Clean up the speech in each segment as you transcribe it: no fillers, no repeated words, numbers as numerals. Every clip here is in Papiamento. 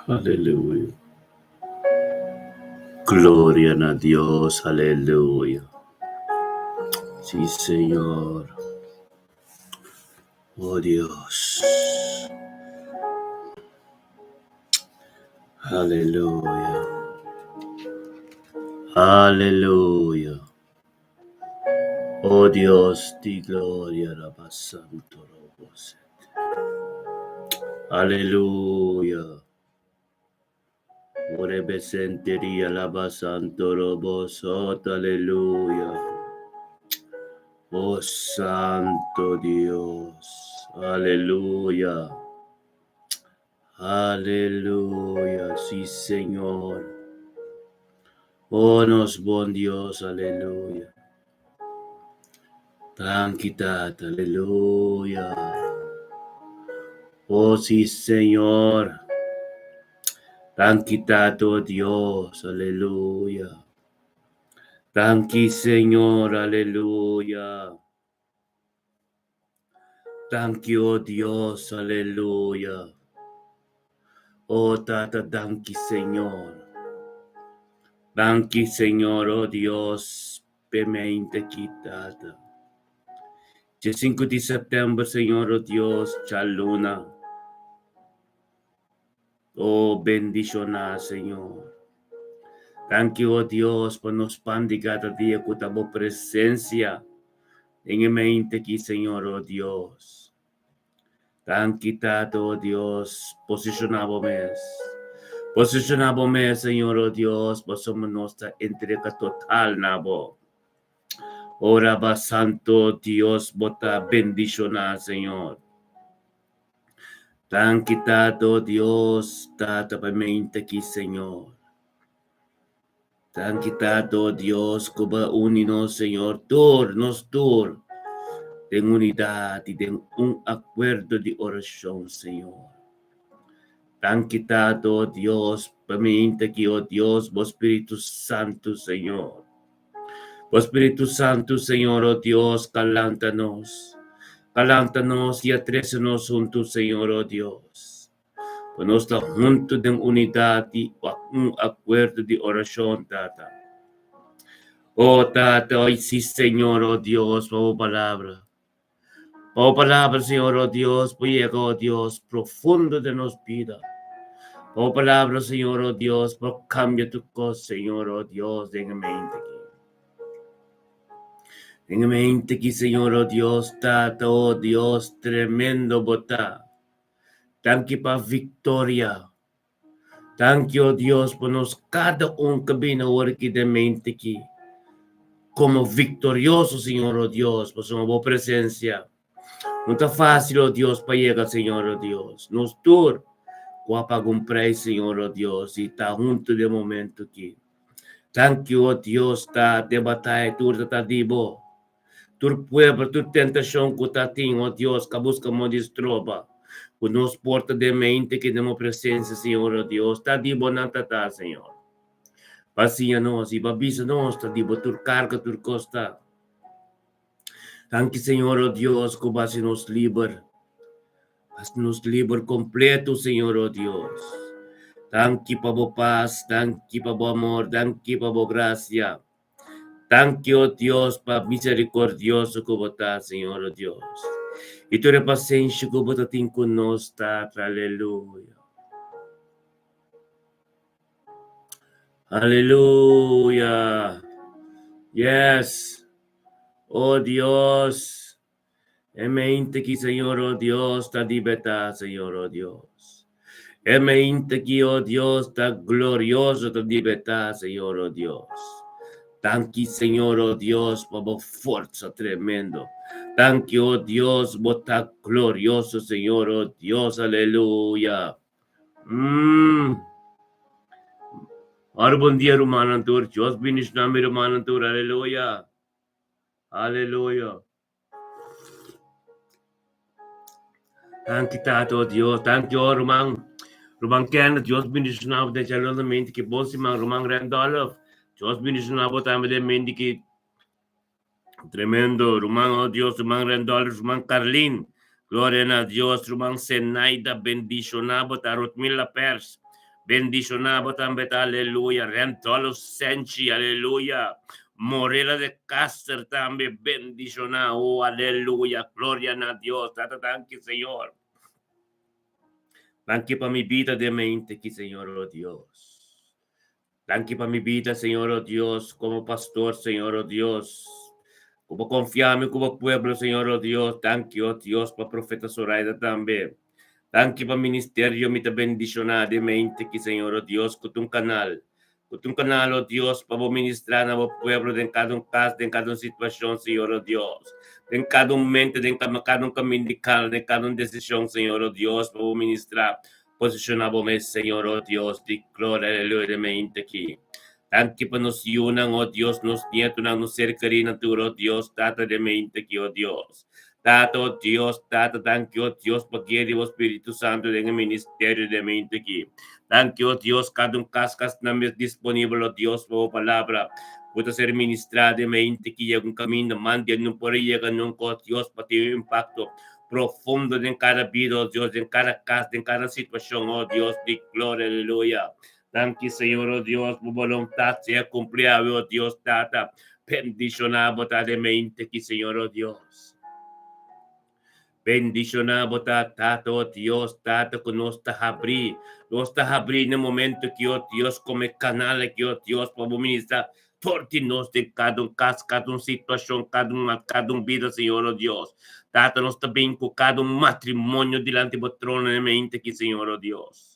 Aleluya. Gloria na Dios, aleluya. Sí, Señor. Oh Dios. Aleluya. Aleluya. Oh Dios, di gloria, Rabba Santo Robosete. Aleluya. Orebe senteria laba santo robosot, aleluya. Oh Santo Dios, aleluya. Aleluya, sí Señor. Oh nos bon Dios, aleluya. Danki Tata, aleluya. Oh sí Señor. Danki Tata, oh Dios, aleluya. Danki Señor, aleluya. Danki, oh Dios, aleluya. Oh Tata, danki Señor. Danki Señor, oh Dios, p'e mente ki Tata. Dje sinku di sèptèmber, Señor, oh Dios, djaluna. Oh bendishoná, Señor. Danki, oh Dios, pa nos pan di kada dia ku ta bo presensia den e mente aki, Señor, oh Dios. Danki, Tata, oh Dios, posishoná bo mes. Posishoná bo mes, Señor, oh Dios, pasobra nos ta entrega total na bo. Ora ba Santo Dios bo ta bendishoná, Señor. Danki Tata, oh Dios, Tata pa mente aki, Señor. Danki Tata, oh Dios, ku bo a uni nos, Señor, tur, nos tur, den unidat i den un akuerdo di orashon, Señor. Danki Tata, oh Dios, pa mente aki, oh Dios, bo Spiritu Santu, Señor. Bo Spiritu Santu, Señor, oh Dios, kalanta nos. Kalanta nos i a trese nos huntu, Señor, oh Dios. Pa nos ta huntu den unidat i un akuerdo di orashon, Tata. Oh Tata, oh sí, Señor, oh Dios, pa bo palabra. Pa bo palabra, Señor, oh Dios, por yega, oh Dios, profundo den nos bida. Pa bo palabra, Señor, oh Dios, por kambia tur kos, Señor, oh Dios, den e mente aki. Den e mente aki, Señor, oh Dios, Tata, oh Dios, tremendo bo ta. Danki pa viktoria. Danki, oh Dios, pa nos kada un ku bini awor aki den mente aki komo viktorioso, Señor, oh Dios, pasobra bo presensia no ta fásil, oh Dios, pa yega, Señor, oh Dios. Nos tur ku a paga un preis, Señor, oh Dios, i ta huntu den momento aki. Danki, oh Dios, ta den bataya tur ta ta di bo. Tur pueblo, tur tentashon ku ta tin, oh Dios, ka buska mo di stroba ku nos por ta den mente ki den bo presensia, Señor, oh Dios, ta di bo nan ta ta, Señor. Pa siña nos i pa bisa nos ta di bo tur karga, tur kos ta. Danki, Señor, oh Dios, ku bo hasi nos liber. Hasi nos liber kompleto, Señor, oh Dios. Danki pa bo pas, danki pa bo amor, danki pa bo grasia. Danki, oh Dios, pa miserikordioso ku bo ta, Señor, oh Dios. I tur e pasenshi ku bo ta tin ku nos, Tata. Aleluya. Aleluya. Yes. Oh Dios. E mente ki, Señor, oh Dios, ta libertá, Señor, oh Dios. E mente ki, oh Dios, ta glorioso, ta libertá, Señor, oh Dios. Danki, Señor, oh Dios, pa bo forsa tremendo. Danki, oh Dios, bo ta glorioso, Señor, oh Dios, aleluya. Mm. Ora bon dia, rumannan tur. Dios bendiciona mi rumannan tur, aleluya. Aleluya. Danki Tata, oh Dios. Danki, oh ruman. Ruman Kenneth, Dios bendiciona bo den chalurosamente. Ki bon siman, ruman Randolph. Dios bendiciona bo tambe den mente ki tremendo. Ruman, oh Dios, ruman Randolph, ruman Carlin. Gloria na Dios, ruman Zenaida, bendiciona bo ta Rutmila Pers. Bendishoná bo tambe ta, aleluya. Rentolo Senchi, aleluya. Morela de Caster tambe bendishoná. Oh, aleluya. Gloria na Dios. Tata, danki, Señor. Danki pa mi bida den mente aki, Señor, oh Dios. Danki pa mi bida, Señor, oh Dios, komo pastor, Señor, oh Dios. Ku bo konfia mi ku bo pueblo, Señor, oh Dios. Danki, oh Dios, pa Profeta Zoraida tambe. Danki pa ministerio mi ta bendishoná den mente aki, Señor, oh Dios, ku ta un kanal. Ku ta un kanal, oh Dios, pa bo ministrá na bo pueblo den kada un kas, den kada un situashon, Señor, oh Dios. Den kada un mente, den kada un kamin di kana, den kada un desishon, Señor, oh Dios, pa bo ministrá. Posishoná bo mes, Señor, oh Dios di gloria, aleluya, den mente aki. Danki pa nos yunan, oh Dios, nos nietonan, nos ser kerínan tur, oh Dios, Tata, den mente aki, oh Dios. Tata, oh Dios, Tata, danki, oh Dios, pa guia di bo Spiritu Santu den e ministerio den mente aki. Danki, oh Dios, kada un kas kas nan mes disponibel, oh Dios, pa bo palabra ku ta ser ministrá den mente aki yega un kaminda mandi no por a yega nunka, oh Dios, pa tin un impakto profundo den kada bida, oh Dios, den kada kas, den kada situashon, oh Dios di gloria, aleluya. Danki, Señor, oh Dios, bo boluntat sea kumplí awe, oh Dios, Tata. Bendishoná bo ta den mente aki, Señor, oh Dios. Bendishoná bo ta, Tata, oh Dios, Tata, ku nos ta habrí. Nos ta habrí na momento aki, oh Dios, komo e kanal aki, oh Dios, pa bo ministrá Tur di nos den kada un kas, kada un situashon, kada un kada un bida, Señor, oh Dios. Tata, nos ta bin ku kada un matrimonio dilanti bo trono den mente aki, Señor, oh Dios.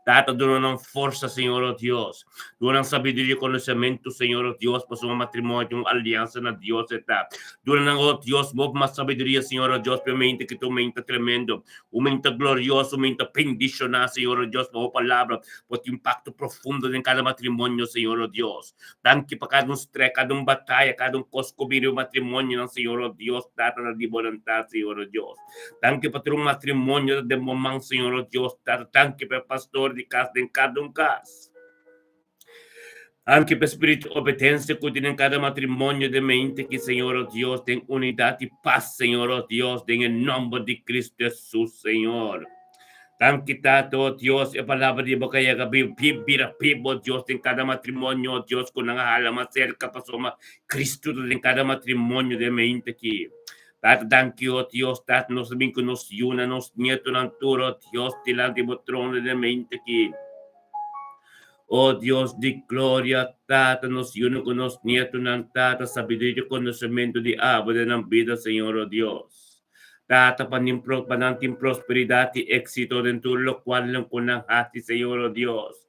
Tata, duna nan forsa, Señor, oh Dios. Duna nan sabiduria i konosementu, Señor, oh Dios, pasobra un matrimonio ta un aliansa na Dios e ta. Duna nan, oh Dios, bo mas sabiduria, Señor, oh Dios, pa e mente ki ta un mente tremendo, un mente glorioso, un mente bendishoná, Señor, oh Dios, pa bo palabra. Bo tin impakto profundo den kada matrimonio, Señor, oh Dios. Danki pa kada un strès, kada un bataya, kada un kos ku bini riba matrimonionan, Señor, oh Dios. Tata na di bo nan ta, Señor, oh Dios. Danki pa tur un matrimonio ta den bo man, Señor, oh Dios. Tata, danki pa e pastor di kas den kada un kas. Danki pa e spiritu obedensia ku tin den kada matrimonio den mente ki, Señor, oh Dios, den unidat i pas, Señor, oh Dios, den e nòmber di Kristu Hesus, Señor. Danki Tata, oh Dios, e palabra di bo ka yega bira bibu, oh Dios, den kada matrimonio, oh Dios, ku nan a hala mas serka pasobra Kristu ta den kada matrimonio den mente aki. Tata, danki, oh Dios, Tata, nos ta bin ku nos yunan, nos nietonan tur, oh Dios, dilanti bo trono den mente aki. Oh Dios di gloria, Tata, nos yunan ku nos nietonan, Tata, sabiduria i konosementu di abo den nan bida, Señor, oh Dios. Tata, pa nin pro, pa nan tin prosperidat i éksito den tur lokual nan ku nan hasi, Señor, oh Dios.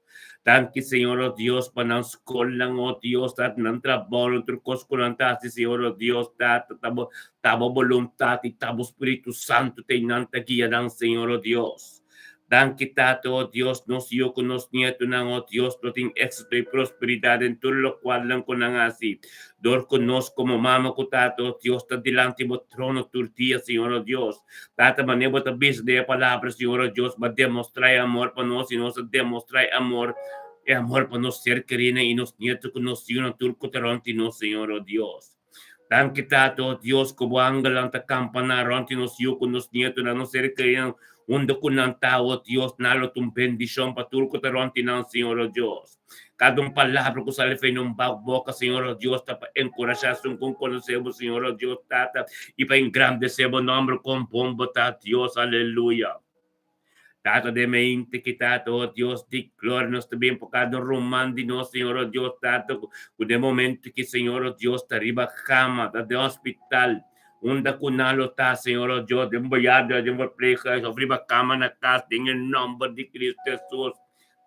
Danki, Señor, oh Dios, pa nan skolnan, oh Dios, Tata, nan trabou, nan tur kos ku nan ta hasi, Señor, oh Dios, Tata, ta bo, ta bo boluntat i ta bo Spiritu Santu ta ei nan ta guia nan, Señor, oh Dios. Danki Tata, oh Dios, nos yu ku nos nietunan, oh Dios, lo tin éksito i prosperidat den tur lokual nan ku nan hasi. Dor ku nos komo mama ku tata, oh Dios, ta dilanti bo trono tur dia, Señor, oh Dios. Tata, manera bo ta bisa den e palabra, Señor, oh Dios, bo a demostrá e amor pa nos i nos a demostrá e amor, e amor pa nos ser kerínan i nos nietu ku nos yunan tur ku ta rònt di nos, Señor, oh Dios. Danki Tata, oh Dios, ku bo angelnan ta kampaná rònt di nos yu ku nos nietunan, nos ser kerínan, unda ku nan ta, oh Dios, nan lo ta un bendishon pa tur ku ta rònt di nan, Señor, oh Dios. Kada un palabra ku sali for nan boka, Señor, oh Dios, ta pa enkurashá esun ku konosé bo, Señor, oh Dios, Tata, i pa engrandesé bo nòmber kon bon bo ta, Dios. Aleluya. Tata den mente ki Tata, oh Dios di gloria, nos ta bin pa kada ruman di nos, Señor, oh Dios, Tata, ku den momento ki, Señor, oh Dios, ta riba kama, ta den hospital, unda ku nan lo ta, Señor, oh Dios, den bejaardenhuis, den verpleeghuis, of riba kama na kas, den e nomber di Cristo Jesus.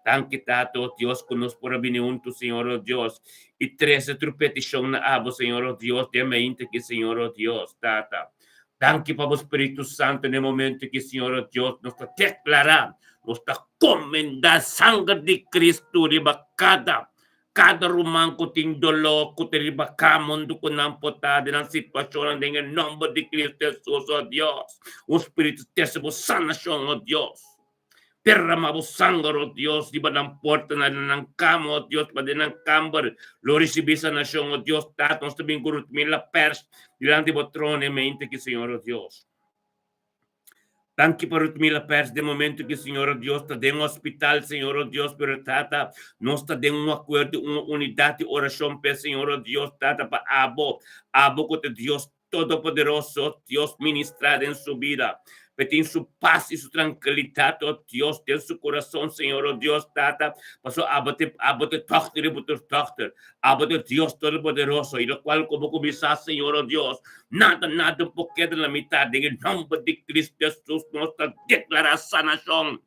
Danki, Tata, oh Dios, ku nos por a bini huntu, Señor, oh Dios, i trese tur petishon na abo, Señor, oh Dios, den mente ki, Señor, oh Dios, Tata. Danki pa bo Spiritu Santu na e momento ki, Señor, oh Dios, nos ta deklará, nos ta komendá sanger di Cristo riba kada, kada ruman ku tin doló, ku ta riba kama huntu ku nan por ta den nan situashonnan den e nòmber di Cristo Hesus, oh Dios. Un Spiritu trese bo sanashon, oh Dios. Derrama bo sanger, oh Dios, riba nan portanan, den nan kama, oh Dios, pa den nan kamber lo risibí sanashon, oh Dios. Tata, nos ta bin ku Rutmila Pers dilanti bo trono e mente aki, Señor, oh Dios. Danki pa Rutmila Pers den momento ki Señor o Dios ta den hospital, Señor o Dios, pero Tata, nos ta den un akuerdo, un unidat di orashon p'e, Señor o Dios, Tata, pa abo, abo ku ta Dios Todopoderoso, Dios ministrá den su bida. P'e tin su pas i su trankilidat, o Dios, den su kurason, Señor o Dios, Tata, pasobra abo ta, abo ta dòkter i bo ta dòkter. Abo ta Dios Todopoderoso, i lokual ku bo kuminsá, Señor o Dios, nada, nada por keda na mitat. Den e nòmber di Cristo Jesus nos ta deklará sanashon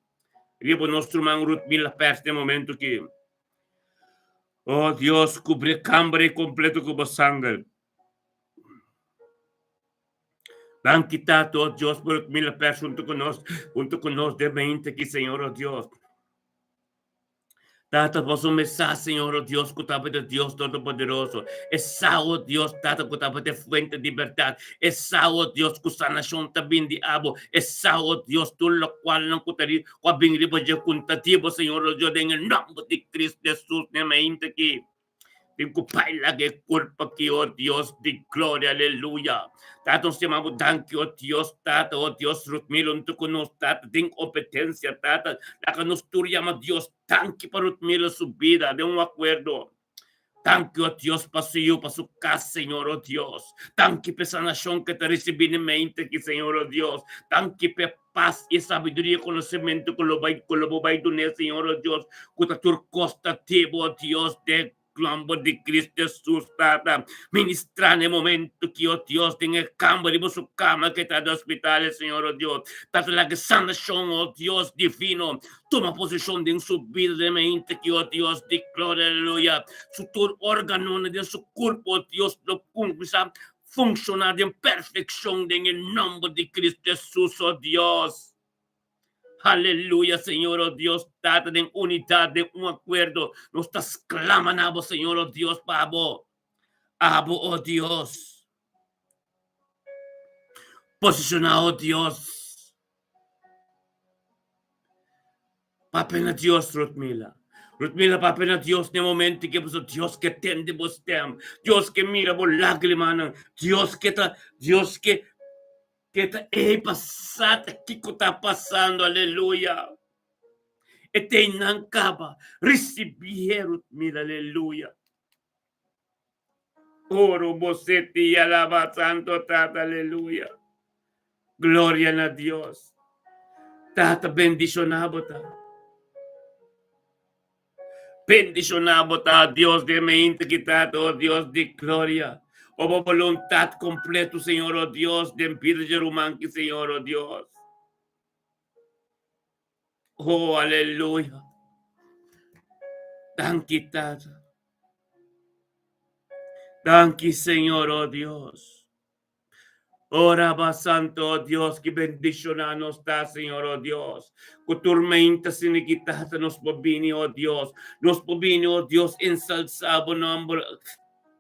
riba nos ruman Ruthmila Pers den momento aki. O Dios, kubri e kamber ei kompleto ku bo sanger. Danki Tata, oh Dios, por Ruthmila Pers huntu ku nos, huntu ku nos den mente aki, Señor, oh Dios. Tata, boso mes sa, Señor, oh Dios, ku tabata Dios Todopoderoso. E sa, oh Dios, Tata, ku tabata e fuente di bèrdat. E sa, oh Dios, ku sanashon ta bin di abo. E sa, oh Dios, tur lokualnan ku ta ri, ku a bin riba dje ku ta di bo, Señor, oh Dios, den e nòmber di Cristo Jesus, n'e mainta aki. Tin ku pai laga e kurpa ki, oh Dios di gloria, aleluya. Tata, nos yama bo danki, oh Dios, Tata, oh Dios, Rutmil huntu ku nos, Tata, den obedensia, Tata, laga nos tur yama Dios danki pa Rutmil su bida den un akuerdo. Danki, oh Dios, pa su yu, pa su kas, Señor, oh Dios. Danki pa e sanashon ke ta risibí den mente aki, Señor, oh Dios. Danki pa e pas i sabiduria i konosementu ku lo bai ku lo bo bai dun'é, Señor, o Dios, ku ta tur kos ta te bo, o Dios, den nomber di Cristo Jesus, Tata. Ministrá na e momento ki, o Dios, den e kamber di bo su kama ke ta den hospital, Señor, o Dios. Tata, laga e sanashon, o Dios divino, tuma posishon den su bida den e mente ki, o Dios di gloria, aleluya. Su tur organonan den su kurpo, o Dios, lo kuminsá funciona den perfeccion den e nomber di Cristo Jesus, oh Dios. Aleluya, Señor, oh Dios, Tata, den unidad, den un acuerdo, nos ta sclama na bo, Señor, oh Dios, pa bo. Abo, oh Dios. Posiciona, oh Dios. Papia na Dios, Rutmila. Rutmila, papia na Dios n'e momento ke pasobra Dios ke tende bo stem. Dios ke mira bo lágrimanan. Dios ke ta, Dios ke, ke ta ei pa sa ta kiko ta pasando. Aleluya. E ta einan kaba. Risibié, Rutmila. Aleluya. Oro bo seti i alaba Santo Tata, aleluya. Gloria na Dios. Tata bendiciona bo ta. Bendiciona bo ta, Dios de mente ki Tata, oh Dios di gloria. O bo voluntad completo, Señor, oh Dios, den bida dje ruman ki, Señor, oh Dios. Oh, aleluya. Danki, Tata. Danki, Señor, oh Dios. Oh, Rabba Santo, oh Dios, ki bendiciona nos ta, Señor, oh Dios. Ku tormenta siniki, Tata, nos por bini, oh Dios. Nos por bini, oh Dios, ensalsa bo nomber.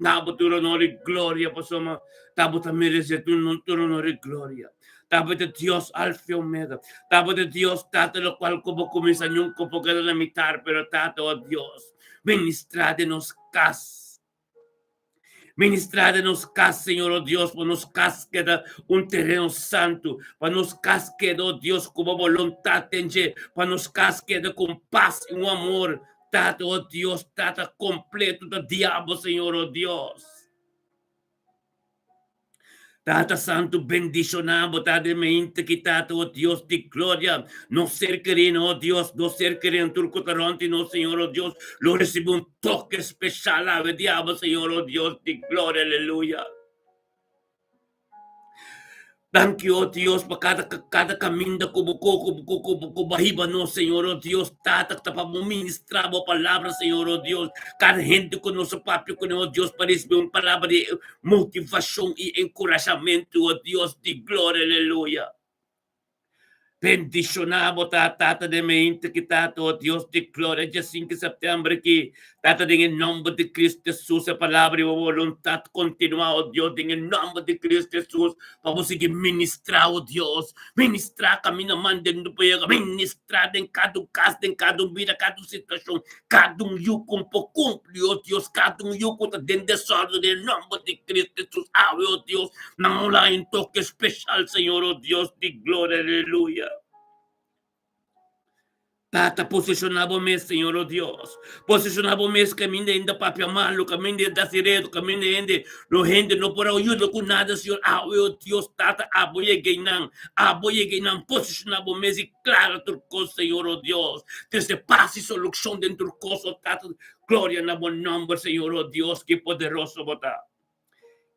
Na bo tur honor i gloria, pasobra ta bo ta meresé tur honor i gloria. Ta bo ta Dios Alfa i Omega. Ta bo ta Dios, Tata, lokual ku bo kuminsá nunka por keda na mitar, pero Tata, o Dios, ministrá den nos kas. Ministrá den nos kas, Señor, o Dios, pa nos kas keda un tereno santu, pa nos kas keda, o Dios, ku bo boluntat den dje, pa nos kas keda ku un pas i un amor Tata, oh Dios, Tata completo ta diabo, Señor, oh Dios. Tata Santo, bendiciona bo, Tata, de mente ki Tata, oh Dios di gloria. Nos ser querido, oh Dios, nos ser querido, tur ku ta rond nos, Señor, oh Dios, lo recibi un toque especial, ave diabo, Señor, oh Dios di gloria, aleluya. Danki, oh Dios, pa kada kada kaminda ku bo ku ku ku ku bo hiba nos, Señor, oh Dios, Tata, ta pa bo ministrá bo palabra, Señor, oh Dios. Kada hende ku nos a papia kuné, oh Dios, pa risibí un palabra di motivashon i enkurashamentu, oh Dios di gloria, aleluya. Bendishoná bo ta, Tata den mente ki Tata, oh Dios di gloria, dia sinku di sèptèmber aki, Tata, den e nòmber di Kristu Hesus, e palabra di bo boluntat kontinuá, o Dios, den e nòmber di Kristu Hesus, pa bo sigui ministrá, o Dios. Ministrá kaminda manda bo yega, ministrá den kada un kas, den kada un bida, kada un situashon, kada un yu ku por kumpli, o Dios, kada un yu ku ta den desòrdu, den e nòmber di Kristu Hesus, awe, o Dios, nan lo haña un toke speshal, Señor, o Dios di gloria, aleluya. Tata, posishoná bo mes, Señor, o Dios. Posishoná bo mes kaminda hende ta papia malu, kaminda hende ta hasi redu, kaminda hende no hende no por a yuda ku nada, Señor. Awe, o Dios, Tata, abo yega einan, abo yega einan. Posishoná bo mes i klara tur kos, Señor, o Dios. Trese pas i solushon den tur kos, o Tata. Gloria na bo nòmber, Señor, o Dios, ki poderoso bo ta.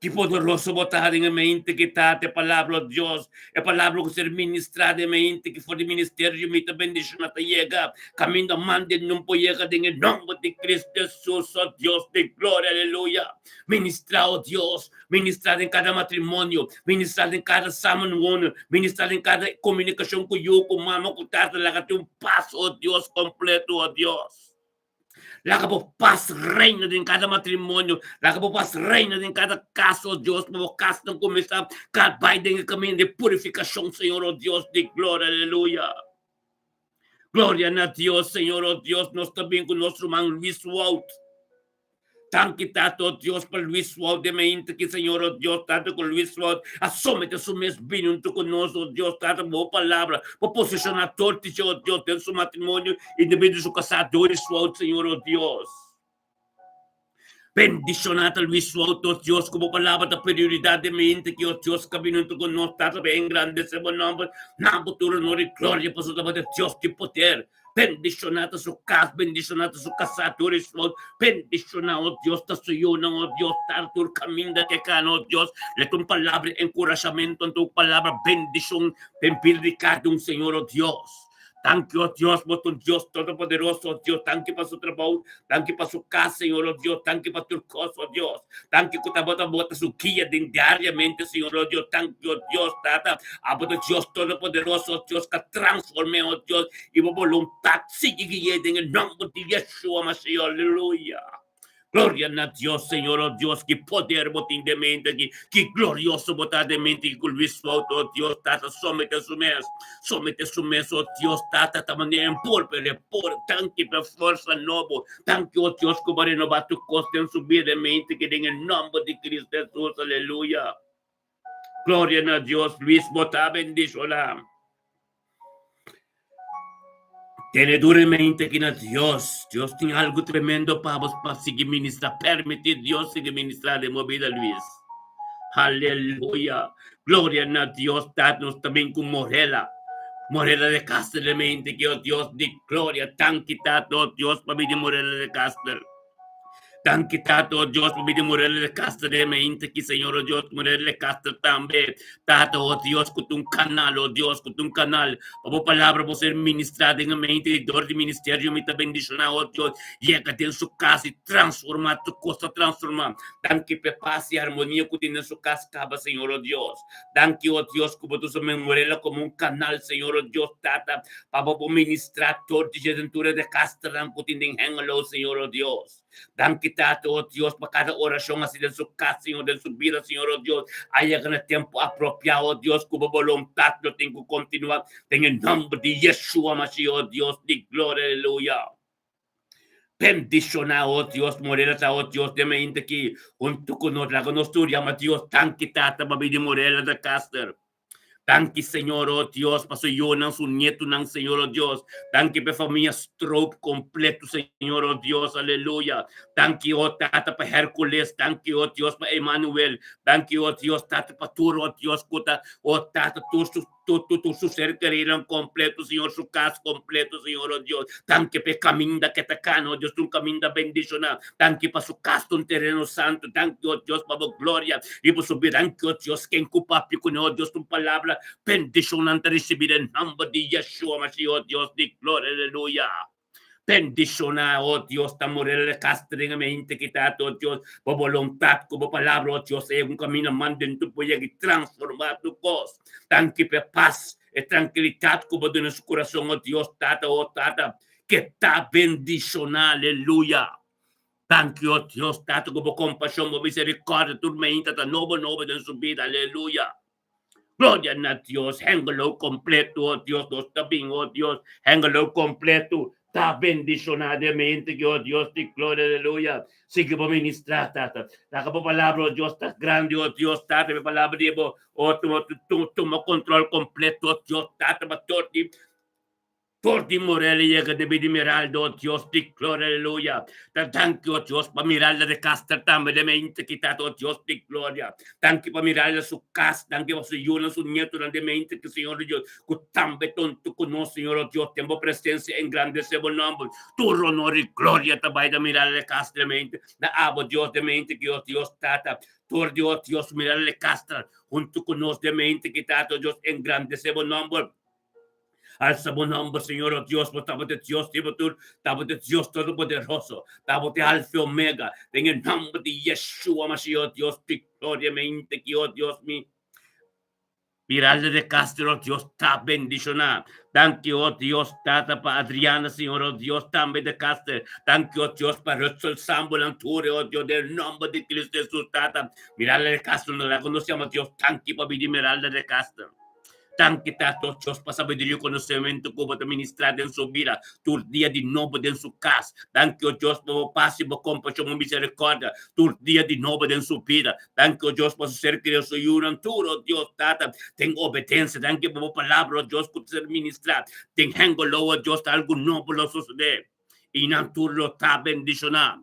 Ki poderoso bo ta den e mente ki ta te palabra, oh Dios, e palabra ku ser ministrá den e mente ki for di ministerio mi ta bendishoná ta yega kaminda mande nun por yega den e nòmber di Cristo Hesus, oh Dios di gloria, aleluya. Ministrá, oh Dios, ministrá den kada matrimonio, ministrá den kada samenwonen, ministrá den kada komunikashon ku yu, ku mama, ku tata, laga tin un pas, oh Dios, kompleto, oh Dios. Laga bo pas reina den kada matrimonio. Laga bo pas reina den kada kas, oh Dios, pa bo kasnan kuminsá ka bai den e kaminda di purifikashon, Señor, oh Dios di gloria, aleluya. Gloria na Dios, Señor, oh Dios, nos ta bin ku nos ruman Luis Wout. Danki Tata, oh Dios, pa Luis Wout den mainta aki, Señor, oh Dios, Tata, ku Luis Wout a somete su mes bini huntu ku nos, oh Dios, Tata, bo palabra, bo posishoná tur dje, oh Dios, den su matrimonio i den bida di su kasá, Doris Wout, Señor, oh Dios. Bendishoná ta Luis Wout, oh Dios, ku bo palabra ta prioridat den mainta aki, oh Dios, ka bini huntu ku nos, Tata, pa engrandesé bo nòmber, na bo tur honor i gloria, pasobra bo ta Dios di poder. Bendishoná ta su kas, bendishoná ta su kasá, tur e sot. Bendishoná, o Dios, ta su yunan, o Dios, ta tur kaminda ke kana, o Dios. Leta un palabra di enkurashamentu, anto un palabra bendishon den bida di kada un, Señor, o Dios. Danki, o Dios, bo ta un Dios todopoderoso, o Dios. Danki pa su trabou, danki pa su kas, Señor, o Dios. Danki pa tur kos, o Dios. Danki ku tabata bo ta su guia den diariamente, Señor, o Dios. Danki, o Dios, Tata. Abo ta Dios todopoderoso, o Dios, ka transform'é, o Dios, i bo boluntat sigui gui'é den e nòmber di Yeshua Mashiach. Aleluya! Gloria na Dios, Señor, o Dios, ki poder bo tin den mente aki, ki glorioso bo ta den mente aki ku Luis Wout, o Dios, Tata, somete su mes, somete su mes, o Dios, Tata, ta manera en por, pero e por, danki pa e forsa nobo, danki, o Dios, ku bo a renobá tur kos den su bida den mente aki, den e nòmber di Cristo Hesus, aleluya. Gloria na Dios, Luis, bo ta bendishoná. Tene duro en mente ki na Dios. Dios tin algo tremendo pa bo pa sigui ministra. Permiti Dios sigui ministra den bo bida, Luis. Aleluya. Gloria na Dios. Tata, nos ta bin ku Morela. Morela de Castro den mente ki, oh Dios di gloria. Danki, Tata, oh Dios, pa bini Morela de Castro. Danki Tata, oh Dios, pa bini Morel de Castro den mainta aki, Señor, oh Dios, Morel de Castro tambe, Tata, oh Dios, ku ta un kanal, oh Dios, ku ta un kanal, pa bo palabra por ser ministrá den e mainta di dor di ministerio, mi ta bendishoná, oh Dios, yega den su kas i transformá tur kos ta transformá. Danki pa e pas i armonia ku tin den su kas kaba, Señor, oh Dios. Danki, oh Dios, ku bo ta usa Morela komo un kanal, Señor, oh Dios, Tata, pa bo por ministrá tur di Jedentura de Casternan ku tin den Hengelo, Señor, oh Dios. Danki, Tata, oh Dios, pa kada orashon hasi den su kas, Señor, den su bida, Señor, oh Dios. A yega na tempu apropiá, oh Dios, ku bo boluntat lo tin ku kontinuá den e nòmber di Yeshua Mashiach, oh Dios di gloria, aleluya. Bendishoná, oh Dios, Morela ta, oh Dios, den mainta aki huntu ku nos. Laga nos tur yama Dios, Danki, Tata, pa bini Morela de Caster. Danki, Señor, oh Dios, pa su yunan, su nietunan, Señor, oh Dios. Danki pa e famia Stroop kompleto, Señor, oh Dios, aleluya. Danki, oh Tata, pa Hercules. Danki, oh Dios, pa Emanuel. Danki, oh Dios, Tata, pa tur, oh Dios, ku ta, oh Tata, tur su Tur, tur, tur su ser keridonan kompleto, Señor, su kas kompleto, Señor, oh Dios. Danki pa e kaminda ke ta kana, oh Dios, ta un kaminda bendishoná. Danki pa su kas ta un tereno santu. Danki, oh Dios, pa bo gloria riba su bida. Danki, oh Dios, ken ku papia kuné, oh Dios, ta un palabra bendishon nan ta risibí den nòmber di Yeshua Mashiach, oh Dios di gloria, aleluya. Bendishoná, oh Dios, ta morel e kas den e mente ki ta, oh Dios, bo boluntat ku bo palabra, oh Dios, e un kaminda manden tur por yega i transformá tur kos. Danki pa e pas, e trankilidat ku bo duna su kurason, oh Dios, Tata, oh Tata, ke ta bendishoná, aleluya. Danki, o Dios, Tata, ku bo kompashon, bo miserikòrdia tur meinta ta nobo nobo den su bida. Aleluya! Gloria na Dios! Hengelo kompleto, o Dios, nos ta bin, o Dios, hengelo kompleto ta bendishoná den mente ki, o Dios di gloria, aleluya! Sigui bo ministrá, Tata. Laga bo palabra, o Dios, ta grandi, o Dios, Tata, bo palabra di bo, o tuma kontrol kompleto, o Dios, Tata, pa tur di For di Morelia yega debí di Miralda, o Dios di gloria, aleluya. Ta danki, o Dios, pa Miralda de Caster tambe den mente ki tata, o Dios di gloria. Danki pa Miralda su kas, danki pa su yunan, su nietonan den mente ki Señor di Dios, ku tambe ta huntu ku nos, Señor, o Dios, den bo presensia engrandesé bo nòmber. Tur honor i gloria ta bai na Miralda de Caster den mente, na abo, Dios, den mente ki, o Dios, Tata. Tur di, o Dios, Miralda de Caster huntu ku nos den mente ki tata, o Dios, engrandesé bo nòmber. Alsa bo nomber, Señor, oh Dios, bo tabata Dios di bo tur, tabata Dios Todopoderoso, tabata Alfa y Omega, den e nomber di Yeshua Mashiach, oh Dios di gloria, mi inte ki, oh Dios mi. Miralda de Castro, oh Dios, ta bendiciona. Danki, oh Dios, Tata, pa Adriana, Señor, oh Dios, tambe de Castro. Danki, oh Dios, pa Rutsel Sambo, Lanture, oh Dios, den nomber di Cristo Jesus, Tata. Miralda de Castro, nos la conocemos, Dios, danki pa bidi Miralda de Castro. Danki ta Dios Dios pa sabiduria i konosementu ku bo ta ministrá den su bida tur dia di nobo den su kas. Danki, o Dios, pa bo pas i bo kompashon, bo miserikòrdia tur dia di nobo den su bida. Danki, o Dios, pa su ser kerido, su yunan tur, o Dios Tata, den obedensia. Danki pa bo palabra, o Dios, ku ta ser ministrá den Hengelo, o Dios, ta algu nobo lo sosodé i nan tur lo ta bendishoná.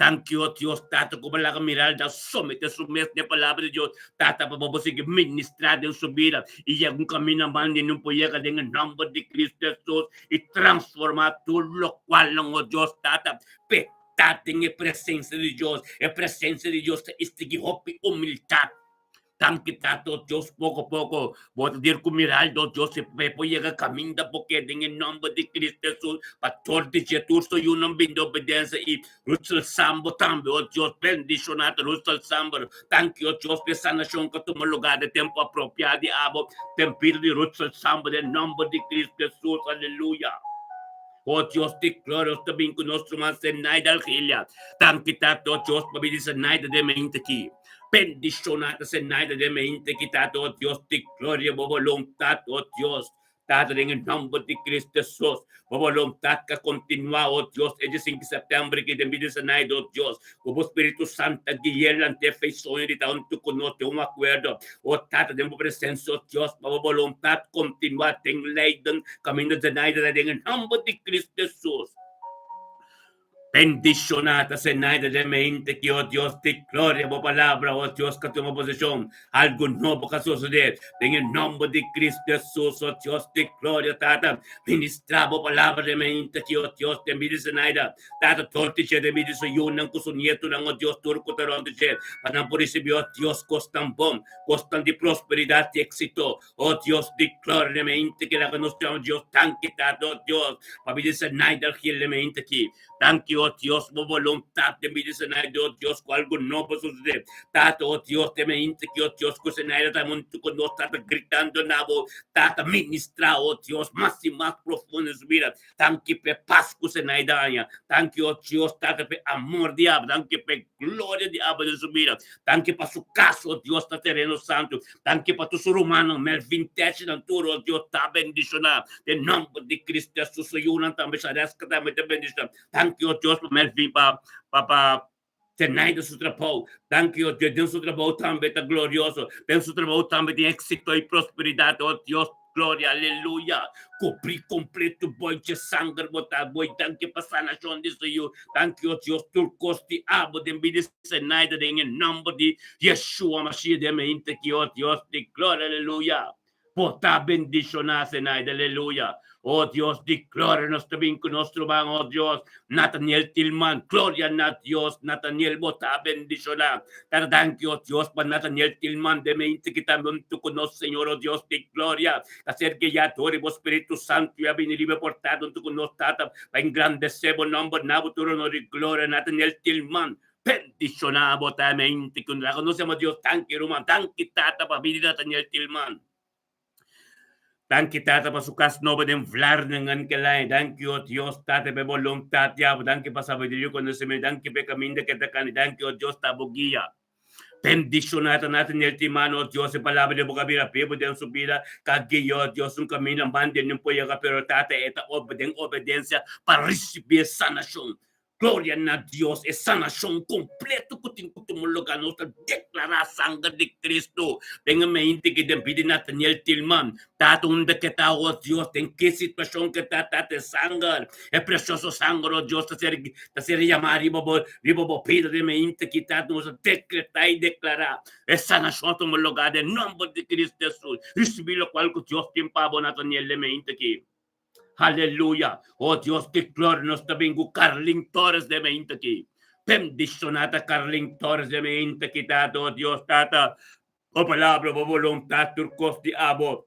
Danki, o Dios, Tata, ku bo laga Miralda somete su mes n'e Palabra di Dios, Tata, pa bo por sigui ministrá den su bida i yega un kaminda mas di no por yega den e nòmber di Cristo Hesus i transformá tur lokualnan, o Dios, Tata, p'e ta den e presensia di Dios. E presensia di Dios ta estigí hopi humildat. Danki Tata, o Dios, poko poko bo ta dir ku Miraldo, o Dios, si pe por yega kaminda bo ke den e nòmber di Cristo Hesus, pa tur di dje tur su yunan bin di obedensia i Rutsel Sambo tambe, o Dios, bendishoná ta Rutsel Sambo. Danki, o Dios, pa e sanashon ku a tuma lugá den tempu apropiá di abo den bida di Rutsel Sambo den nòmber di Cristo Hesus. Aleluya. O Dios di gloria, nos ta bin ku nos ruman Zenaida Algilia. Danki Tata, o Dios, pa bini Zenaida den mente aki. Bendiciona ta Zenaida den mente ki Tata, oh Dios di gloria, bo voluntad, oh Dios, Tata, den e nomber di Cristo Jesus, bo voluntad ka continua, oh Dios, e 5 di september ki den bida di Zenaida, oh Dios, ku bo Spiritu Santo ta gui'e lant'e fe i soño di ta huntu ku nos den un acuerdo, oh Tata, den bo presencia, oh Dios, pa bo voluntad continua den Leiden, caminda Zenaida ta den e nomber di Cristo Jesus. Bendishoná ta Zenaida den mente ki, o Dios di gloria, bo palabra, o Dios, ka tuma poseshon. Algu nobo ka sosodé. Den e nòmber di Cristo Jesus, o Dios di gloria, Tata, ministrá bo palabra den mente ki, o Dios, den bida di Zenaida. Tata, tur di dje den bida di su yunan ku su nietunan, o Dios, tur ku ta rònt di dje, pa nan por risibí, o Dios, kosnan bon, kosnan di prosperidat i éksito. O Dios di gloria den mente ki laga nos yama Dios danki Tata o Dios pa bida Zenaida Gil den mente aki danki o Dios bo voluntad den bida Zenaida o Dios ku algo nobo sucede Tata o Dios den mente ki o Dios ku Zenaida ta hunto ku nos Tata gritando na bo Tata ministra o Dios mas i mas profundo den su bida danki p'e pas ku Zenaida haña danki o Dios Tata p'e amor di Abba danki p'e gloria di Abba den su bida danki pa su kas o Dios na tereno santo Danki pa tur su rumannan, Melvin, Techi, nan tur, oh Dios, ta bendishoná. Den nòmber di Cristo Jesus, su yunan tambe, Shareska tambe ta bendishoná. Danki, oh Dios, pa Melvin, pa, pa, pa Zenaida su trabou. Danki, oh Dios, den su trabou tambe ta glorioso. Den su trabou tambe tin éxito i prosperidat, oh Dios. Gloria, aleluya. Cubrí completo boy dje sanger bo ta boy. Danki pa sanacion di su yu. Danki o Dios tur cos di abo den bida Zenaida den e nomber di Yeshua Mashiach den mente ki o Dios di gloria, aleluya. Bo ta bendiciona Zenaida, aleluya. O Dios di gloria nos ta bin cu nos ruman o Dios Nathaniel Tilman, gloria na Dios, Nathaniel bo ta bendiciona. Tata danki o Dios pa Nathaniel Tilman den mente ki ta hunto cu nos Señor o Dios di gloria ta ser guia dor di bo Spiritu Santo y a bini riba e portada hunto cu nos Tata pa engrandece bo nomber na bo tur honor y gloria Nathaniel Tilman bendiciona bo ta mente cu nos yama Dios danki ruman danki Tata pa bini Nathaniel Tilman. Danki Tata pa su kas nobo den Vlaardingen kelai. Danki o Dios Tata pa e boluntat di abo. Danki pa sabiduria i konosementu. Danki pa e kaminda ke ta kani. Danki o Dios ta bo guia. Bendishoná ta Nathaniel Timano o Dios e palabra di bo ka bira bibu den su bida ka guia o Dios un kaminda mande nin por yega pero Tata e ta den obedensia pa risibi e sanashon. Gloria na Dios, e sanashon kompleto ku tin ku tuma lugá. Nos ta deklará sanger di Kristu den e mente ki den bida di Nathaniel Tillman. Tata, unda ke ta, o Dios, den ki situashon ke ta, Tata, e sanger, e presioso sanger, o Dios, ta ser, ta ser yamá riba bo, riba bo bida den e mente ki, Tata. Nos ta dekretá i deklará e sanashon a tuma lugá den nòmber di Kristu Hesus. Risibí lokual ku Dios tin pa bo, Nathaniel, den e mente ki. Aleluya! Oh Dios di gloria, nos ta bin ku Carlin Torres den mente aki. Bendishoná ta Carlin Torres den mente aki, Tata. Oh Dios, Tata, bo palabra, bo boluntat, tur kos di abo.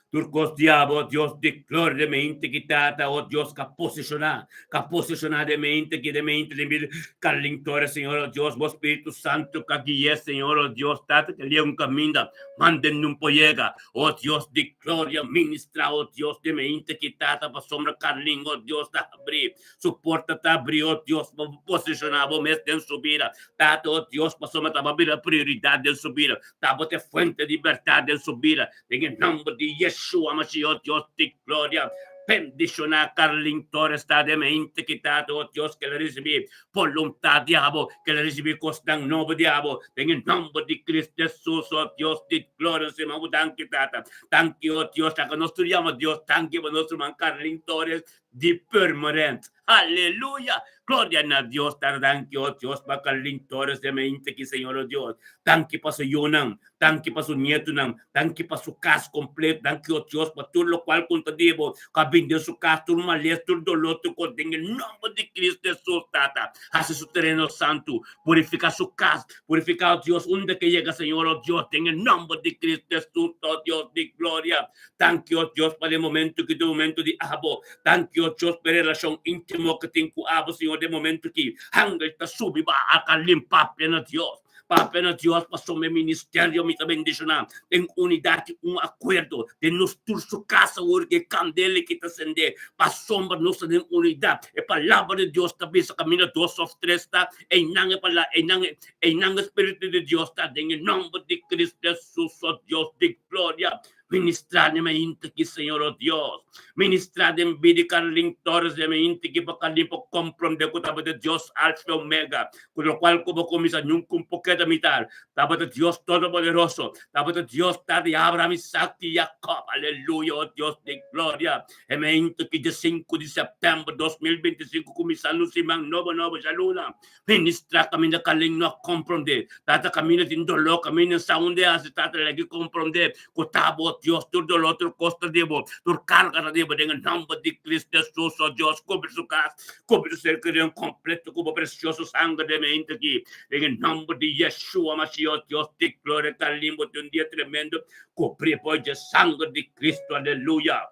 Tur kos di abo, oh Dios di gloria, den mente aki, Tata. Oh Dios, ka posishoná, ka posishoná den mente aki, den mente di mi Carlin Torres, Señor, oh Dios, bo Spiritu Santu ka gui'é, Señor, oh Dios, Tata, ke lia un kaminda, manden nun por yega. Oh Dios di gloria, ministra, oh Dios di mente ki Tata, pasobra Carlin, oh Dios, ta habri, su porta ta habri, oh Dios, pa bo posiciona bo mes den su bida, Tata, oh Dios, pasobra ta bo bira prioridad den su bida, ta bo ta e fuente di berdad den su bida, den e nomber di Yeshua Mashiach, oh Dios di gloria, bendiciona Carlin Torres, ta den mente ki Tata, oh Dios, ke el a ricibi Voluntad di abo, ke el ricibi cosnan nobo di abo, den e nomber di Cristo Jesus, oh Dios di gloria, nos yama bo danki, Tata. Danki, oh Dios, laga nos tur yama Dios danki pa nos ruman Carlin Torres di Purmerend. Aleluya! Gloria na Dios, Tata. Danki, oh Dios, pa Carlin Torres den mente aki, Señor, oh Dios. Danki pa su yunan. Danki pa su nietunan, danki pa su kas kompleto, danki o Dios pa tur lokual ku ta di bo ku a bini den su kas, tur males, tur doló, tur kos, den e nòmber di Kristu Hesus, Tata, hasi su tereno santu, purifiká su kas, purifiká, o Dios, unda ke yega, Señor, o Dios, den e nòmber di Kristu Hesus, o Dios di gloria. Danki, o Dios, pa den momentu ki ta un momentu di abo. Danki, o Dios, pa e relashon íntimo ku tin ku abo, Señor, den momentu ki angel ta subi baha, ka limpa plena Dios. Papia na Dios pasobra e ministerio mi ta bendishoná den unidat i un akuerdo den nos tur su kas awor ku e kandela ki ta sendé pasobra nos ta den unidat. E palabra di Dios ta bisa kaminda dos òf tres ta, einan e palabra, einan einan e spiritu di Dios ta den e nòmber di Cristo Hesus, o Dios di gloria. Ministrá den mainta ki, Señor, o Dios. Ministrá den bida di Carlin Torres den mainta ki pa Carlin por comprende cu tabata Dios Alfa y Omega, cu locual cu bo cuminsa nunca un por keda mitar. Tabata Dios Todopoderoso, tabata Dios Tata di Abraham, Isaac y Jacob. Aleluya, o Dios di gloria. E mainta ki diesinku di september 2025 cuminsando un siman nobo nobo djaluna. Ministra kaminda Kalin no a komprondé. Tata kaminda tin doló, kaminda sa unda e hasi. Tata legi komprondé ku ta bo Dios. Tur doló, tur kos ta di bo, tur karga ta di bo. Den e nòmber di Kristu Hesus, o Dios, kubri su kas, kubri su ser kerido kompleto ku bo presioso sanger den mente aki. Den e nòmber di Yeshua Mashiach, o Dios di gloria, Kalin bo tin un dia tremendo. Kubri bo dje sanger di Kristu. Aleluya.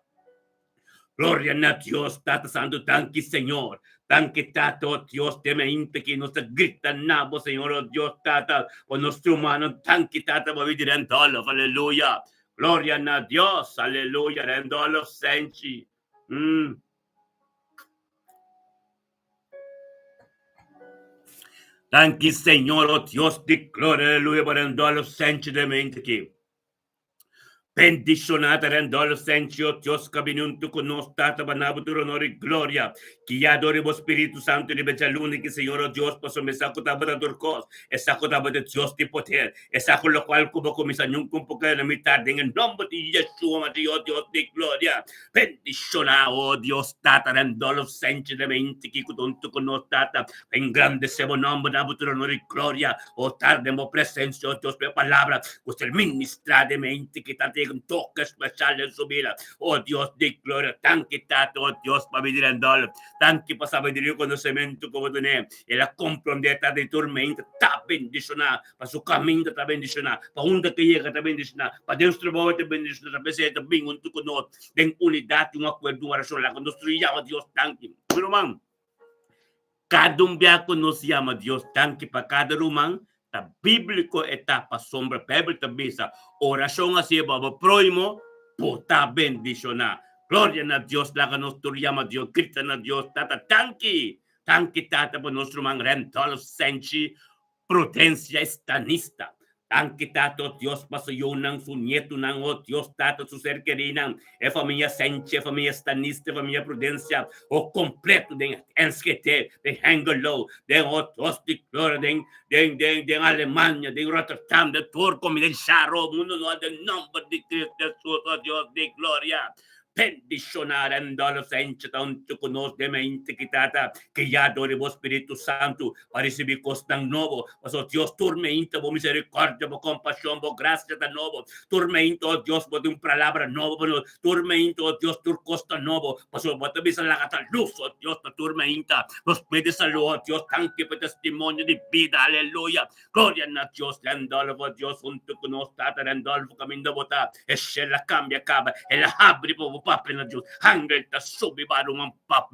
Gloria na Dios, Tata Santo, danki Señor. Danki Tata, oh Dios, den mainta ki nos ta grita na bo, Señor, oh Dios, Tata, pa nos rumannan. Danki Tata, pa bidi Randolph, aleluya. Gloria na Dios, aleluya, Randolph Senchi. Mm. Danki Señor, oh Dios di gloria, aleluya, pa Randolph Senchi den mainta ki. Bendishoná ta Randolph Sencho, Dios ka bini huntu ku nos, Tata, pa na bo tur honor i gloria. Guiá dor di bo Spiritu Santu riba djaluna ki Señor o Dios, pasobra e sa ku tabata tur kos, e sa ku tabata Dios di poder, e sa ku lokual ku bo kuminsá nunka un por keda na mitar den e nomber di Yeshua Mashiach, o Dios di gloria. Bendishoná, o Dios Tata, Randolph Sencho den mente ki ku ta huntu ku nos, Tata, pa engrandesé bo nomber, na bo tur honor i gloria. O tar den bo presencia, o Dios, pa e palabra cu ser ministrá den mente ki ta tin un toke special den su bida. O Dios di gloria, danki Tata, o Dios, pa bida Randolph. Danki pa sabiduria i conocemento cu bo dun'é. El a comprende, Tata, di tur mente ta bendicioná, pa su caminda ta bendicioná, pa unda ke yega ta bendicioná, pa den su trabou e ta bendicioná, ta p'esei e ta bin huntu cu nos den unidad i un acuerdo, un oracion. Laga nos tur yama Dios danki. Mi ruman. Kada un bia ku nos yama Dios danki pa kada ruman. Ta bíbliko e ta pasobra Beibel ta bisa, Orashon hasié pa bo próhimo, bo ta bendishoná. Gloria na Dios, laga nos tur yama Dios, grita na Dios, Tata, danki! Danki, Tata, pa nos ruman Randolph Senchi Prudencia Estanista. Danki, Tata, o Dios, pa su yunan, su nietunan, o Dios, Tata, su ser kerinan, e famia Senchi, e famia Estanista, e famia Prudencia, o kompleto den Enschede, den Hengelo, den o Dios di gloria, den den den den Alemania, den Rotterdam, den tur komi den Sharo, mundu no den nomber di Cristo Jesus, o Dios di gloria. Bendiciona Randolph Sanchez ta hunto cu nos den mente ki tata guia dor di bo Spiritu Santu pa ricibi cosnan nobo. Pasobra Dios tur mente bo misericordia, bo compasion, bo gracia ta nobo. Tur mente, oh Dios, bo tin un palabra nobo pa nos. Tur mente, oh Dios, tur cos ta nobo. Pasobra bo ta bisa laga ta luz, oh Dios, ta tur mente. Nos pidi salud, oh Dios, danki pa e testimonio di bida. Aleluya. Gloria na Dios, Randolfo, oh Dios hunto cu nos tata Randolfo caminda bo ta, e shel a cambia caba, el a habri pa bo papia na Dios, angel ta subi ba ruman pa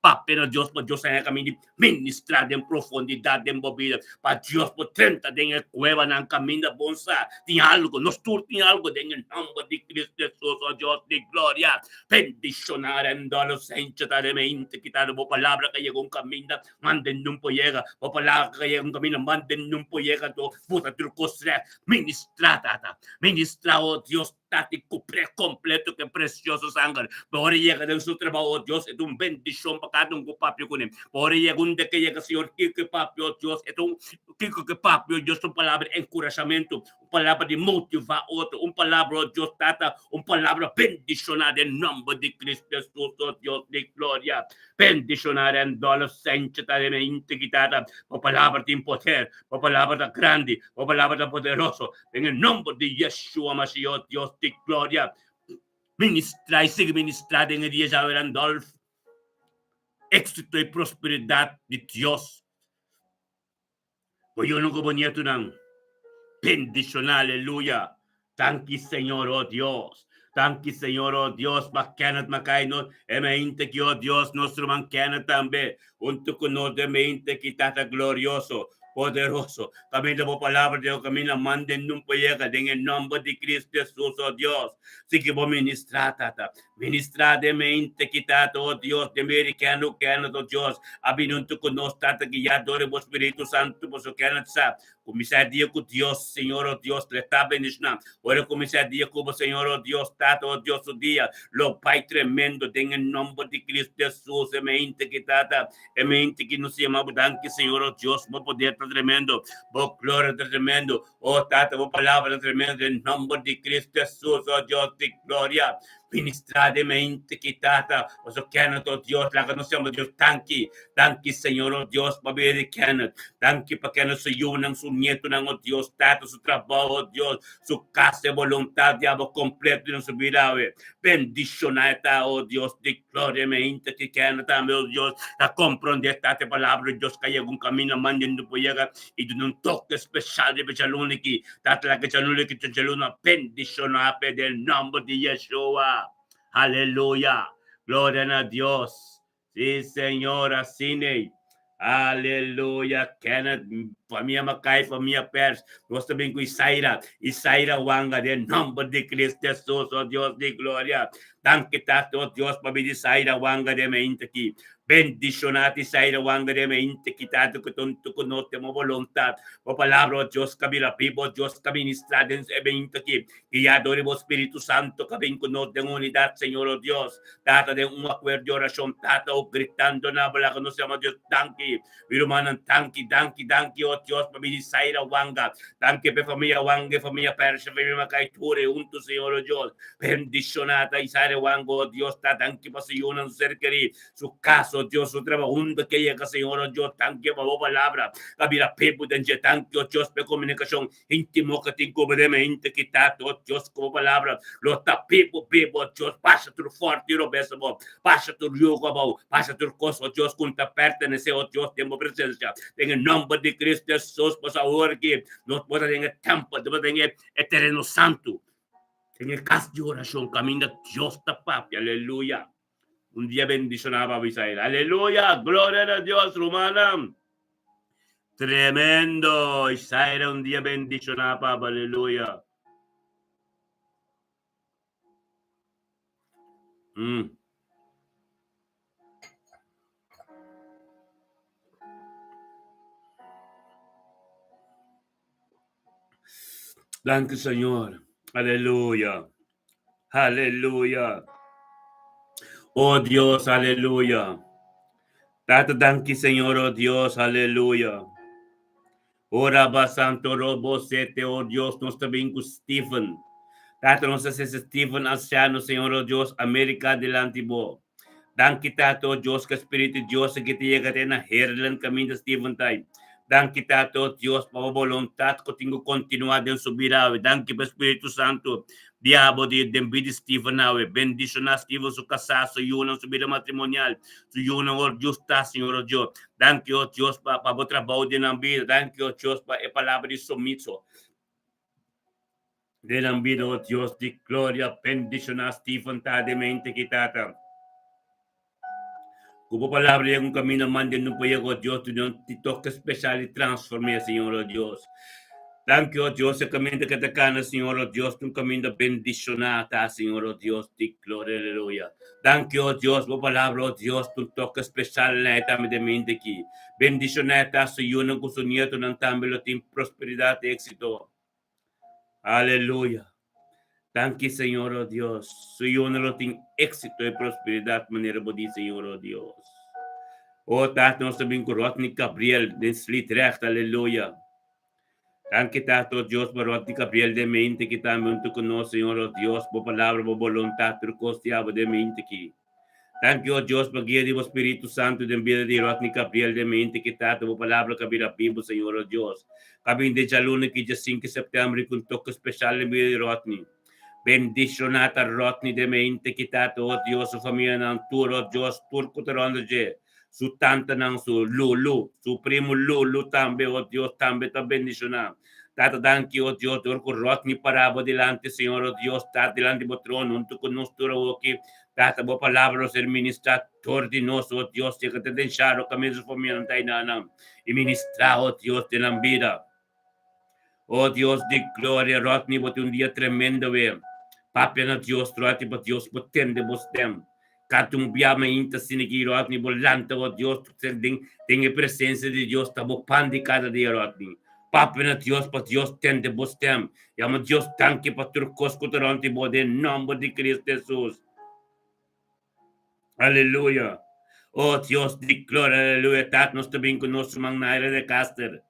papia na Dios pa Dios haña caminda di ministra den profundidad den bo bida, pa Dios por drenta den e cuevanan caminda bon sa tin algo, nos tur tin algo den e nomber di Cristo Jesus, oh Dios di gloria, bendiciona Randolfo Sencho ta remente kita bo palabra ka yega un caminda Manden nun por yega, bo palabra ka yega un kaminda, manden nun por yega, anto bo ta tur kos règt. Ministrá, Tata. Ministrá, o Dios, Tata, i kupr'é kompleto ku e presioso sanger. Pa ora e yega den su trabou, o Dios, e ta un bendishon pa kada un ku papia kuné. Pa ora e yega unda ke yega, Señor, kiko e papia, o Dios, e ta un, kiko ke papia, o Dios, ta un palabra di enkurashamentu, un palabra di motivá otro, un palabra, o Dios, Tata, un palabra bendishoná den nòmber di Cristo Hesus, o Dios di gloria. Bendishoná Randolph Senche ta den e integridad. Bo palabra tin poder, bo palabra ta grandi, bo palabra ta poderoso. Den e nomber di Yeshua Mashiach, Dios di gloria, ministra y sigui ministra den e dia djawe Randolph. Éxito y prosperidad di Dios. Bo yunan ku bo nietunan bendishoná, aleluya. Danki Señor, oh Dios. Danki Señor, oh Dios, pa Kenneth Mackay nos e mente ki, oh Dios, nos ruman Kenneth tambe, huntu ku nos den mente ki Tata glorioso, poderoso. Kaminda bo palabra den kaminda manden nun por yega den e nomber di Cristo Jesus, oh Dios. Sigui bo ministrá, Tata. Ministrá den mente ki Tata, oh Dios, den biri Kenneth, Kenneth, oh Dios, a bini huntu ku nos, Tata, guiá dor di bo Spiritu Santu, pasobra Kenneth sa Kuminsá e dia ku Dios, Señor, o Dios, lo ta bendishoná. Ora kuminsá e dia ku bo, Señor, o Dios, Tata, o Dios, su dia lo bai tremendo den e nomber di Cristo Jesus. E mente ki, Tata, e mente ki nos yama bo danki, Señor, o Dios, bo poder ta tremendo, bo gloria ta tremendo, o Tata, bo palabra ta tremendo den nomber di Cristo Jesus, o Dios di gloria. Ministrá den mente ki, Tata, pasobra Kenneth, o Dios, laga nos yama Dios danki. Danki, Señor, o Dios, pa bida di Kenneth. Danki pa Kenneth, su yunan, su nietunan, o Dios, Tata, su trabou, o Dios, su kas, e boluntat di abo kompleto den su bida awe. Bendishoná e ta, o Dios di gloria, mente ki Kenneth tambe, o Dios, ta komprondé, Tata, e palabra di Dios ka yega un kaminda mand'e por yega i duna un toke speshal riba e djaluna aki. Tata la ke djaluna ki ta djaluna bendishoná p'e den nòmber di Yeshua. Aleluya! Gloria na Dios! Sí, Señor, asina. Aleluya! Kenneth, famia Mackay, famia Pers, nos ta bin ku Isaira, Isaira Wanga, den nòmber di Cristo Jesus, o Dios di gloria. Danki Tata, o Dios, pa bini Isaira Wanga den mainta aki. Bendishoná ti Isaira Wanga den mainta aki, Tata, ku tonto ku nos den bo boluntat. Bo palabra, o Dios, ka bira bibu, o Dios, ka ministrá den e mainta aki. Guiá dor di bo Spiritu Santo ka bin ku nos den unidat, Señor, o Dios. Tata, den un akuerdo di orashon, Tata, o gritando na bo laga nos yama Dios danki. Mi rumannan, danki, danki, danki, o Dios, pa bini Saira Wanga. Danki pa e famia Wanga, e famia Persha, famia Makai, tur e huntu, Señor, o Dios. Bendishoná ta Isaira Wanga, o Dios, ta danki pa su yunan, su ser kerí, su kas, o Dios, su trabou, huntu ke yega, Señor, o Dios, danki pa bo palabra ka bira pebu den dje. Danki, o Dios, pa e komunikashon Intimo ka tin koba den mente ki ta to Dios ku bo palabra lo ta bibu bibu o Dios basha tur forti robes abou basha tur yugo abou basha tur kos o Dios ku ta pertenese o Dios den bo presensia den e nomber di Cristo Jesus pasobra awor aki nos por ta den e tempel nos por ta den e tereno santu den e kas di orashon kaminda Dios ta papia aleluya un dia bendishona pa bo Israel aleluya gloria na Dios rumannan. Tremendo! Isaira un dia bendishoná papa, aleluya. Mm. Danki Señor. Aleluya. Aleluya. Oh Dios, aleluya. Tata, danki Señor, oh Dios, aleluya. Ora ba Santo Robo Sete, oh Dios, nos ta bin ku Stephen. Tata, nos ta sese Stephen anciano, Señor, oh Dios, Amerika dilanti bo. Danki Tata, oh Dios, ku Spiritu Dios aki ta yega te na Heerlen kaminda Stephen ta ai. Danki Tata, oh Dios, pa bo boluntat ku tin ku kontinuá den su bida awe. Danki pa Spiritu Santu diabo di den bida di Stephen awe. Bendishoná Stephen, su kasá, su yunan, su bida matrimonial, su yunan, oh Dios ta, Señor, oh Dios. Danki, oh Dios, pa pa bo trabou den nan bida. Danki, oh Dios, pa e palabra di sumiso. Den nan bida, oh Dios di gloria, bendiciona Stephen ta den mente ki tata. Ku bo palabra yega un camino mande nu pa yega, oh Dios, duna un toque special y transforme, Señor, oh Dios. Danki, oh Dios, e caminda ke ta cana, Señor, oh Dios, ta un caminda bendiciona ta, Señor, oh Dios di gloria, aleluya. Danki, oh Dios, bo palabra, oh Dios, ta un toque special na e tambe den mente ki. Bendiciona e ta su yunan ku su nietonan tambe lo tin prosperidad y exito. Aleluya. Danki, Señor, oh Dios. Su yunan lo tin éxito y prosperidad manera bo di, Señor, oh Dios. Oh, Tata, nos ta bin ku Rodney Gabriel den Sliedrecht. Aleluya. Danki, Tata, oh Dios, pa Rodney Gabriel den mente ki tambe huntu ku nos, Señor, oh Dios, bo palabra, bo boluntad, tur kos di abo den mente ki. Danki, o Dios, pa guia di bo Spiritu Santu den bida di Rodney Gabriel den mente ki Tata bo palabra ka bira bibu, Señor, o Dios. Ka bin den djaluna ki dja sinku september i ku un toke speshal den bida di Rodney. Bendishoná ta Rodney den mente ki Tata, o Dios, su famianan tur, o Dios, tur ku ta rònt dje, su tantanan, su Lulu, su primu Lulu tambe, o Dios, tambe ta bendishoná. Tata, danki, o Dios, dor ku Rodney pará bo dilanti, Señor, o Dios, Tata, dilanti bo trono huntu ku nos tur awoki. Tata, bo palabra lo ser ministrá dor di nos, o Dios, yega te den sharo kaminda su famianan ta enanan, i ministrá, o Dios, den nan bida. O Dios di gloria, Rodney, bo tin un dia tremendo we. Papia na Dios, Rodney, pa Dios por tende bo stem. Kada un bia mainta asina ki, Rodney, bo lanta, o Dios, den, den e presencia di Dios ta bo pan di kada dia, Rodney. Papia na Dios pa Dios tende bo stem. Yama Dios danki pa tur kos ku ta rònt di bo den nòmber di Cristo Hesus. Aleluya. Oh Dios di gloria, aleluya. Tata nos ta bin ku nos ruman Naira de Caster.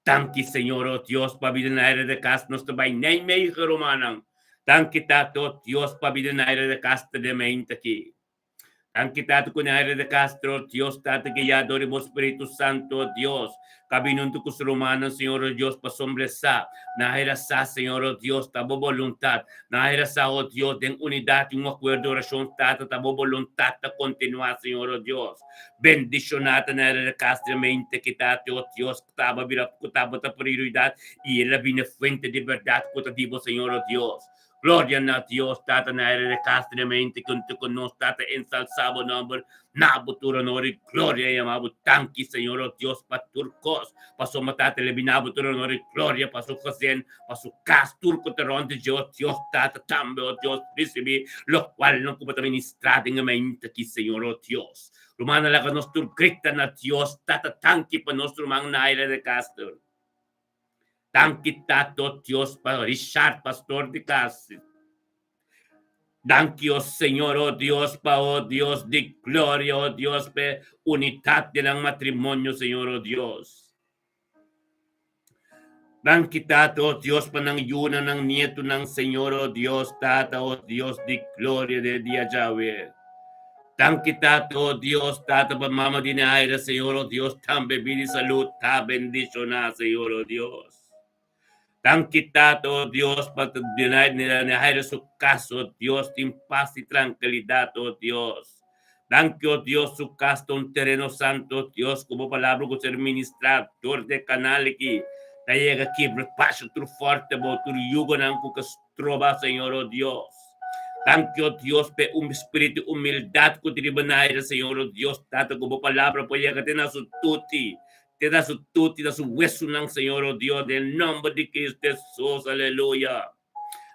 Danki Señor, oh Dios, pa bida Naira de Caster. Nos ta bai Nijmegen, rumannan. Danki Tata, oh Dios, pa bida Naira de Caster den mente aki. Danki Tata ku Naira de Castro, Dios Tata guiá dor di bo Spiritu Santo, Dios, ka bini huntu ku su rumannan, Señor o Dios, pasobra e sa, Naira sa, Señor o Dios, ta bo boluntat, Naira sa, o Dios, den unidat i un akuerdo orashon, Tata, ta bo boluntat ta kontinuá, Señor o Dios. Bendishoná ta Naira de Castro mente ki Tata, o Dios, ku taba bira, ku tabata prioridat i el a bini fuente di bèrdat ku ta di bo, Señor o Dios. Gloria na Dios, Tata na aire de Castro mente kuntu ku nos, Tata ensalsa bo nomber, na bo tur honor i gloria yama bo danki Señor o Dios pa tur kos, pasobra Tata le bina bo tur honor i gloria pa su gezin, pa su kas, tur ku ta rònt di dje o Dios, Tata tambe o Dios risibí lokual nan ku bo ta ministrá den e mente aki Señor o Dios. Rumannan laga nos tur grita na Dios, Tata danki pa nos ruman Naira de Castro. Danki Tato Dios pa Richard pastor di kas. Danki o Señor o Dios pa o Dios di gloria o Dios p'e unitat di nan matrimonio Señor o Dios. Danki Tata o Dios pa nan yunan nan nietunan Señor o Dios Tata o Dios di gloria den e dia djawe. Danki Tata, oh Dios, Tata pa mama di Neaira, Señor, oh Dios, tambe bida y salud ta bendiciona, Señor, oh Dios. Danki Tata, oh Dios, pa Neaira su cas, oh Dios, tin paz y tranquilidad, oh Dios. Danki, oh Dios, su cas ta un tereno santo, oh Dios, cu bo palabra cu ser ministra door di e canal aki, ta yega kibra pasha tur forte bo, tur yugonan cu ka stroba, Señor, oh Dios. Danki, o Dios, p'e un spiritu di humildat ku ta riba naira, Señor, o Dios, Tata, ku bo palabra por yega te na su tuti. Te na su tuti, na su wesunan, Señor, oh Dios, den nomber di Cristo Jesus, aleluya.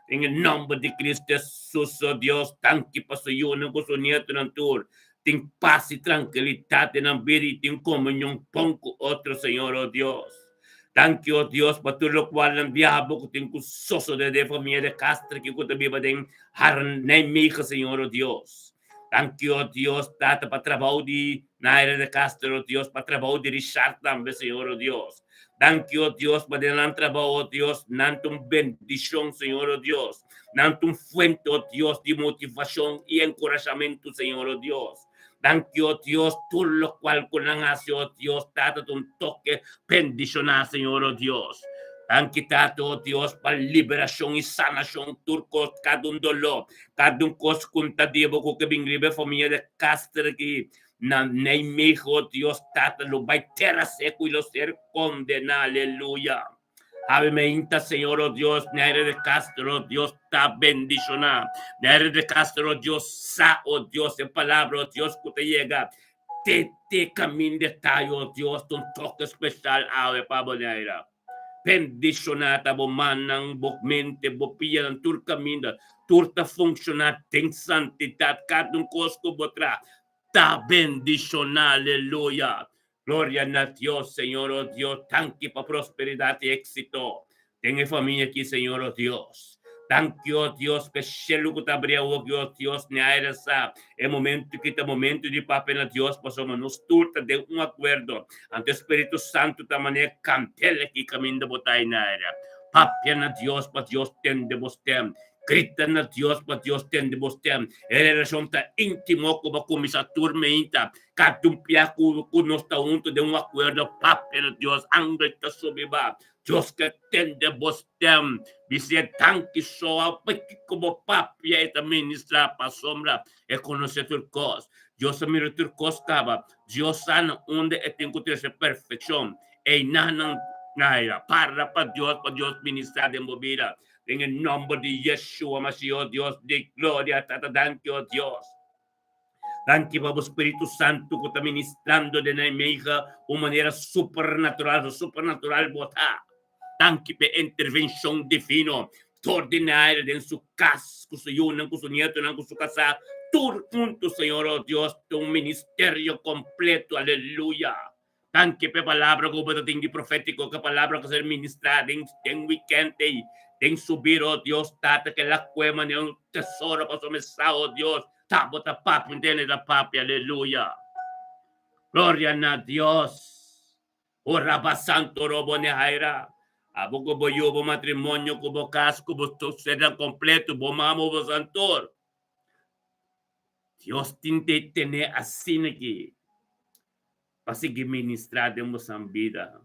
Den e nomber di Cristo Jesus, oh Dios, danki pa su yunan ku su nietonan tur. Tin pas i trankilidat den nan bida i tin komunion bon ku otro, Señor, oh Dios. Danki, oh Dios, pa tur lokual nan biaha bo ku tin ku sosode den e famia de Castro ki ku ta biba den Nijmegen, Señor, oh Dios. Danki, oh Dios, Tata, pa trabou di Naira de Castro, oh Dios, pa trabou di Richard tambe, Señor, oh Dios. Danki, oh Dios, pa den nan trabou, oh Dios, nan ta un bendishon, Señor, oh Dios. Nan ta un fuente, oh Dios, di motivashon i enkurashamentu, Señor, oh Dios. Danki, oh Dios, tur lokual ku nan hasi, oh Dios, Tata, ta un toke bendishoná, Señor, oh Dios. Danki, Tata, oh Dios, pa liberashon i sanashon tur kos, kada un doló, Kada un kos ku N ta deba ku ke bin riba e famia de Caster aki na Nijmegen, oh Dios Tata, lo bai tera seku i lo ser kondená. Aleluya. Awe meinta, Señor, oh Dios, Neire de Castro, oh Dios, ta bendishoná. Neire de Castro, oh Dios, sa, oh Dios, e palabra, oh Dios, ku ta yega te te kaminda e tayo, oh Dios, ta un toke speshal awe pa bo, Neira. Bendishoná ta bo mannan, bo mente, bo pianan, tur kaminda, tur ta funshoná den santidat, kada un kos ku bo traha ta bendishoná, aleluya. Gloria na Dios, Señor, oh Dios, danki pa prosperidat i éksito den e famia aki, Señor, oh Dios. Danki, oh Dios, pa e shelu ku ta abri awoki, oh Dios, ni aire sa e momento ki ta momento di papia na Dios, pasobra nos tur ta den un akuerdo. Anto e Spiritu Santu ta manera kandela ki kaminda bo ta ei na aire. Papia na Dios pa Dios tende bo stem. Grita na Dios pa Dios tende bo stem. E relashon ta íntimo ku bo a kuminsá tur meinta. Kada un pia ku nos ta huntu den un akuerdo, papia na Dios, angel ta subi ba. Dios ke tende bo stem. Bis'é danki soa pa kiko bo papia e ta ministrá pasobra e konosé tur kos. Dios a mira tur kos kaba. Dios sa na unda e tin ku trese perfekshon. Einanan naira. Para pa Dios pa Dios ministrá den bo bida. Den e nòmber di Yeshua Mashiach, Dios di gloria, Tata danki, o Dios. Danki pa bo Spiritu Santu ku ta ministrando den e meija un manera supernatural, supernatural bo ta. Danki pa e intervenshon divino dor di Naira den su kas, ku su yunan, ku su nietonan, ku su kasá, tur huntu, Señor, oh Dios, ta un ministerio kompleto, aleluya. Danki pa e palabra ku bo ta tin di profétiko, ku e palabra ku a ser ministrá den den wikènt ei, den su bida, oh Dios Tata, ke la kue manera un tesoro pasobra mi sa, oh Dios, ta bo ta papia, mi tende ta papia, aleluya. Gloria na Dios. Oh Raba Santo Robo Nehaira, abo ku bo yu, bo matrimonio, ku bo kas, ku bo sernan kompleto, bo mama, bo santor. Dios tin te tene asina ki. pa sigui ministrá den bosan bida.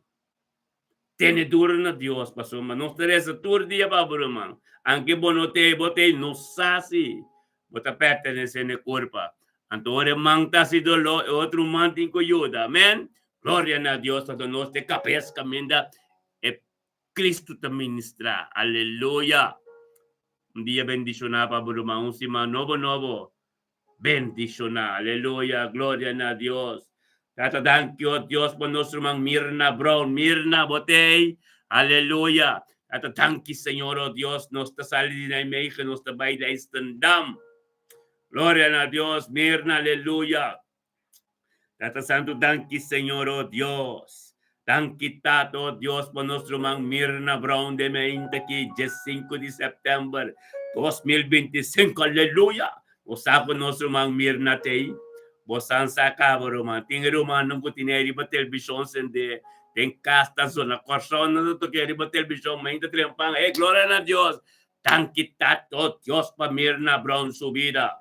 Tene duro na Dios, pasobra nos ta resa tur dia pa bo ruman. Anke bo no t'ei, bo t'ei, nos sa si bo ta pertenesé na e kurpa. Anto ora e man ta hasi doló, e otro man tin ku yuda. Amen. Gloria na Dios, pasobra nos ta e kabes kaminda e Cristo ta ministrá. Aleluya! Un dia bendishoná pa bo ruman, un siman nobo nobo. Bendiciona. Aleluya. Gloria na Dios. Tata danki oh Dios pa nos ruman Mirna Brown. Mirna bo t'ey. Aleluya. Tata danki Señor oh Dios nos ta sali di Nijmegen nos ta bay Leidschendam. Gloria na Dios Mirna aleluya. Tata Santu danki Señor oh Dios. Danki Tata oh Dios pa nos ruman Mirna Brown den mainta aki diesinku di september 2025 aleluya. Bo sa ku nos ruman Mirna t'ei? Bo san sa kaba ruman. Tin e rumannan ku tene riba televishon sende den kas ta zona Kòrsou nan ta toke riba televishon mainta trempan. Hey gloria na Dios. Danki Tata oh Dios pa Mirna Brown su bida.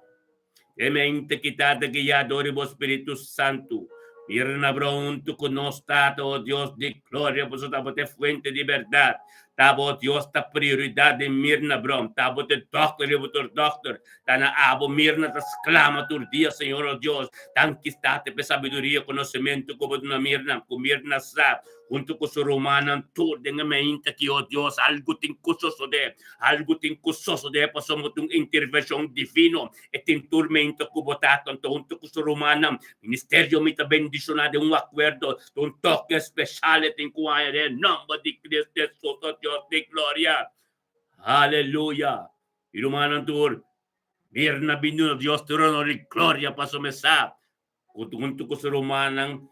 E mente ki Tata guiá dor di bo Spiritu Santu. Mira na bro huntu ku nos, Tata, o Dios di gloria, pasobra bo ta e fuente di bèrdat. Ta bo Dios ta prioridat den Mirna Brom. Ta bo te dòkter riba tur dòkter. Ta na abo Mirna ta sklama tur dia, Señor o Dios. Danki Tata p'e sabiduria, konosementu ku bo duna Mirna, ku Mirna sa huntu ku su rumannan tur den e meinta ki, o Dios, algu tin ku sosodé. Algu tin ku sosodé pasobra bo tin un intervenshon divino. E tin tur meinta ku bo Tata anto huntu ku su rumannan. Ministerio mi ta bendishoná den un akuerdo, den un toke speshal e tin ku haña den e nòmber di Cristo Hesus, o Dios di gloria. Aleluya! Mi rumannan tur, Mirna bin duna Dios tur honor i gloria pasobra e sa ku huntu ku su rumannan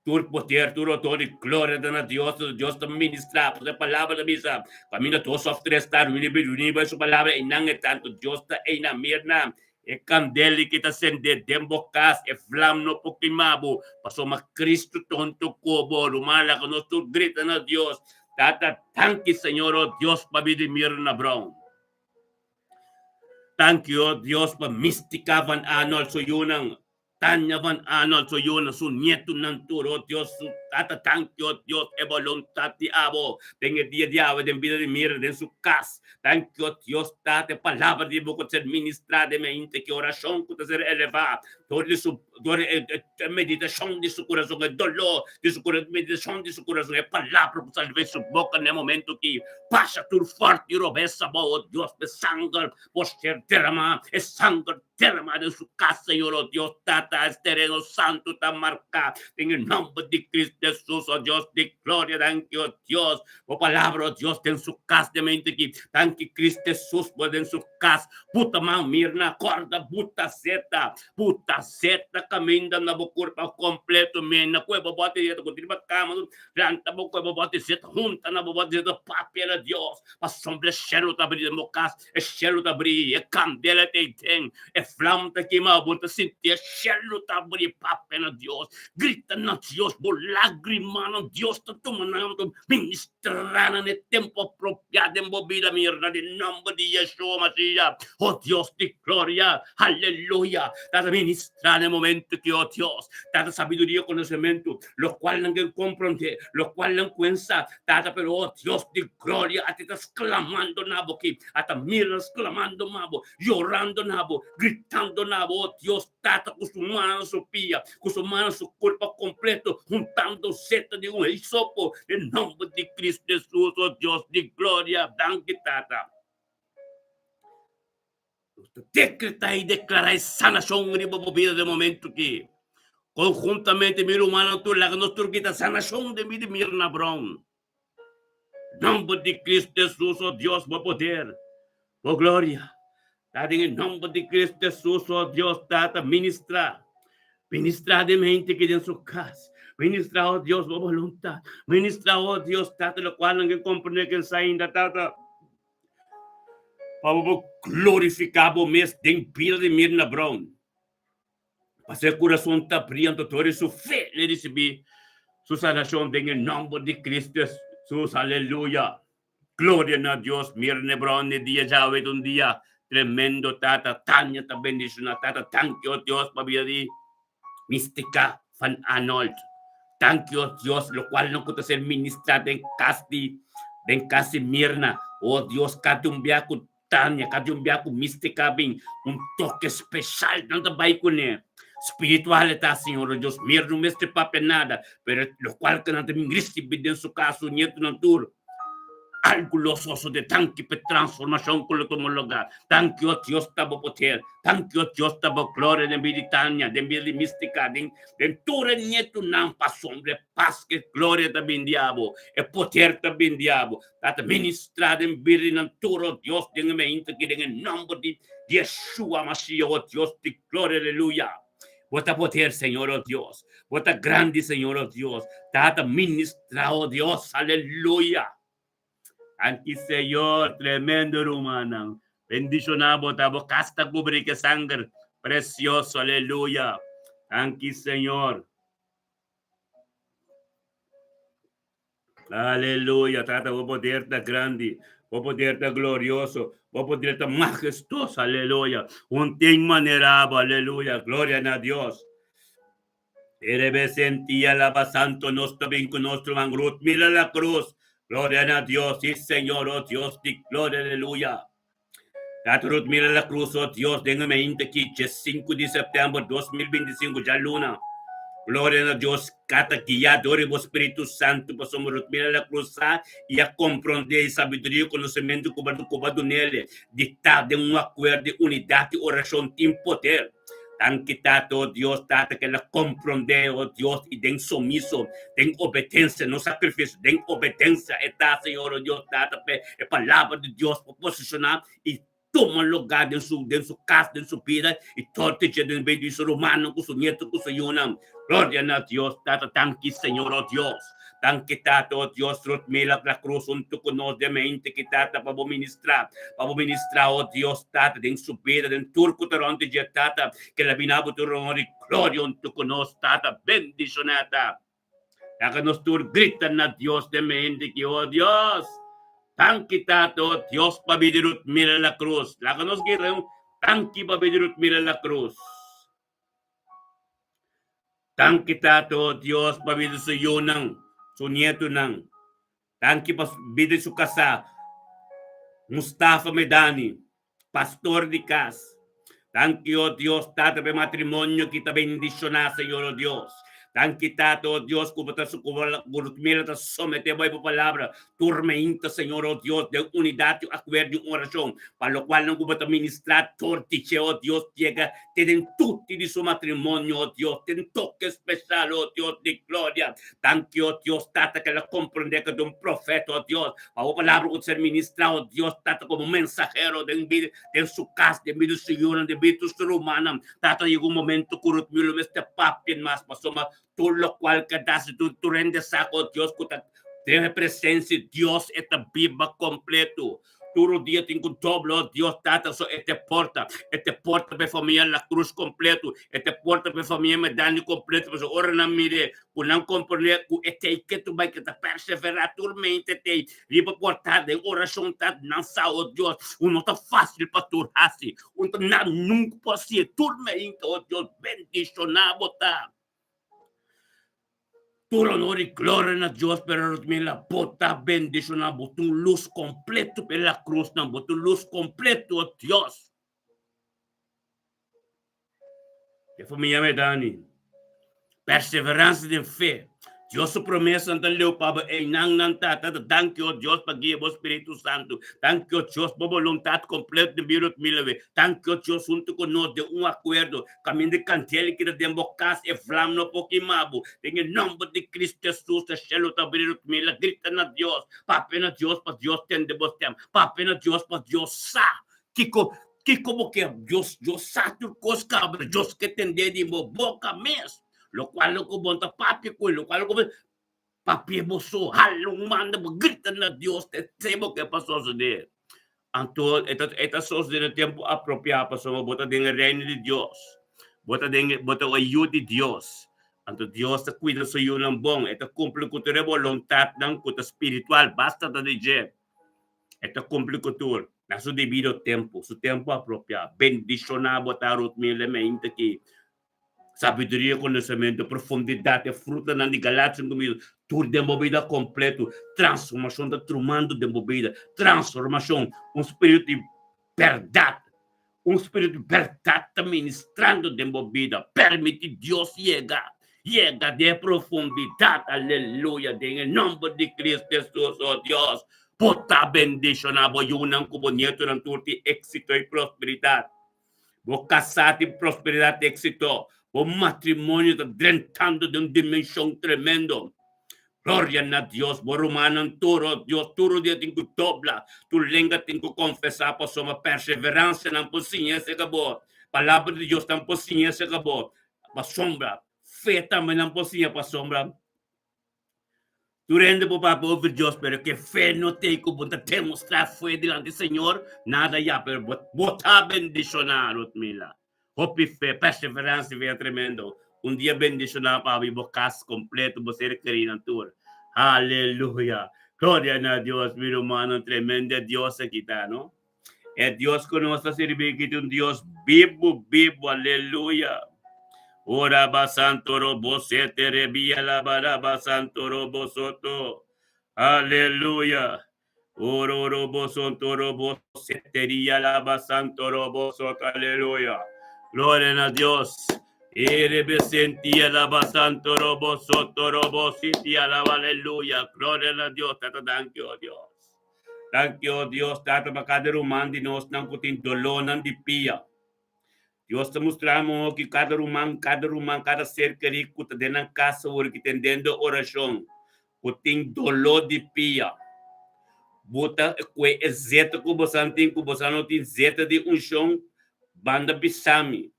tur poder, tur otor i gloria ta na Dios, pasobra Dios ta ministrá. Pasobra e palabra ta bisa, Kaminda dos òf tres ta reuní, reuní bai su palabra, einan e ta. Anto Dios ta einan. Mirna, e kandel ki ta sendé den bo kas, e vlam no por kima bo, pasobra Cristo ta huntu ku bo. Ruman, laga nos tur grita na Dios, Tata, danki Señor, o Dios, pabia di Mirna Brown. Danki, o Dios, pa Mystica van Arnold su yunan, Tanya van Arnold su yunan, su nietunan tur, o Dios, su tata. Danki, o Dios, e boluntat di abo den e dia di awe den bida di Mirna, den su kas. Danki, o Dios, Tata, e palabra di bo ku ta ser ministrá den mi ainda, ki orashon ku ta ser elevá dor di su, dor di e meditashon di su kurason, e doló di su kurason, meditashon di su kurason, e palabra ku sali den su boka na e momento aki. Pasa tur forti robes abou, o Dios, p'e sanger por ser deramá, e sanger deramá den su kas, Señor, o Dios Tata, es tereno santu ta marká den e nòmber di Cristo Jesus, o Dios di gloria. Danki, o Dios, bo palabra, o Dios, den su kas den mente aki. Danki, Cristo Jesus, bo den su kas. Buta man Mirna, kòrda, buta seta, buta seta kaminda na bo kurpa kompleto, mena ku e bo bòti dieta ku tin riba kama. Planta bo ku e bo bòti zeta, hunta na bo bòti zeta, papia na Dios, pasobra e shelu ta bri den bo kas, e shelu ta bri, e kandela ta ei den, e flam ta kima, bo ta sinti e shelu ta bri, papia na Dios, grita na Dios, bo lagrimanan Dios ta tuma nan ta ministra nan e tempu apropiá den bo bida, mira den nòmber di Yeshua Masiya, o Dios di gloria, aleluya, ta ministra na e momento aki, o Dios, tata sabiduria, konosementu. Lokual nan ke komprondé, lokual nan kuensa, Tata, pero oh Dios di gloria, a ti ta sklamando na bo aki, a ta mira sklamando na bo, yorando na bo, gritando na bo, oh Dios, Tata, ku su man na su pia, ku su man na su kurpa kompleto, huntando seta di un hisopo, den nòmber di Cristo Jesus, oh Dios di gloria, danki, Tata. Nos ta dekretá i deklará e sanashon riba bo bida den momentu aki. Konhuntamente mi rumannan tur laga nos tur grita sanashon den bida di Mirna Brown. Nòmber di Cristo Jesus, o Dios, bo poder, bo gloria ta den e nòmber di Cristo Jesus, o Dios Tata, ministrá, ministrá den hende aki den su kas. Ministrá, o Dios, bo boluntat. Ministrá, o Dios Tata, lokual nan ke komprendé ken sa ainda, Tata. Pa bo por glorifiká bo mes den bida di Mirna Brown. Pasobra e kurason ta bria anto tur di su fe le risibí su salbashon den e nòmber di Cristo Jesus. Aleluya! Gloria na Dios! Mirna Brown e dia djawe ta un dia tremendo. Tata Tania ta bendishoná. Tata danki o Dios pabia di Mystica van Arnold. Danki o Dios locual nan cu ta ser ministra den cas di den cas di Mirna. O Dios cada un bia cu Tania, cada un bia cu Mystica bin un toque special nan ta bay cune. Spiritual e ta Señor o Dios. Mirna no mester papia nada pero locual cu nan ta bin ricibi den su cas su nietonan tur. Algu lo sosode. Danki p'e transformashon ku lo tuma lugá. Danki, o Dios, ta bo poder. Danki, o Dios, ta bo gloria den bida di Tania, den bida di Mística, den den tur e nietunan. Pasobra e pas ku e gloria ta bin di abo, e poder ta bin di abo. Tata, ministrá den bida di nan tur, o Dios, den e meinta aki, den e nòmber di Yeshua Mashiach, o Dios di gloria. Aleluya! Bo ta poder, Señor, o Dios. Bo ta grandi, Señor, o Dios. Tata, ministra, o Dios. Aleluya. Danki, Señor. Tremendo, rumannan. Bendiciona bo ta. Bo cas ta cubri cu e sanger precioso. Aleluya. Danki, Señor. Aleluya, Tata, bo poder ta grandi, bo poder ta glorioso, bo poder ta mahestuoso, aleluya. Un tin manera bo, aleluya, gloria na Dios. Erebe sentí alaba santo, nos ta bin ku nos ruman Ruth, mira la cruz. Gloria na Dios, sí Señor, oh Dios di gloria, aleluya. Tata Ruth mira la cruz, oh Dios, den e mainta aki, dje 5 di september 2025, djaluna. Gloria na Dios, kata guiá dor di bo Spiritu Santu, pasobra Ruth mira la cruz sa i a komprondé e sabiduria i konosementu ku bo a dun'el di ta den un akuerdo di unidat i orashon tin poder. Danki Tata, oh Dios, Tata, ku el a komprondé, oh Dios, i den sumiso, den obedensia, no sakrifisio, den obedensia e ta, Señor, oh Dios, Tata, p'e e palabra di Dios por posishoná i tuma lugá den su, den su kas, den su bida, i torti dje den bida di su rumannan, ku su nieto, ku su yunan. Gloria na Dios, Tata, danki, Señor, oh Dios. Danki, Tata, oh Dios, Rutmila la Cruz huntu ku nos den mente ki, Tata, pa bo ministrá, pa bo ministrá, oh Dios, Tata, den su bida, den tur ku ta rònt di dje, Tata, ke la bina bo tur honor i gloria huntu ku nos, Tata, bendishoná, ta. Laga nos tur grita na Dios den mente ki, oh Dios, danki, Tata, oh Dios, pa bida di Rutmila la Cruz. Laga nos grita un danki pa bida di Rutmila la Cruz. Danki Tata, oh Dios, pa bida su yunan, su nietunan. Danki pa bida di su kasá, Mustafa Medani, pastor di kas. Danki, oh Dios, Tata, pa e matrimonio ki ta bendishoná, Señor, oh Dios. Danki, Tata, oh Dios, ku bo ta ku bo mira ta someté bo e bo palabra tur meinta, Señor, oh Dios, den unidat i akuerdo i orashon, pa lokualnan ku bo ta ministrá tur diche, oh Dios, yega Te den tutti di su matrimonio, oh Dios, te un toque special, oh Dios di gloria. Danki, oh Dios, Tata, que el a comprende que ta un profeta, oh Dios, pa bo palabra cu ser ministra, oh Dios, Tata, como mensahero den bida, den su cas, den bida di su yunan, den bida di su rumannan. Tata, yega un momento cu Ruth Milo mester papia mas, pasobra tur locual ke ta haci, tur, tur hende sa, oh Dios, cu ta den e presencia di Dios, e ta biba completo. Tur dia tin ku dobla, oh Dios Tata, so e te porta. E te porta pa e famia La Cruz kompleto. E te porta pa e famia Medani kompleto. Pasobra ora nan mir'é, ku nan komprendé ku e t'ei ketu bai, ke ta perseverá tur mente t'ei riba porta den orashon ta nan sa, oh Dios, un no ta fásil pa tur hasi. Un ta nan nunka por hasié tur mente, oh Dios, bendishoná bo ta. Tur honor i gloria na Dios, pero nos mi la bo ta bendiciona, bo ta un luz completo pe la cruz nan, bo ta un luz completo, oh Dios. E familia Medani, perseverancia den fe. Dios su promesanan ta leu pa bo, einan nan ta. Tata, danki, oh Dios, pa guia bo Spiritu Santu. Danki, oh Dios, pa boluntad completo den bida Ruth Danki, oh Dios, hunto cu nos den un acuerdo. Kaminda di kandel keda den bo kas, e vlam no por kima bo. Den e nòmber di Kristu Hesus, e shelu ta abri rut mi. La grita na Dios, papia na Dios pa Dios tende bo stèm. Papia na Dios pa Dios sa kiko kiko bo ke. Dios Dios sa tur kos kabra. Dios ke tende di bo boka mes. Lokual lo ku bo ta papia ku el, lokual lo ku bo papia bo so, hala un manda bo grita na Dios te te bo ke pa sosodé. Anto e ta e ta sosodé na tempu apropiá pasobra bo ta den e reino di Dios. Bo ta den bo ta e yu di Dios. Anto Dios ta kuida su yunan bon. E ta kumpli ku tur e boluntatnan ku ta spiritual, basta ta di dje. E ta kumpli ku tur na su debido tempu, su tempu apropiá. Bendishoná bo ta Ruth Miller meinta ki Sabiduria, konosementu, profundidat, e frutanan di Galatia kumido, tur den bo bida kompleto. Transformashon ta trumando den bo bida. Transformashon, un spiritu di bèrdat, un spiritu di bèrdat ta ministrando den bo bida. Permití Dios yega, yega den e profundidat, aleluya, den e nòmber di Cristo Hesus, oh Dios, bo ta bendishoná bo yunan ku bo nietonan tur tin éksito i prosperidat. Bo kasá tin prosperidat i éksito. Bo matrimonio ta drentando den un dimenshon tremendo. Gloria na Dios! Bo rumannan tur, oh Dios, tur dia tin ku dobla, tur lenga tin ku konfesá pasobra perseveransia nan por siña aserka bo. Palabra di Dios nan por siña aserka bo. Pasobra fe tambe nan por siña pasobra. Tur hende por papia over Dios, pero ke fe no tei ku bo ta demostrá fe dilanti Señor, nada ya, pero bo, bo ta bendishoná, Rutmila. Hopi fe, perseveransia i fe tremendo. Un dia bendishoná pa bo i bo kas kompleto, bo ser kerinan tur. Aleluya! Gloria na Dios, mi rumannan, tremendo e Dios aki ta, no? E Dios ku nos ta sirbi aki ta un Dios bibu, bibu, aleluya. Ora ba santo robo sete rebia la baraba santo robo soto. Aleluya. Ororobo sontorobo seteria laba santorobo sot. Aleluya. Gloria na Dios. Erebe sentia laba santorobo sotorobo sitia laba. Aleluya. Gloria na Dios. Tata, thank you, oh Dios. Thank you, oh Dios. Tata, pa kada ruman di nos nan ku tin dolónan di pia. Dios ta mustra mi hopi kada ruman, kada ruman, kada ser kerí ku ta den nan kas awor ki tendendo orashon, ku tin doló di pia. Bo ta kue e zeta ku bosan tin, ku bosan no tin zeta di unshon, banda bisa mi.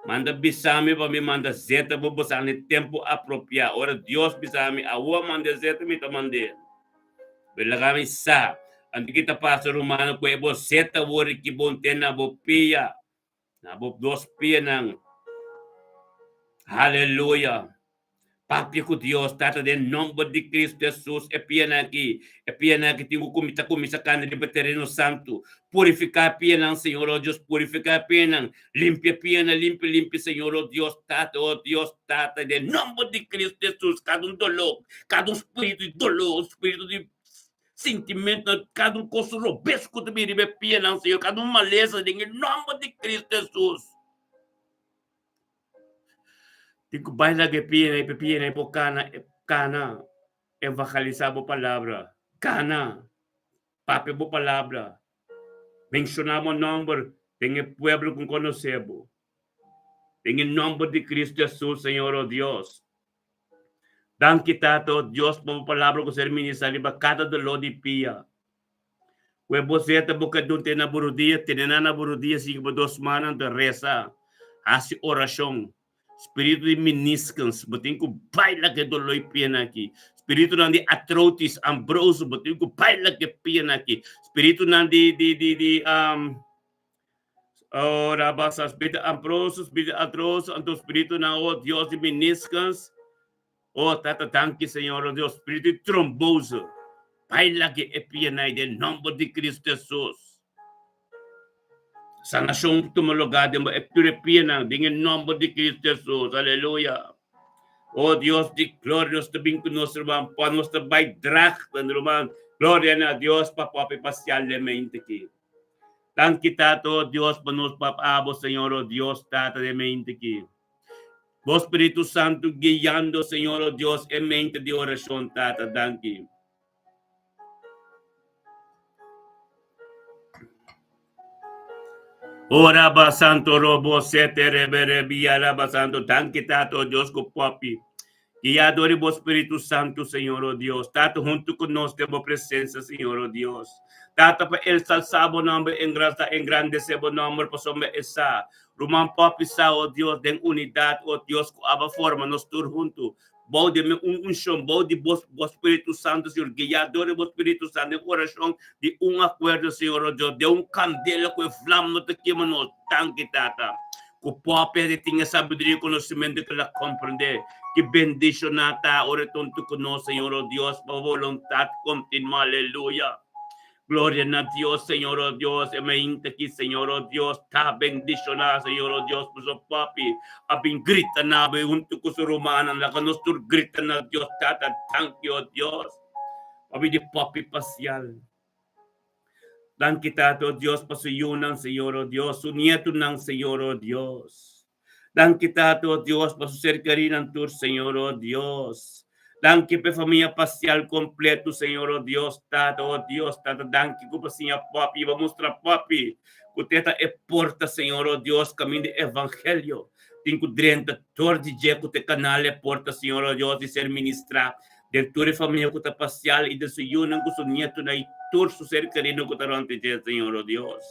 Manda bisa mi pa mi manda zeta pa bosan na e tempu apropiá. Ora Dios bisa mi, awor manda e zeta, mi ta mand'é. Pero laga mi sa, anto ki ta pasa rumannan ku e bo zeta awor ki bon ten na bo pia, na bo dos pianan. Haleluya! Papia ku Dios, Tata, den nomber di Cristo Jesus, e pianan aki, e pianan aki tin ku ta kuminsá kanda riba tereno santu. Purifiká e pianan, Señor, oh Dios, purifiká e pianan. Limpia e pianan, limpia, limpia, Señor, oh Dios, Tata, oh Dios, Tata, den nomber di Cristo Jesus, kada un doló, kada un spiritu di doló, spiritu di Sintimentonan, kada un kos robes ku ta bini riba e pianan, Señor, kada un malesa den e nòmber di Cristo Hesus. Tin ku bai laga e pianan, e pianan por kana, kana evangelisá bo palabra, kana papia bo palabra, menshoná bo nòmber den e pueblo ku konosé bo. Den e nòmber di Cristo Hesus, Señor, o Dios. Danki Tata, o Dios, pa bo palabra ku ser ministrá riba kada doló di pia. Ku e boseta bo ke dun te na bo rudia, tene nan na bo rudia sigui bo dos mannan ta resa, hasi orashon. Spiritu di miniskens, bo tin ku bai laga e doló i pianan aki. Spiritunan di atrotis, ambroso, bo tin ku bai laga e pianan aki. Spiritunan di di di di um, Oh, rabasa, spiritu amproso, spiritu atroso, anto spiritu na oh Dios di meniscus. Oh, tata, danki, Señor, oh Dios, spiritu di trombose. Baila que e pia den nomber di Cristo Jesus. Sanacion tuma lugar den e pure pia den e nomber di Cristo Jesus. Aleluya. Oh Dios di gloria, nos ta bin ku nos ruman, pa nos ta bai drachten, ruman. Gloria na Dios, pa papi parcialmente aki. Danki Tata, oh Dios, pa nos pap abo, Señor, oh Dios, Tata de mente ki. Bo Spiritu Santu guiando, Señor, oh Dios, e mente di oracion, Tata, danki. Ora ba santo robo sete rebe rebi ba santo danki Tata, oh Dios, ku papi. Guiado di bo Spiritu Santu, Señor, oh Dios. Tata, huntu ku nos den bo presensia, Señor, oh Dios. Tata, pa ensalsá bo nòmber, engrasá, engrandesé bo nòmber, pasobra e sa, ruman pòpi sa, oh Dios, den unidat, oh Dios, ku aba forma nos tur huntu, bou di mi un unshon, bou di bo, bo Spiritu Santu, Señor, guiado di bo Spiritu Santu, den orashon di un akuerdo, Señor, oh Dios, den un kandela ku e vlam no ta kima nos. Danki, Tata. Ku papia di tin e sabiduria i konosementu ku el a komprendé. Ki bendishoná ta ora e tontu ku nos, Señor, o Dios, pa bo boluntat kontinuá. Aleluya! Gloria na Dios, Señor, o Dios. E mainta aki, Señor, o Dios, ta bendishoná, Señor, o Dios, pasobra papi a bin grita na bo i huntu ku su rumannan. Laga nos tur grita na Dios, Tata, danki, o Dios, pabia di papi pasial. Danki Tata, o Dios, pa su yunan, Señor, o Dios, su nietunan, Señor, o Dios. Danki Tata, o Dios, pa su ser kerinan tur, Señor, o Dios. Danki pa e famia pasial kompleto, Señor, o Dios, Tata, o Dios, Tata, danki ku bo siña papi, bo mustra papi ku te ta e porta, Señor, o Dios, kaminda di evangelio tin ku drenta dor di dje ku te kanal e porta, Señor, o Dios, di ser ministrá Den tur e famia ku ta pasial i den su yunan ku su nietunan i tur su ser kerido ku ta rònt di dje, Señor, o Dios.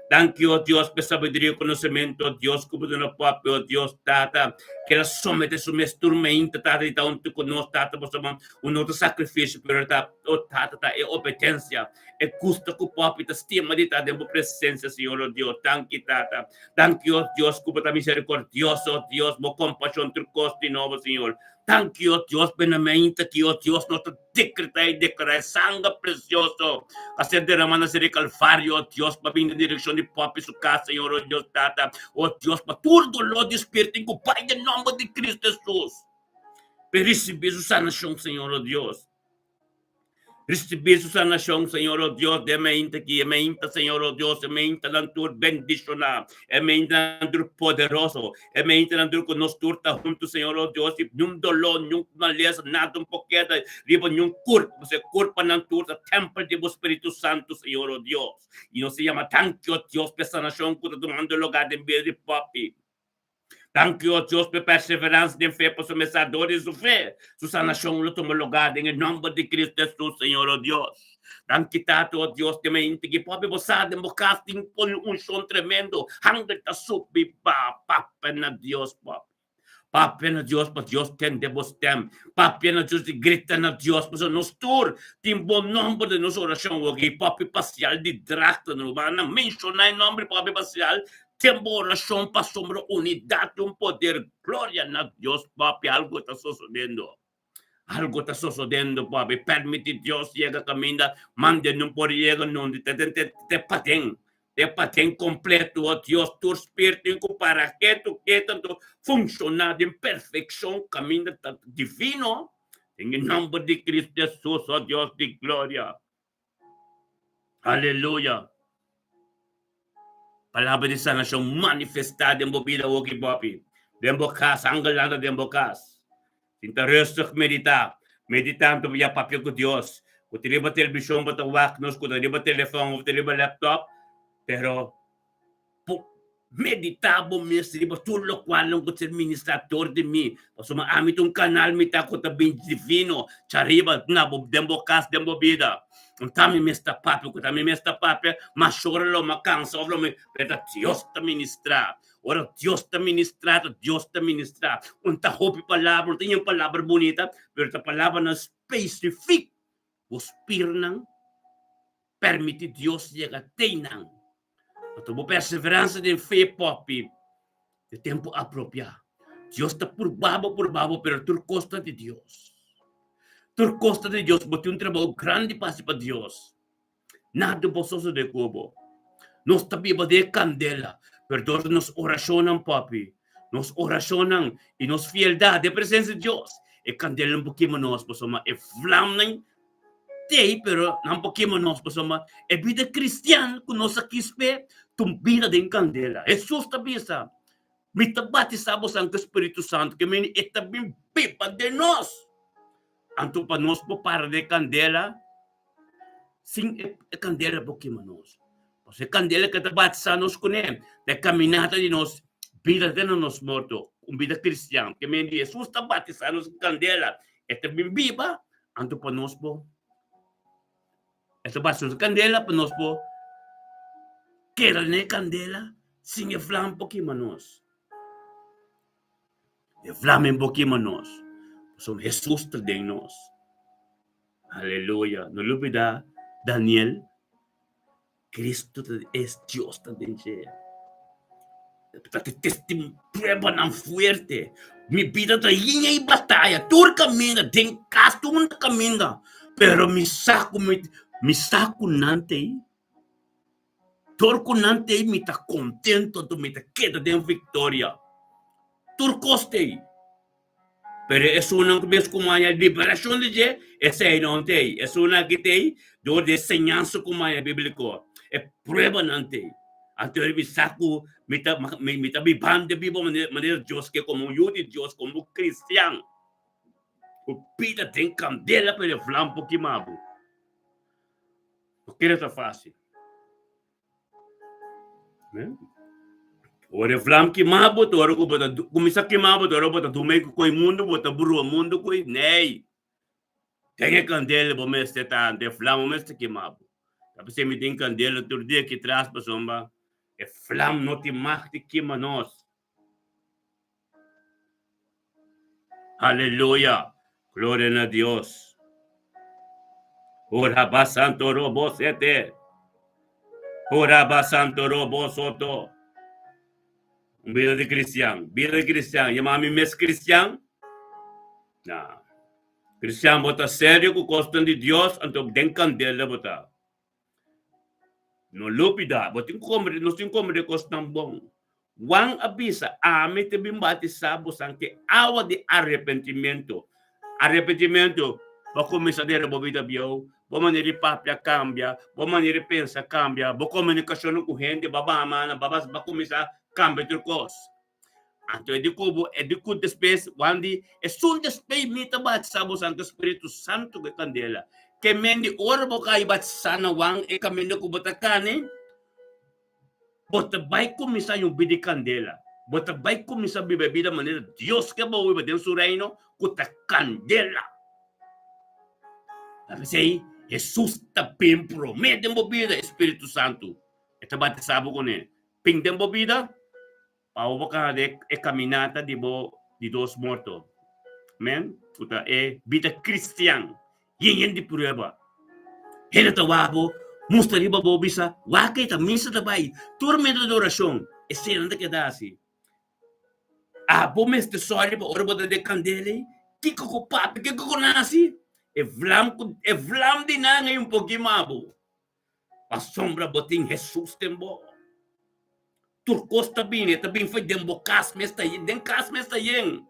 Danki, o Dios, pa e sabiduria i konosementu, o Dios, ku bo duna Papi, o Dios, Tata, ku el a somete su mes tur meinta, Tata, di ta huntu ku nos, Tata, pasobra un no ta sakrifisio, pero ta, o Tata, ta e obedensia, e gusto ku Papi ta stima di ta den bo presensia, Señor, o Dios. Danki, Tata. Danki, o Dios, ku bo ta miserikordioso, o Dios, bo kompashon tur kos di nobo, Señor. Danki, o Dios, benamenta ki, o Dios, nos ta dekretá i deklará e sanger presioso a ser derramá na seri Kalvario, o Dios, pa bini den direkshon di Papi su kas, Señor, o Dios Tata, o Dios, pa tur doló di spiritu tin ku bai den nòmber di Kristu Hesus, pa e risibí su sanashon, Señor, o Dios. Risibí su sanashon, Señor, o Dios, den meinta aki, e meinta, Señor, o Dios, e meintanan tur bendishoná, e meintanan tur poderoso, e meintanan tur ku nos tur ta huntu, Señor, o Dios, i niun doló, niun malesa, nada un por keda riba niun kurpa, pasobra e kurpanan tur ta tèmpel di bo Spiritu Santu, Señor, o Dios. I nos ta yama danki, o Dios, pa e sanashon ku ta tumando lugá den bida di Poppy. Danki, o Dios, p'e perseveransia den fe, pasobra mi sa dor di su fe, su sanashon lo tuma lugá den e nòmber di Cristo Hesus, Señor, o Dios. Danki, Tata, o Dios, den mente ki pobe bo sa den bo kas tin pone un unshon tremendo, hangel ta subi pa papia na Dios, papi. Papia na Dios pa Dios tende bo stèm. Papia na Dios i grita na Dios, pasobra nos tur tin bo nòmber den nos orashon. Wak popi pasial di Drachten, rumannan, menshoná e nòmber di popi pasial Ten bo orashon pasobra unidat un poder. Gloria na Dios papi algo ta sosodendo. Algo ta sosodendo papi. Permiti Dios yega kaminda mande no por yega nunde te te te te paden. Te paden kompleto oh Dios tur spiritu ku para ketu ketu anto funshoná den perfekshon kaminda ta divino. Den e nomber di Cristo Jesus oh Dios di gloria. Aleluya! Palabra di sanashon manifestá den bo bida woki bopi, den bo kas, angel lanta den bo kas. Sinta rustig meditá, meditá anto bo ya papia ku Dios. Ku ta riba televishon bo ta wak nos, ku ta riba telefòn òf ta riba laptop, pero Bo meditá bo mes riba tur lokualnan ku ta ser ministrá dor di mi, pasobra ami ta un kanal mi ta ku ta bin divino djariba na bo den bo kas, den bo bida. No ta mi mes ta papia, ku ta mi mes ta papia, mas ora lo mi a kansa òf lo mi, pero ta Dios ta ministrá. Ora Dios ta ministrá, ta Dios ta ministrá. Un ta hopi palabra, un ta ña palabra bunita, pero ta palabranan spesifik. Bo spirnan permití Dios yega te nan. Pasobra bo perseveransa den fe popi e tempu apropiá. Dios ta purba bo, purba bo, pero tur kos ta di Dios. Tur kos ta di Dios. Bo tin un trabou grandi pa hasi pa Dios. Nada por sosodé ku bo. Nos ta biba den e kandela, pero dor di nos orashonnan popi, nos orashonnan i nos fieldat den presensia di Dios, e kandela no por kima nos pasobra e vlamnan Tei, pero nan por kima nos pasobra e bida cristian cu nos a kis p'e ta un bida den candela. Hesus ta bisa, Mi ta batisa bosan cu Spiritu Santu, ke meni e ta bin biba den nos. Anto pa nos por para den e candela, sin e candela por kima nos. Pasobra e candela ke ta batisa nos cune ta e caminata di nos bida te na nos morto, un bida cristian. Ke meni Hesus ta batisa nos cu candela, e ta bin biba. Anto pa nos por e ta basa nos kandela pa nos por keda den e kandela sin e vlam por kima nos. E vlam en por kima nos pasobra Hesus ta den nos. Aleluya! No lubida Daniel. Cristo ta es Dios ta den dje. Ta te testi pruebanan fuerte. Mi bida ta yen ei bataya, tur kaminda, den kas tur unda kaminda. Pero mi sa ku mi, mi sa ku nan ta ei. Tur ku nan ta ei mi ta kontento, anto mi ta keda den viktoria. Tur kos ta ei. Pero esunnan ku mes ku maña liberashon di dje, esei no t'ei. Esunnan aki t'ei dor di e señansa ku maña bíbliko, e pruebanan t'ei. Anto mi sa ku mi ta mi ta bibando biba manera Dios ke komo un yu di Dios, komo un kristian. Ku bida den kandela pero e vlam por kima bo. No kere ta fásil. Ora e vlam kima bo, ta ora ku bo ta kuminsá kima bo, ta ora bo ta duma ku e mundu, bo ta brua mundu ku e. Nei! Den e kandela bo mester ta, anto e vlam bo mester kima bo. Ta p'esei mi tin kandela tur dia aki tras pasobra e vlam no tin mag di kima nos. Aleluya! Gloria na Dios! Ora ba santo robo sete. Ora ba santo robo soto. Un bida di cristian, bida di cristian. Yama mi mes cristian? Na. Cristian bo ta serio ku kosnan di Dios, anto den kandela bo ta. No lubida, bo tin kombe, nos tin kombe de kosnan bon. Juan a bisa, Ami ta bin batisá bosan ku awa di arepentimentu. Arepentimentu. Bo a kuminsá dera bo bida bieu, bo manera di papia a kambia, bo manera di pensa a kambia, bo komunikashonnan ku hende bo a baha mana, bo a kuminsá kambia tur kos. Anto e di ku bo, e di ku despues, Juan di, Esun despues mi ta batisá boso ku Spiritu Santu ku e kandela. Ke men di ora bo kai batisá na Juan e kaminda ku bo ta kani, bo ta bai kuminsá un bida di kandela. Bo ta bai kuminsá biba e bida manera Dios ke bo biba den su reino ku ta kandela. Ta p'esei Hesus ta bin promé den bo bida, e Spiritu Santu. E ta batisá bo kuné. Bin den bo bida pa bo por kana den e kaminata di bo di dos morto. Amen. Ku ta e bida kristian yen yen di prueba. Hende ta wak bo, mustra riba bo, bisa, Wak ei ta misa ta bai tur meta di orashon. Esei nan ta keda hasi. Abo mester sòri pa ora bo ta den kandela ei, kiko ku papia, kiko ku nan hasi? E vlam ku e vlam di nan ei un poki mas bo. Pasobra bo tin Hesus den bo. Tur kos ta bini, e ta bini for den bo kas mes ta yen, den kas mes ta yen.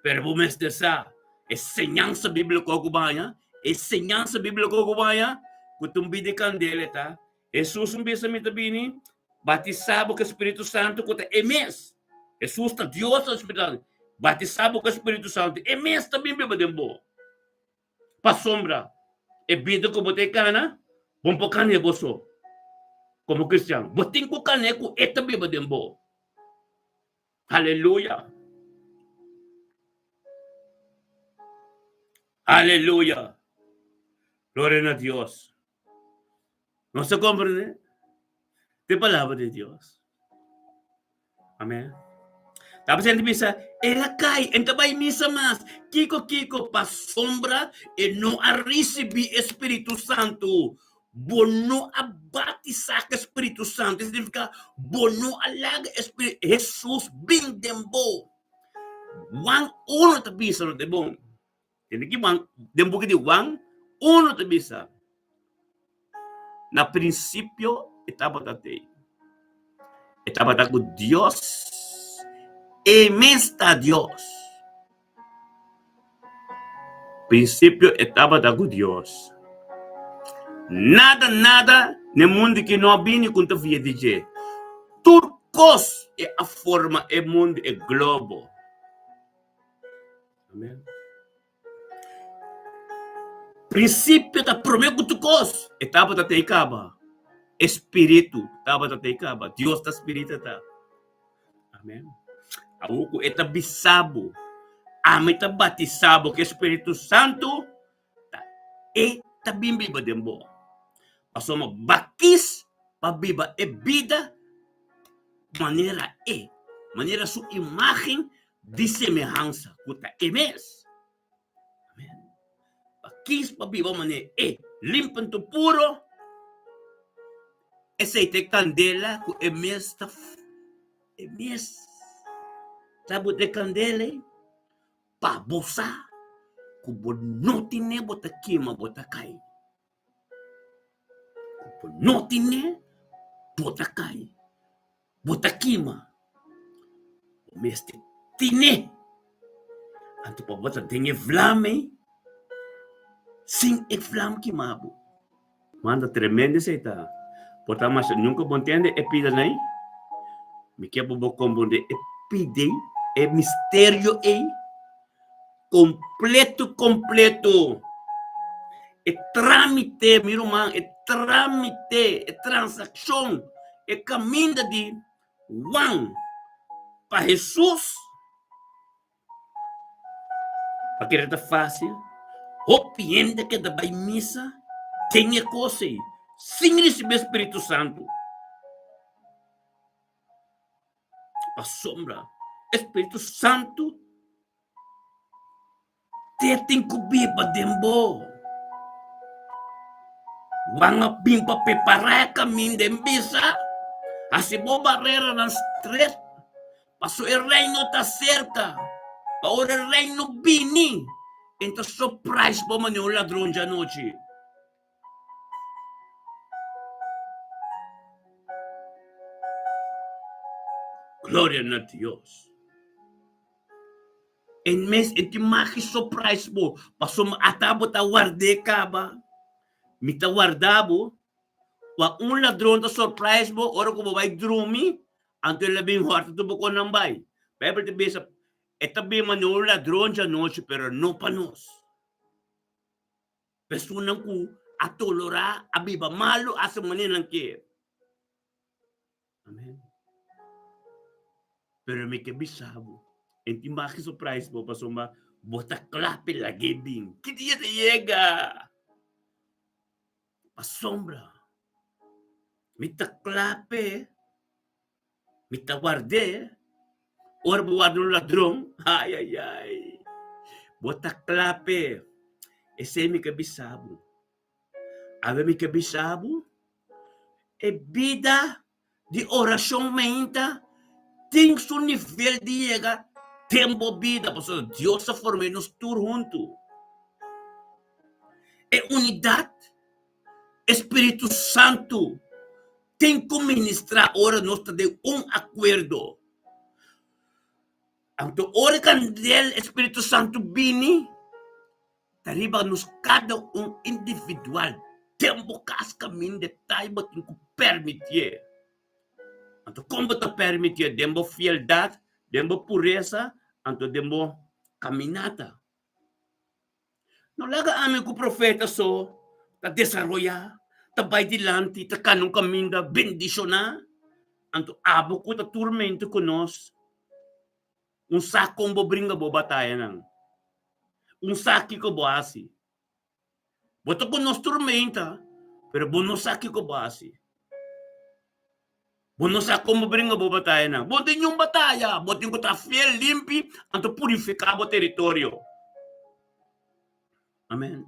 Pero bo mester sa e señansa bíbliko ku baña, e señansa bíbliko ku baña, ku ta un bida di kandela e ta. Hesus un bisa mi ta bini batisá bo ku e Spiritu Santu ku ta e mes. Hesus ta Dios ta Spiritu Santu. Batisá bo ku e Spiritu Santu, e mes ta bin biba den bo. Pasobra e bida ku bo ta e kana, bo no por kan'é bo so komo kristian. Bo tin ku kan'é ku e ta biba den bo. Aleluya! Aleluya! Gloria na Dios. Nos ta komprendé e palabra di Dios. Amen. Ta presente bisa, el a kai, en ta bai misa mas. Kiko, kiko, pasobra e no a risibí e Spiritu Santu. Bo no a batisá ku e Spiritu Santu. Esei signifiká bo no a laga e Spiritu, Hesus bin den bo. Juan uno ta bisa no ta bon. Tende ki Juan, den buki di Juan uno ta bisa, Na prinsipio e tabata tei. E tabata ku Dios, e mes ta Dios. Prinsipio e tabata ku Dios. Nada, nada n'e mundu ki no a bini ku N ta via di dje. Tur kos e a forma e mundu, e globo. Amen. Prinsipio ta promé ku tur kos. E tabata te i kaba. E spiritu tabata te i kaba. Dios ta spiritu ta. Amen. Awor ku e ta bisa bo, ami ta batisá bo ku e Spiritu Santu, ta e ta bin biba den bo. Pasobra bakis pa biba e bida manera e, manera su imágen di semehansa ku ta e mes. Amen. Bakis pa biba manera e, limpo anto puro, esei ta e kandela ku e mes ta e mes ta bota e kandela ei pa bo sa ku bo no tene bo ta kima bo ta kai. Ku bo no tene bo ta kai. Bo ta kima. Bo mester tene. Anto pa bo ta den e vlam ei, sin e vlam kima bo. Manda tremendo esei ta. Por ta masha nunka bo ntende e pidanan ei. Mi ke pa bo komprende e pida ei, e misterio ei kompleto kompleto. E trámite, mi ruman, e trámite, e transakshon, e kaminda di Juan pa Hesus Pa kere ta fásil, hopi hende ke ta bai misa den e kos ei sin risibí e spiritu santu. Pasobra e spiritu santu te tin ku biba den bo. Juan a bin pa prepará e kaminda en bisa, hasi bo bareranan stret. Paso e reino ta serka. Pa ora e reino bini, e ta surprise bo manera un ladron djanochi. Gloria na Dios. En mes e tin magi surprise bo, pasobra ata bo ta ward'é kaba. Mi ta warda bo, Ua un ladron ta surprise bo ora ku bo bai drumi, anto el a bin hòrta tur bo konan bai. Beibel ta bisa, E ta bin manera un ladron djanochi, pero no pa nos. Personanan ku a tolorá, a biba malu, a hasi manera nan ke. Amen. Pero mi ke bisa bo, en tin magi surprise bo pasobra bo ta kla p'e lag'é bin. Ki dia ta yega? Pasobra mi ta kla p'e, mi ta ward'é. Ora bo warda un ladron, ai ai ai, bo ta kla p'e. Esei mi ke bisa bo. Awe mi ke bisa bo, e bida di orashon meinta tin su nivel di yega den bo bida, pasobra Dios a form'é nos tur huntu. E unidat, e Spiritu Santu tin ku ministrá ora nos ta den un akuerdo. Anto ora e kandel e Spiritu Santu bini, Ta riba nos kada un individual den bo kas kaminda e tai bo tin ku permitié. Anto kon bo ta permitié? Den bo fieldat, den bo puresa, anto den bo kaminata. No laga ami ku profeta so ta desaroyá, ta bai dilanti, ta kana un kaminda bendishoná, anto abo ku ta turmento ku nos Un sa kon bo bringa bo batayanan. Un sa kiko bo hasi. Bo ta ku nos turmenta, pero bo no sa kiko bo hasi. Bo no sa kon bo bringa bo batayanan. Bo no tin niun bataya. Bo tin ku ta fiel, limpi, anto purifiká bo teritorio. Amen.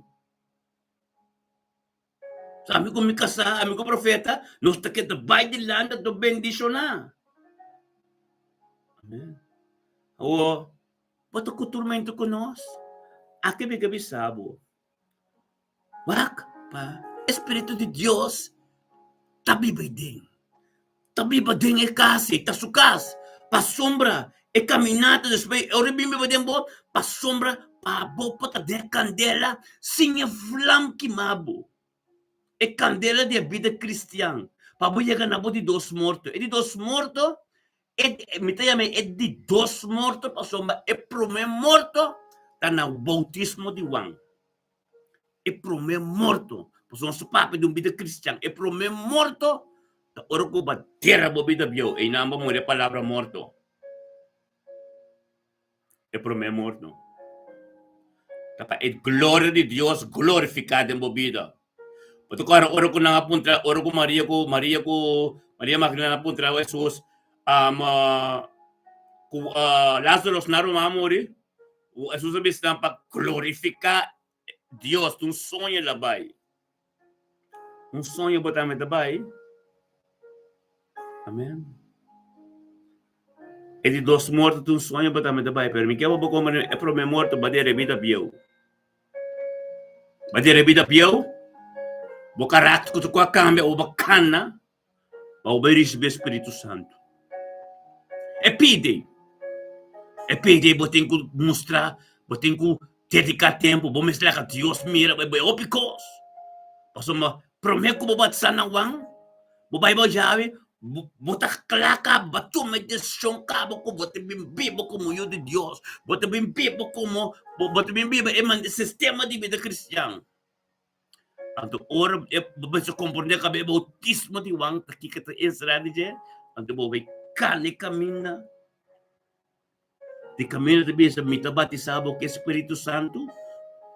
So ami ku mi kasá, ami ku profeta, nos ta keda bai dilanti anto bendishoná. Amen. Awor, bo ta ku turmento ku nos? Aki mi ke bisa bo, wak pa e Spiritu di Dios ta biba ei den. Ta biba den e kas ei, ta su kas. Pasobra e kaminata despues, ora e bin biba den bo, pasobra pa bo por ta den e kandela sin e vlam kima bo. E kandela di e bida kristian, pa bo yega na bo di dos morto. E di dos morto, e, mi ta yama e di dos morto pasobra e promé morto ta na boutismo di Juan. E promé morto, pasobra nos ta papia di un bida kristian, e promé morto ta ora ku bo a dera bo bida bieu, einan bo muri e palabra morto. E promé morto ta pa e gloria di Dios glorifiká den bo bida. Bo ta kòrda ora ku nan a puntra, ora ku Maria ku Maria ku Maria Magdalena a puntra Hesus ku Lázaro na ruman a muri, Hesus a bisa nan pa glorifiká Dios, un soño el a bai. Un soño bo tambe ta bai. Amen. E di dos morto ta un soño bo tambe ta bai, pero mi ke pa bo komprende e prome morto ba dere bida bieu. Ba dere bida bieu, bo karakter ku ta ku a kambia o bo kana pa bo bai risibi e Spiritu Santu. E pidi, e pidi bo tin ku mustra, bo tin ku dediká tempu, bo mester laga Dios mira bo e hopi kos. Pasobra promé ku bo batisá na Juan, bo bai bo yawe, bo ta kla kaba, bo tuma e desishon kaba ku bo ta bin biba komo yu di Dios, bo ta bin biba komo, bo ta bin biba e sistema di bida kristian. Anto ora e bo mester komprondé kaba e boutismo di Juan ta kiko ta enserá di dje, anto bo bai kana e kaminda. Di kaminda ta bisa, Mi ta batisá bo ku e Spiritu Santu.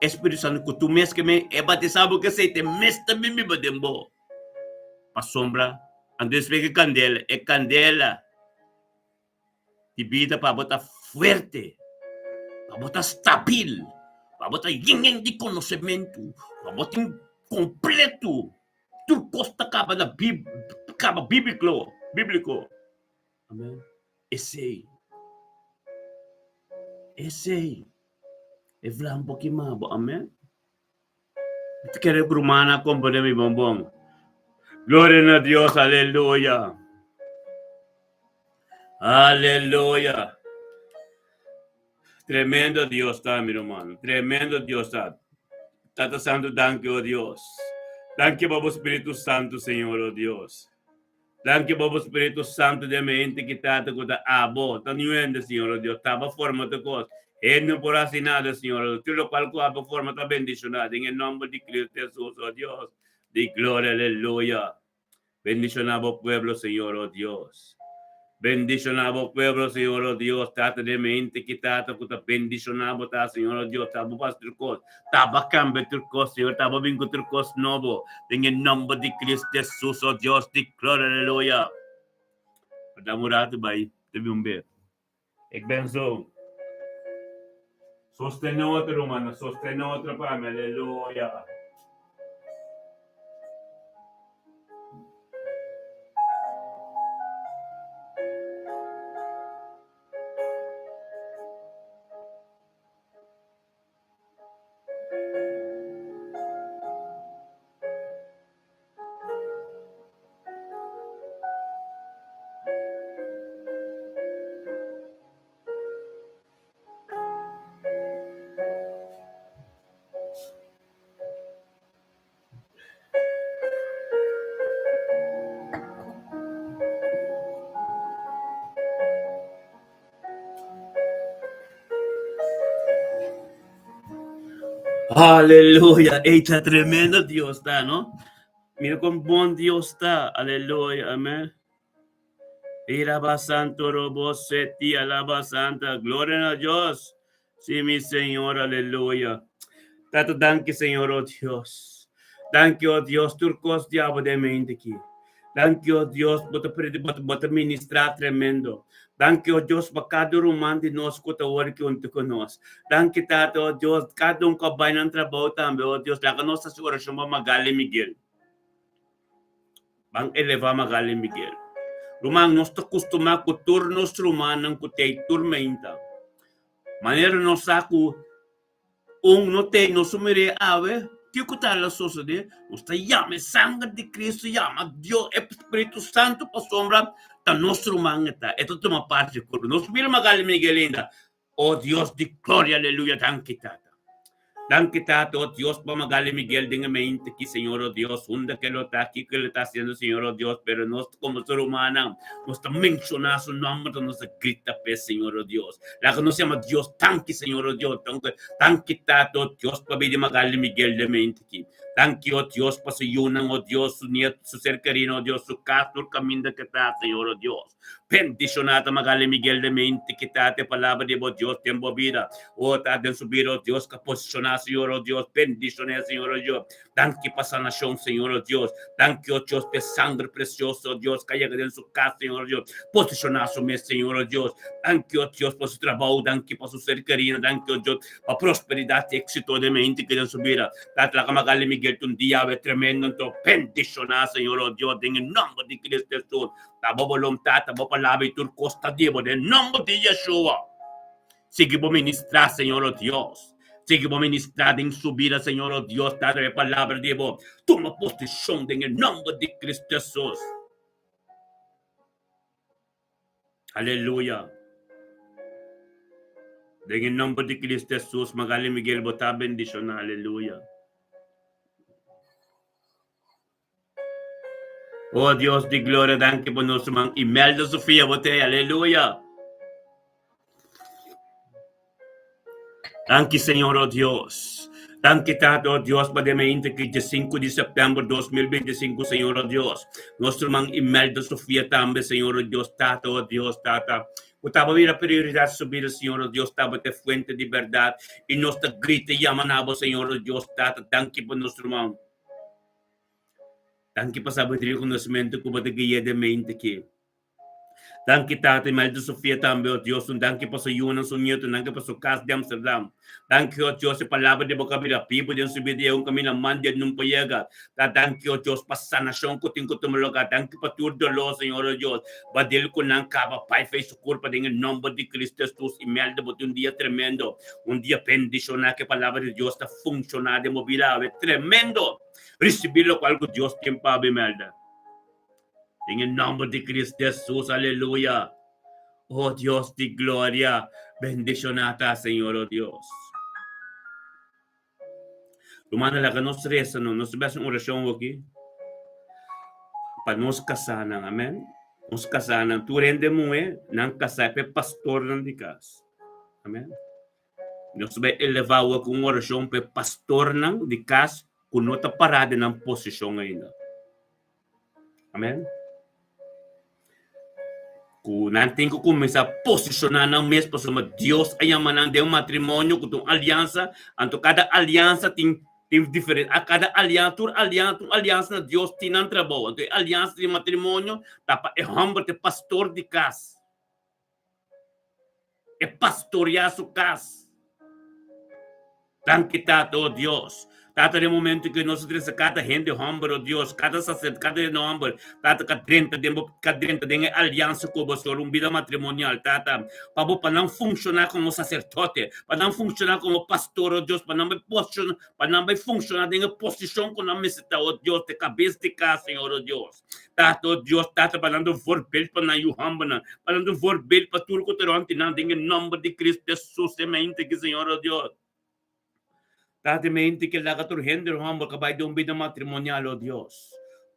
E Spiritu Santu ku tu mes ke men e batisá bo ku aseite mes ta bin biba den bo. Pasobra, anto e splika e kandela, e kandela di bida pa bo ta fuerte, pa bo ta stabil, pa bo ta yen yen di konosementu, pa bo tin kompletu tur kos ta kaba na kaba bibliko, bibliko. Amen. Esei, esei e vlam por kima bo. Amen. Mi ta kere ku rumannan a komprende mi bon bon. Gloria na Dios, aleluya. Aleluya. Tremendo Dios ta, mi ruman. Tremendo Dios ta. Tata Santu, danki, o Dios. Danki pa bo Spiritu Santu, Señor, o Dios. Danki pa bo Spiritu Santu den mi hente ki Tata ku ta abo, ta niun hende, Señor, o Dios. Ta bo forma tur kos. Hende no por hasi nada, Señor, o Dios. Tur lokual ku abo forma ta bendishoná den e nòmber di Kristu Hesus, o Dios di gloria. Aleluya. Bendishoná bo pueblo, Señor, o Dios. Bendishoná bo pueblo, Señor, o Dios. Tata den mi hente ki Tata ku ta bendishoná bo ta, Señor, o Dios. Ta bo pas tur kos. Ta bo kambia tur kos, Señor. Ta bo bin ku tur kos nobo. Den e nòmber di Kristu Hesus, o Dios di gloria. Aleluya. Dam un ratu bai te bin un be. Ik ben zo. Sostené otro, rumannan. Sostené otro pa mi. Aleluya. Aleluya. Ey, ta tremendo Dios ta, no? Mira con bon Dios ta. Aleluya. Amén. Iraba santo robo seti alaba santa. Gloria a Dios. Sí, mi Señor. Aleluya. Tata, danki, Señor, oh Dios. Danki, oh Dios, tur kos diabo den mente aki. Danki, oh Dios, bo ta predi, bo ta, bo ta ministrá tremendo. Danki, oh Dios, pa kada ruman di nos ku ta wòrdu huntu ku nos. Danki, Tata, oh Dios, kada un ku a bai nan trabou tambe, oh Dios, laga nos hasi orashon pa Magali Miguel. Ban elevá Magali Miguel. Ruman, nos ta kustumá ku tur nos rumannan ku t'ei tur meinta. Manera nos sa ku Un no te no sumiré awe, kiko ta la sosodé? Nos ta yama e sanger di Cristo, yama Dios, e Spiritu Santu pasobra ta nos ruman e ta, e ta tuma parti di kurpa. Nos mira Magali Miguel ainda, Oh Dios di gloria, aleluya, danki Tata. Danki Tata, oh Dios, pa Magali Miguel den e mente aki, Señor, oh Dios, unda ke lo ta, kiko lo ta hasiendo, Señor, oh Dios, pero nos komo ser humannan, nos ta menshoná su nòmber, nos ta grita p'e, Señor, oh Dios. Laga nos yama Dios danki, Señor, oh Dios. Danki, danki Tata, oh Dios, pa bida di Magali Miguel den mente aki. Danki, oh Dios, pa su yunan, oh Dios, su nieto, su ser kerido, oh Dios, su kas, tur kaminda ke ta, Señor, oh Dios. Bendishoná ta Magali Miguel den mente ki, Tata, e palabra di bo Dios den bo bida. Oh, Tata, den su bida, oh Dios, ka posishoná, Señor, oh Dios. Bendishoné, Señor, oh Dios. Danki pa sanashon, Señor, oh Dios. Danki, oh Dios, pa e sangre precioso, oh Dios, ka yega den su kas, Señor, oh Dios. Posishoná su mes, Señor, oh Dios. Danki, oh Dios, pa su trabou. Danki pa su ser kerido. Danki, oh Dios, pa prosperidat i éksito den mente ki den su bida. Tata, laga Magali Miguel ta un diawe tremendo, anto bendishoná, Señor, oh Dios, den e nòmber di Cristo Hesus. Ta bo boluntat, ta bo palabra i tur kos ta di bo den nòmber di Yeshua. Sigui bo ministrá, Señor, oh Dios. Sigui bo ministrá den su bida, Señor, oh Dios, ta e palabra di bo. Tuma posishon den e nòmber di Cristo Hesus. Aleluya. Den e nòmber di Cristo Hesus, Magali Miguel, bo ta bendishoná. Aleluya. Oh Dios di gloria, danki pa nos ruman Imelda Sofia bo te, aleluya. Danki Señor, oh Dios. Danki Tata, oh Dios, pa den mainta ki 5 di september 2025, Señor, oh Dios. Nos ruman Imelda Sofia tambe, Señor, oh Dios, Tata, oh Dios, Tata. Ku taba bira prioridat su bida, Señor, oh Dios, tabata e fuente di bèrdat. I nos ta grita i yama na bo, Señor, oh Dios, Tata, danki pa nos ruman. Danki pa sabiduria i konosementu ku bo ta guia den mente aki. Danki Tata Imelda Sofia tambe, o Dios, un danki pa su yunan, su nietunan, danki pa su kas di Amsterdam. Danki, o Dios, e palabra di bo ka bira bibu den su bida i e un kaminda man di e nunca yega. Ta danki, o Dios, pa sanashon ku tin ku tuma lugar. Danki pa tur doló, Señor, o Dios. Badil ku nan kaba bai fei su kurpa den e nomber di Cristo Jesus. Imelda, bo tin un dia tremendo, un dia bendishoná ku e palabra di Dios ta funshoná den bo bida awe. Tremendo! Risibí lokual ku Dios tin pa bo, Imelda. Den e nomber di Cristo Jesus, aleluya! Oh Dios di gloria, bendishoná ta Señor, oh Dios. Rumannan, laga nos resa no. Nos ta bai hasi un orashon aki pa nos kasánan. Amèn. Nos kasánan, tur hende muhé, nan kasá pa e pastornan di kas. Amèn. Nos ta bai elevá awor ku un orashon pa e pastornan di kas ku no ta pará den nan posishon ainda. Amèn. Ku nan tin ku kuminsá posishoná nan mes pasobra Dios a yama nan den un matrimonio ku ta un aliansa, anto kada aliansa tin tin diferente, a kada aliansa, tur aliansa, tur aliansa na Dios tin nan trabou. Anto e aliansa di matrimonio ta pa e hòmber ta e pastor di kas. E pastoreá su kas. Danki Tata, o Dios. Tata, den momento ku nos a trese kada hende hòmber, o Dios, kada saserdote, kada hende hòmber, Tata, ka drenta den bo, ka drenta den e aliansa ku bo, Señor, un bida matrimonial, Tata, pa bo, pa nan funshoná komo saserdote, pa nan funshoná komo pastor, o Dios, pa nan bai posishoná, pa nan bai funshoná den e posishon ku nan mester ta, o Dios, di kabes di kas, Señor, o Dios. Tata, o Dios, Tata, pa nan ta un voorbeeld pa nan yu hòmbernan, pa nan ta un voorbeeld pa tur ku ta rònt di nan, den e nòmber di Cristo Hesus, e mente ki, Señor, o Dios. Tata, e mente ki laga tur hende hòmber ka bai den un bida matrimonial, o Dios.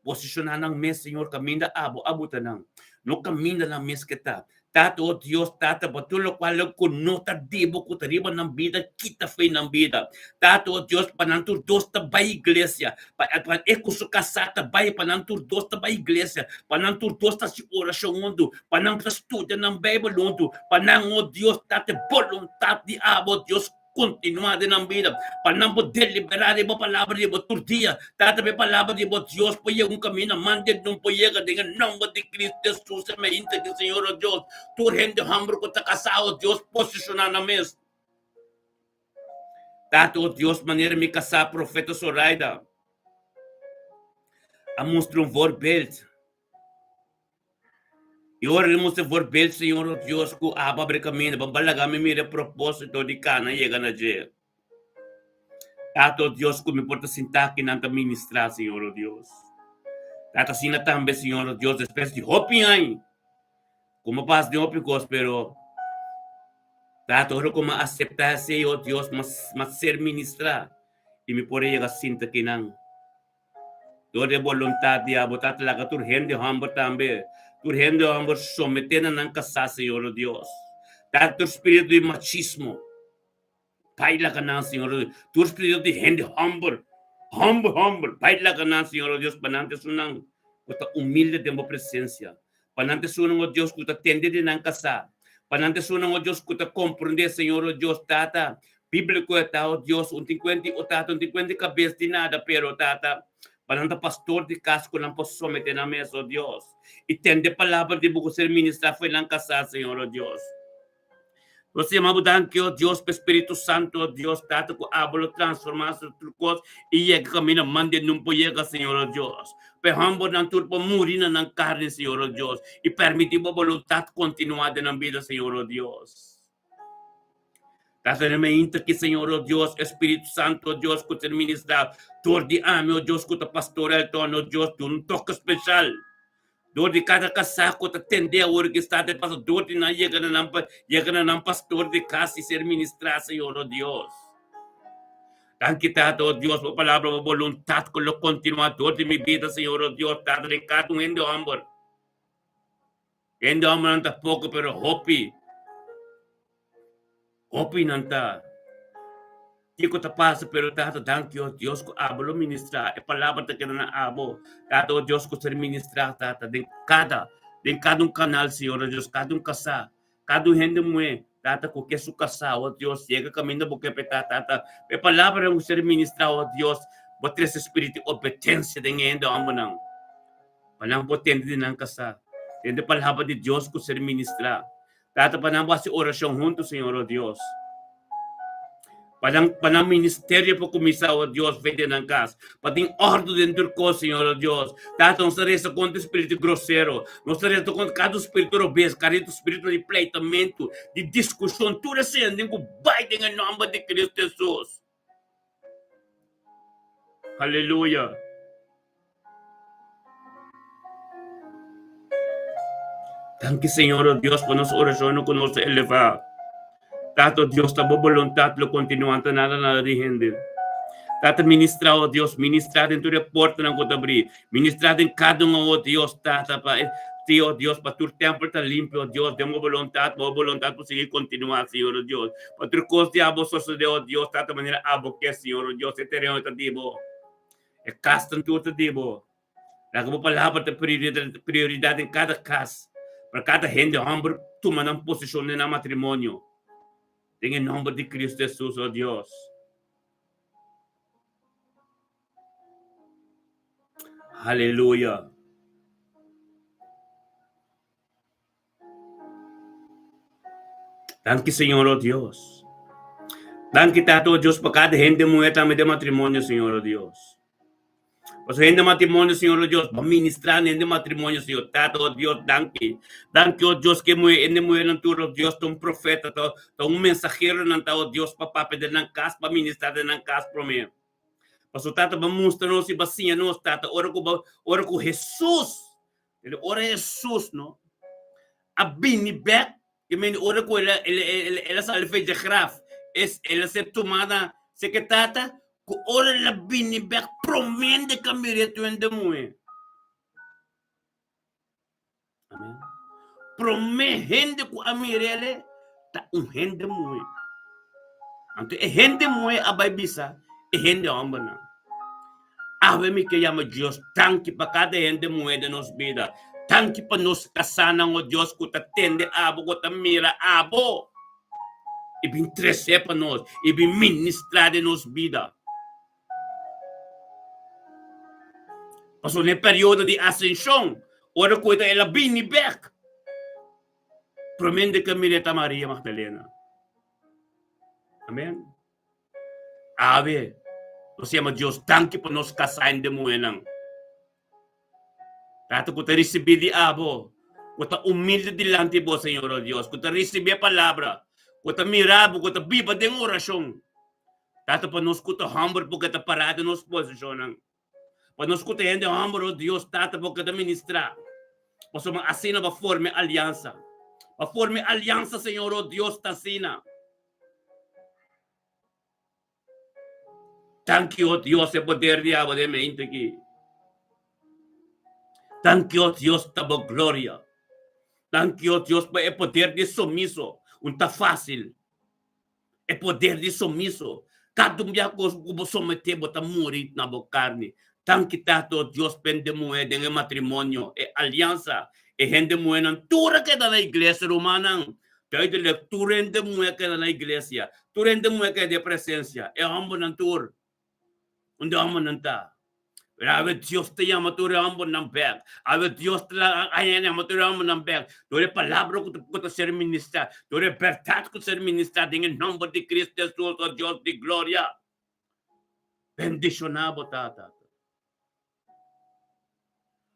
Posishoná nan mes, Señor, kaminda abo a buta nan. No kaminda nan mes ke ta. Tata, o Dios, Tata, pa tur lokual ku no ta di bo ku ta riba nan bida, kita fo'i nan bida. Tata, o Dios, pa nan tur dos ta bai iglesia, pa pa e ku su kasá ta bai, pa nan tur dos ta bai iglesia, pa nan tur dos ta hasi orashon huntu, pa nan ta studia nan Beibel huntu, pa nan, o Dios, Tata, e boluntat di abo, o Dios, Kontinuá den nan bida, pa nan por deliberá riba palabra di bo tur dia. Trata pa e palabra di bo Dios por yega un kaminda mande nan por yega den e nòmber di Cristo Hesus. E mainta di Señor o Dios, tur hende hòmber ku ta kasá o Dios posishoná nan mes. Tata o Dios, manera mi kasá Profeta Soraida a mustra un voorbeeld. I ora di mustra voorbeeld, Señor, o Dios, ku abo abri kaminda pa balaga mi mira e propósito di kana yega na dje. Tata, o Dios, ku mi por ta sintá aki nan ta ministrá, Señor, o Dios. Tata, asina tambe, Señor, o Dios, despues di hopi aña, ku mi a pasa den hopi kos, pero, Tata, ora ku mi a aseptá esei, o Dios, mi a ser ministrá i mi por a yega sinta aki nan. Dor di e boluntat di abo Tata laga tur hende hòmber tambe, tur hende hòmber someté na nan kasá, Señor o Dios. Tata tur spiritu di machismo bai laga nan, Señor o Dios. Tur spiritu di hende hòmber, hòmber hòmber, bai laga nan, Señor o Dios, pa nan ta esunnan ku ta humilde den bo presensia, pa nan ta esunnan, o Dios, ku ta tende di nan kasá, pa nan ta esunnan, o Dios, ku ta komprondé, Señor o Dios, Tata, Bíblico e ta, o Dios, un tin kuenti, o Tata, un tin kuenti kabes di nada, pero, Tata, pa nan ta pastor di kas ku nan por someté nan mes, o Dios, i tende palabra di bo ku ser ministrá fo'i nan kasá, Señor, o Dios. Nos ta yama bo danki, o Dios, pa e Spiritu Santu, o Dios, Tata, ku abo lo transformá tur kos i yega kaminda mande nun por yega, Señor, o Dios. Pa e hòmbernan tur por muri na nan karni, Señor, o Dios, i permití bo boluntat kontinuá den nan bida, Señor, o Dios. Tata den mainta ki Señor, o Dios, Espíritu Santo, o Dios, ku ta ministrá dor di ami, o Dios, ku ta pastor Elton, o Dios, duna un toke speshal dor di kada kasá ku ta tendé awor ki sta ta pasa dor di nan yega na nan yega na nan pastor di kas i ser ministrá, Señor, o Dios. Danki, Tata, o Dios, bo palabra, bo boluntat ku lo kontinuá dor di mi bida, Señor, o Dios, Tata, den kada un hende hòmber. Hende hòmbernan ta poko pero hopi, hopi nan ta. Kiko ta pasa pero Tata danki o Dios ku abo lo ministrá e palabra ta keda na abo Tata o Dios ku ser ministrá Tata den kada den kada un kanal Señor o Dios kada un kasá kada un hende muhé Tata ku ke su kasá o Dios yega kaminda bo ke pe ta Tata e palabranan ku ser ministrá o Dios bo trese spiritu di obedensia den e hende hòmbernan. Pa nan por tende di nan kasá. Tende palabra di Dios ku ser ministrá. Tata, pa nan por hasi orashon huntu, Señor, o Dios. Pa nan, pa nan ministerio por kuminsá, o Dios, fe den nan kas. Pa tin òrdu den tur kos, Señor, o Dios. Tata, nos ta resa kontra spiritu grosero. Nos ta resa kontra kada spiritu robes, kada spiritu di pleitamentu, di diskushon, tur esei den ku bai den e nòmber di Kristu Hesus. Aleluya. Danki Señor, oh Dios, pa nos orashonnan ku nos ta elevá. Tata, oh Dios, ta bo boluntat lo kontinuá, ta nada nada di hende. Tata, ministrá, oh Dios, ministrá den tur e portanan ku ta abrí. Ministrá den kada un, oh Dios, Tata, pa e, sí, oh Dios, pa tur tèmpel ta limpio, oh Dios, den bo boluntat, pa bo boluntat por sigui kontinuá, Señor, oh Dios. Pa tur kos di abo sosodé, oh Dios, Tata, manera abo ke, Señor, oh Dios, e tereno ta di bo, e kasnan tur ta di bo. Laga bo palabra ta prioridat den kada kas, pa kada hende hòmber tuma nan posishon den nan matrimonio. Den e nòmber di Kristu Hesus, o Dios. Haleluya. Danki Señor, o Dios. Danki Tata, o Dios, pa kada hende muhé tambe den matrimonio, Señor, o Dios. Pasobra hende matrimonio, Señor, o Dios, bo ministra na hende matrimonio, Señor. Tata, o Dios, danki. Danki, o Dios, ke muhé, hende muhénan tur, o Dios, ta un profeta, ta, ta un mensahero nan ta, o Dios, pa papia den nan kas, pa ministra den nan kas promé. Pasobra, Tata, bo mustra nos i bo siña nos, Tata, ora ku bo, ora ku Hesus, ora Hesus, no, a bini bèk, ke mende ora ku el a, el, el, el a sali for dje graf, es, el a ser tumá na seke Tata, ku ora el a bini bèk promé de ka mir'é tur hende muhé. Amen. Promé hende ku a mir'é ta un hende muhé. Anto e hende muhé a bai bisa e hende hòmbernan. Awe mi ke yama Dios danki pa kada hende muhé den nos bida. Danki pa nos kasánan, o Dios, ku ta tende abo, ku ta mira abo i bin tresé pa nos i bin ministrá den nos bida. Pasobra na e periodo di asenshon, ora ku el a bini bèk, promé di ke mir'é ta Maria Magdalena. Amèn. Awe, nos yama Dios danki pa nos kasá hende muhénan. Tata ku ta risibí di abo, ku ta humilde dilanti bo, Señor, o Dios, ku ta risibí e palabra, ku ta mira bo, ku ta biba den orashon. Tata, pa nos ku ta hòmber bo ke ta pará den nos posishonnan. Pa nos ku ta hende hòmber, o Dios, Tata, bo ke ta ministrá. Pasobra asina bo a forma e aliansa. Bo a forma e aliansa, Señor, o Dios, ta asina. Danki, o Dios, e poder di abo den mente aki. Danki, o Dios, ta bo gloria. Danki, o Dios, pa e poder di sumiso. Un ta fácil. E poder di sumiso. Kada un bia ku bo someté, bo ta muri na bo karni. Danki, Tata, o Dios, pa hende muhé den e matrimonio, e aliansa, e hende muhénan tur a keda na iglesia, rumannan. Duidelijk, tur hende muhé keda na iglesia, tur hende muhé keda den presencia, e hombernan tur, unda e hombernan ta? Pero awe Dios ta yama tur e hombernan bek, awe Dios ta laga haña yama tur e hombernan bek, tur e palabra ku ta ku ta ser ministrá, tur e bèrdat ku ta ser ministrá den e nomber di Cristo Hesus, o Dios di gloria. Bendishoná bo Tata.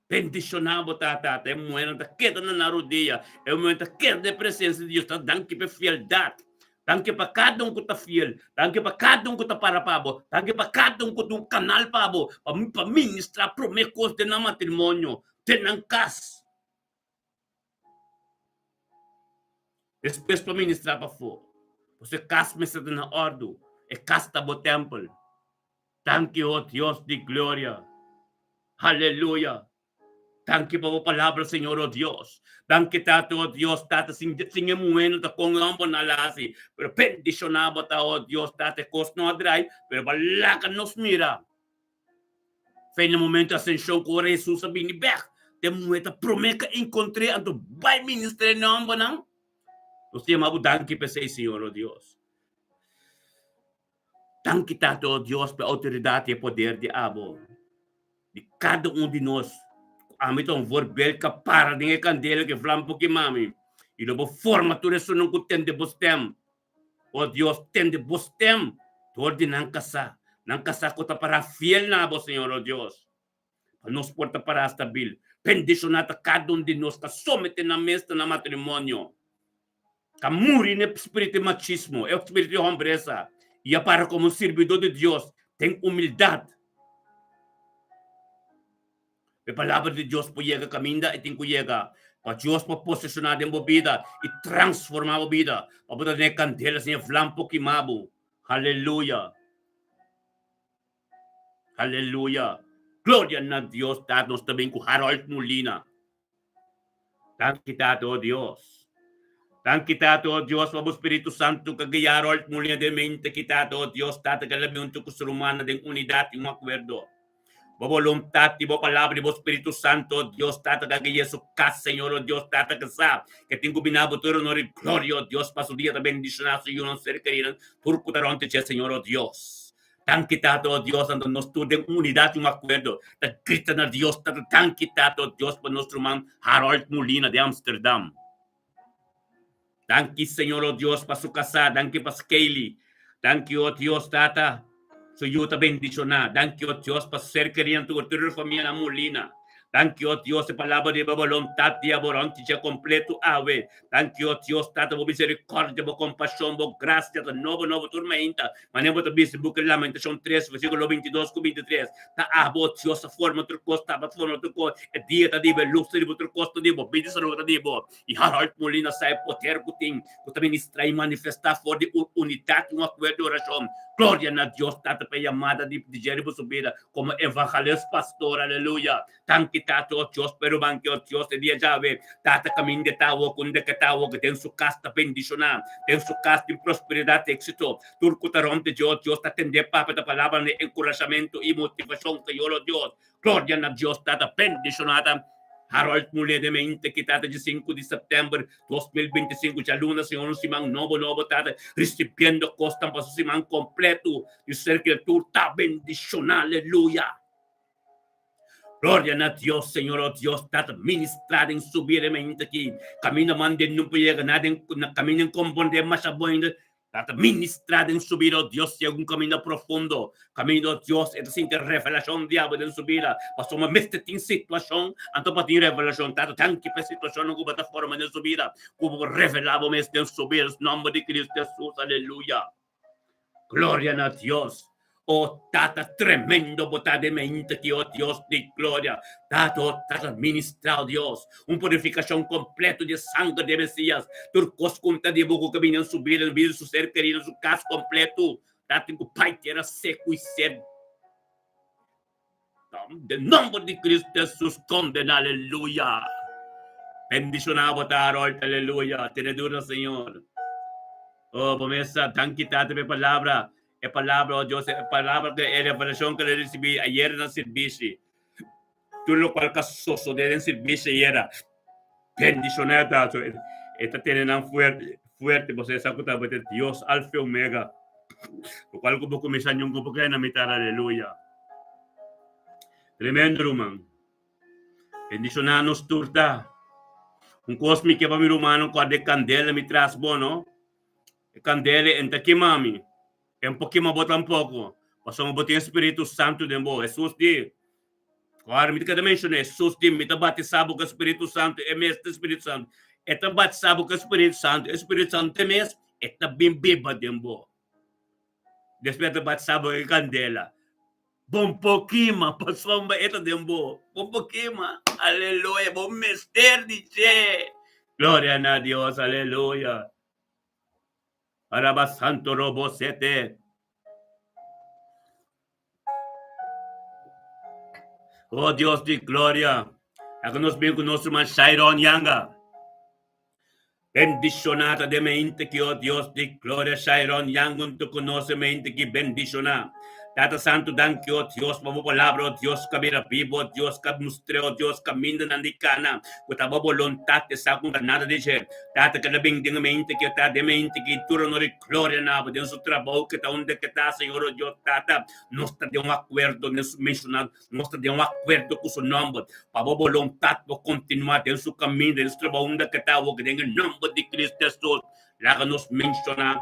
Bendishoná bo ta, Tata. E muhernan ta keda na nan rodia. E muhernan ta keda den presensia di Dios. Ta danki pa e fieldat. Danki pa kada un ku ta fiel. Danki pa kada un ku ta para pa bo. Danki pa kada un ku ta un kanal pa bo, pa pa ministrá promé kos den nan matrimonio, den nan kas. Despues pa ministrá pafó. Pasobra e kas mester ta na òrdu. E kas ta bo tèmpel. Danki, o Dios di gloria. Haleluya. Danki pa bo palabra, Señor, o Dios. Danki, Tata, o Dios, Tata, sin, sin e muhé no ta con e homber no la hasi. Pero bendiciona bo ta, o Dios, Tata, e cos no a drai, pero bo a laga nos mira. Fe na momento ascension cu ora Jesus a bini bek, te muhé ta prome ka encontr'é, anto bai ministr'é na hombernan. Nos ta yama bo danki p'esei, Señor, o Dios. Danki Tata, o Dios, pa e outoridat i e poder di abo, di kada un di nos. Ku ami ta un voorbeeld ka para den e kandela ku e vlam por kima mi, i lo bo forma tur esunnan ku tende bo stem. O Dios, tende bo stem dor di nan kasá, nan kasá ku ta pará fiel na abo, Señor, o Dios, pa nos por ta pará stabil. Bendishoná ta kada un di nos ka someté nan mes na nan matrimonio. Ta muri n'e spiritu di machismo, e spiritu di hombresa, i a para komo un sirbidó di Dios den humildat. E palabra di Dios por yega kaminda e tin ku yega. Pa Dios por poseshoná den bo bida i transformá bo bida, pa bo ta den e kandela sin e vlam por kima bo. Haleluya! Haleluya! Gloria na Dios Tata. Nos ta bin ku Harold Molina. Danki Tata, o Dios. Danki Tata, o Dios, pa bo Spiritu Santu ku a guia Harold Molina den mente ki Tata, o Dios, Tata, ku a labi huntu ku su rumannan den unidat i un akuerdo. Bo boluntat di bo palabra di bo Spiritu Santo, o Dios Tata, ku a guia su kas, Señor, o Dios Tata, ku sa ku tin ku bina bo tur honor i gloria, o Dios, pa su dia ta bendishoná su yunan, ser kerinan, tur ku ta rònt di dje, Señor, o Dios. Danki Tata, o Dios, anto nos tur den unidat i un akuerdo ta grita na Dios Tata, danki Tata, o Dios, pa nos ruman Harold Molina di Amsterdam. Danki Señor o Dios pa su kasá, danki pa Skeily, danki o Dios Tata, su yu ta bendishoná, danki o Dios pa su ser kerinan tur, tur e famianan Molina, danki o Dios e palabra di bo boluntat di abo rònt dje kompletu awe, danki o Dios Tata bo miserikòrdia, bo kompashon, bo grasia ta nobo nobo tur mainta, Manera bo ta bisa den buki Lamentashon tres, versíkulo bintidos ku bintitres, Ta abo, o Dios, a forma tur kos, ta abo a forma tur kos, e dia ta di bo, e lus ta di bo, tur kos ta di bo, bida i salú ta di bo. I Harold Molina sa e poder ku tin, ku ta ministrá i manifestá for di un unidat i un akuerdo di orashon. Gloria na Dios Tata pa e yamada di dje riba su bida komo evangelist pastor. Aleluya! Danki Tata, o Dios, pa e ruman ki, o Dios, e dia djawe, Tata kaminda e ta awor, unda ke ta awor, den su kas ta bendishoná, den su kas tin prosperidat i éksito. Tur ku ta rònt di dje, o Dios, ta tendé papia ta palabranan di enkurashamentu i motivashon, Señor, o Dios. Gloria na Dios Tata bendishoná ta Harold Mulé den mente ki tata dje sinku di sèptèmber 2025 djaluna Señor un siman nobo nobo tata risibiendo kosnan pa su siman kompleto di ser ke tur ta bendishoná aleluya. Gloria na Dios Señor oh Dios Tata ministra den su bida den mente aki kaminda man den no por yega na den kaminda den komprondé masha bon ainda Tata ministra den su bida, oh Dios, si algun kaminda profundo, kaminda, oh Dios, e ta sinti revelashon di abo den su bida, pasobra mester tin situashon anto pa tin revelashon. Tata, danki pa e situashonnan ku bo ta forma den su bida, ku bo revelá bo mes den su bida, den nomber di Cristo Jesus, aleluya. Gloria na Dios. Oh Tata tremendo bo ta den mente ki oh Dios di gloria. Tata oh Tata ministra oh Dios un purificacion completo di e sanger di e Mesias. Tur cos cu ta di bo cu ka bini den su bida, den bida di su ser kerido, den su cas completo. Tata tin cu bai tera seco y ser den nomber di Cristo Jesus condena aleluya. Bendiciona bo ta Harold aleluya. Tene duro na Señor. Oh bo mesa danki Tata pa e palabra. E palabra, oh Dios, e palabra ku e revelashon ku el a risibí ayera na sirbishi, tur lokual ka sosodé den sirbishi ayera, bendishoná e ta. E ta tene nan fuerte, fuerte, pasobra e sa ku ta bo Dios Alfa i Omega, lokual ku bo kuminsá nunka bo keda na mitar, aleluya. Tremendo, ruman. Bendishoná nos tur ta. Un kos mi ke pa mi rumannan kòrda e kandela mi tras bo, no? E kandela e ta kima mi, e no por kima bo tampoko, pasobra bo tin e Spiritu Santu den bo. Hesus di, Ora mi ta keda menshoná, Hesus di, Mi ta batisá bo ku e Spiritu Santu, e mes ta e Spiritu Santu. E ta batisá bo ku e Spiritu Santu, e Spiritu Santu e mes, e ta bin biba den bo. Despues e ta batisá bo ku e kandela. Bo no por kima, pasobra e ta den bo. Bo no por kima. Aleluya! Bo mester di dje. Gloria na Dios! Aleluya! Araba santo robo sete. Oh Dios di gloria, laga nos bin ku nos ruman Shairon Yanga. Bendishoná ta den mente ki, oh Dios di gloria, Shairon Yanga un ta konosé mente ki bendishoná. Tata Santu danki oh Dios pa bo palabra oh Dios ka bira bibu oh Dios ka mustr'é oh Dios kamindanan di kana ku ta bo boluntat e sa ku nta nada di dje. Tata keda bin den mente ki ta den mente ki tur honor i gloria na bo den su trabou ki ta unda ki ta Señor o Dios Tata nos ta den un akuerdo den su menshoná nos ta den un akuerdo ku su nomber pa bo boluntat por kontinuá den su kaminda den su trabou unda ki ta awor den e nomber di Cristo Hesus laga nos menshoná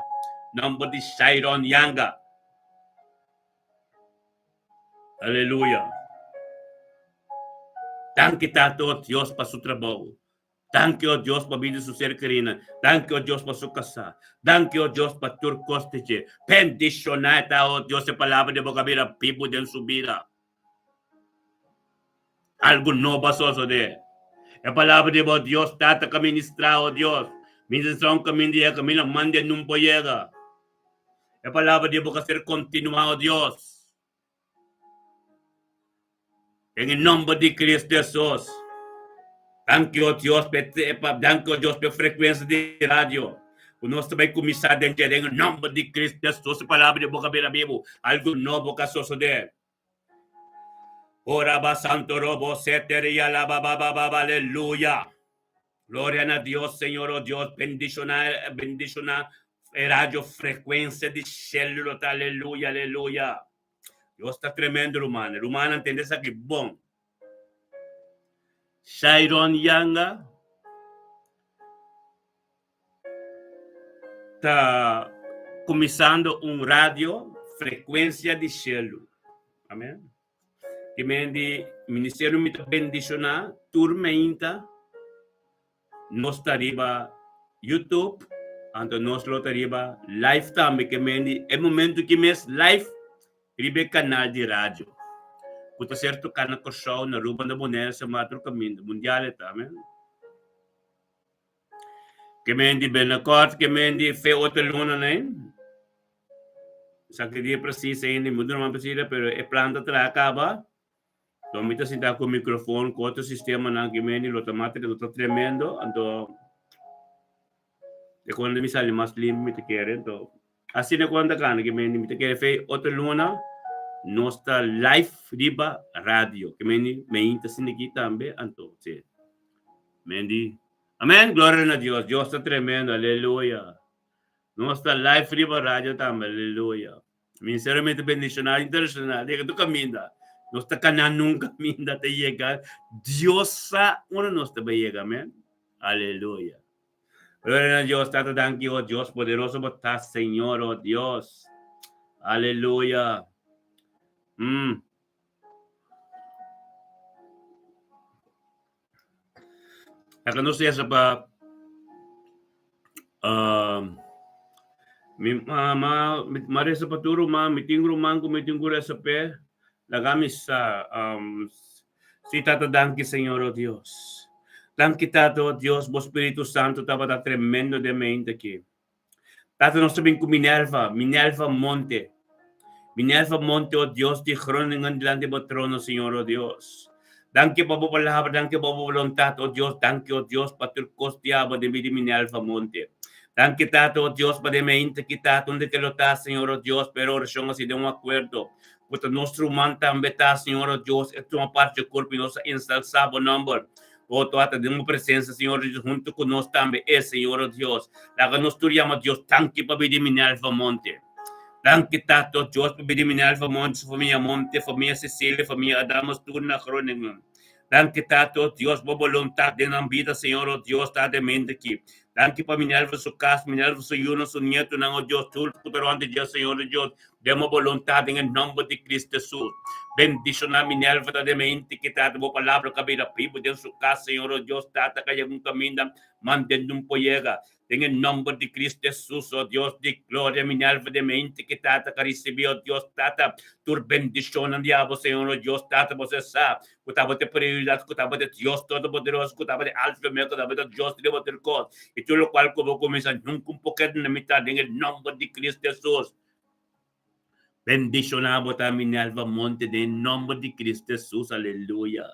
nomber di Shairon Yanga Aleluya Danki Tata o Dios pa su trabou. Danki, o Dios, pa bida su ser kerina. Danki, o Dios, pa su kasá. Danki, o Dios, pa tur kos di dje. Bendishoná e ta, o Dios, e palabra di bo ka bira bibu den su bida. Algu nobo a sosodé. E palabra di bo Dios Tata ka ministrá, o Dios. Mi intenshon kaminda yega, kaminda manda nun por yega. E palabra di bo ka ser kontinuá, o Dios. Den e nomber di Cristo Jesus. Danki, o Dios, pa danki, o Dios, pa e frekuensia di radio ku nos ta bai kuminsá den dje. Den e nomber di Cristo Jesus, e palabra di bo ka bira bibu. Algu nobo ka sosodé. Ora ba santo robo seteria la ba ba ba ba ba aleluya. Gloria na Dios, Señor, oh Dios, bendiciona, bendiciona e radio frecuencia di shelu ta aleluya, aleluya. Dios ta tremendo, ruman. Ruman, entende esaki bon. Shairon Yanga ta kuminsando un radio frekuensia di shelu. Amen. Ki men di ministerio mi ta bendishoná tur meinta nos ta riba YouTube, anto nos lo ta riba live tambe. Ke men di e momento ki mes live riba e kanal di radio ku ta ser toká na Kòrsou, na Aruba, na Bonaire, Sint Maarten, tur kaminda mundial e ta. Amen. Ke men di binnenkort, ke men di fe otro luna nei. Sa ki dia precies ainda, mi no precies, pero e plan ta traha kaba. Anto mi ta sinta ku microfoon, ku otro sistemanan ke men di lo ta mas lo ta tremendo. Anto e kuando mi sali mas limpi mi ta kere. Anto asina ku anda kana ke men di mi ta kere fe otro luna nos ta live riba radio. Ke men di mi ta sinti aki tambe anto si. Men di Amen, gloria na Dios. Dios ta tremendo, aleluya. Nos ta live riba radio tambe, aleluya. Ministerio mi ta bendiciona internacional, yega tu caminda. Nos ta cana nun caminda ta yega. Dios sa unda nos ta bay yega, amen. Aleluya. Gloria na Dios, Tata, danki, oh Dios poderoso bo ta, Señor, oh Dios. Aleluya. Mm. Aka nos resa pa mi mama, mi a resa pa tur ruman, mi tin ruman ku mi tin ku resa p'e, laga mi sa. Si Tata danki Señor o Dios. Danki Tata o Dios, bo Spiritu Santu tabata tremendo den mente aki. Tata nos ta bin ku Minerva, Minerva Monte. Minerva Monte, o Dios di Groningen, dilanti bo trono, Señor, o Dios. Danki pa bo palabra, danki pa bo boluntat, o Dios, danki, o Dios, pa tur kos di abo den bida di Minerva Monte. Danki, Tata, o Dios, pa den mainta ki Tata, unda ke lo ta, Señor, o Dios, pero orashon a si den un akuerdo, ku ta nos ruman tambe ta, Señor, o Dios, e tuma parti dje kurpo i nos a ensalsá bo nòmber. O Tata, den bo presensia, Señor Jesus, huntu ku nos tambe e, Señor, o Dios. Laga nos tur yama Dios danki pa bida di Minerva Monte. Danki, Tata, o Dios, pa bida di Minerva Monte, su famia Monte, famia Cecilia, famia Adamus, tur na Groningen. Danki, Tata, o Dios, bo boluntat den nan bida, Señor, o Dios, ta den mente aki. Danki pa Minerva su kas, Minerva su yunan, su nietunan, o Dios, tur ku ta rònt di dje, Señor, o Dios. Den bo boluntat den e nomber di Cristo Jesus. Bendiciona Minerva ta den mente ki tata bo palabra ka bira bibu den su cas Señor o Dios tata ka yega un caminda manden un por yega den e nomber di Cristo Jesus o Dios di gloria Minerva den mente ki tata ka ricibi o Dios tata tur bendicionnan di abo Señor o Dios tata bo se sa ku tabata e prioridad ku tabata e Dios todopoderoso ku tabata e Alfa y Omega ku tabata Dios riba tur cos y tur locual ku bo cuminsa nunca un por keda na mitad den e nomber di Cristo Jesus. Bendiciona bo ta Minerva Monte den nomber di Cristo Jesus. Aleluya.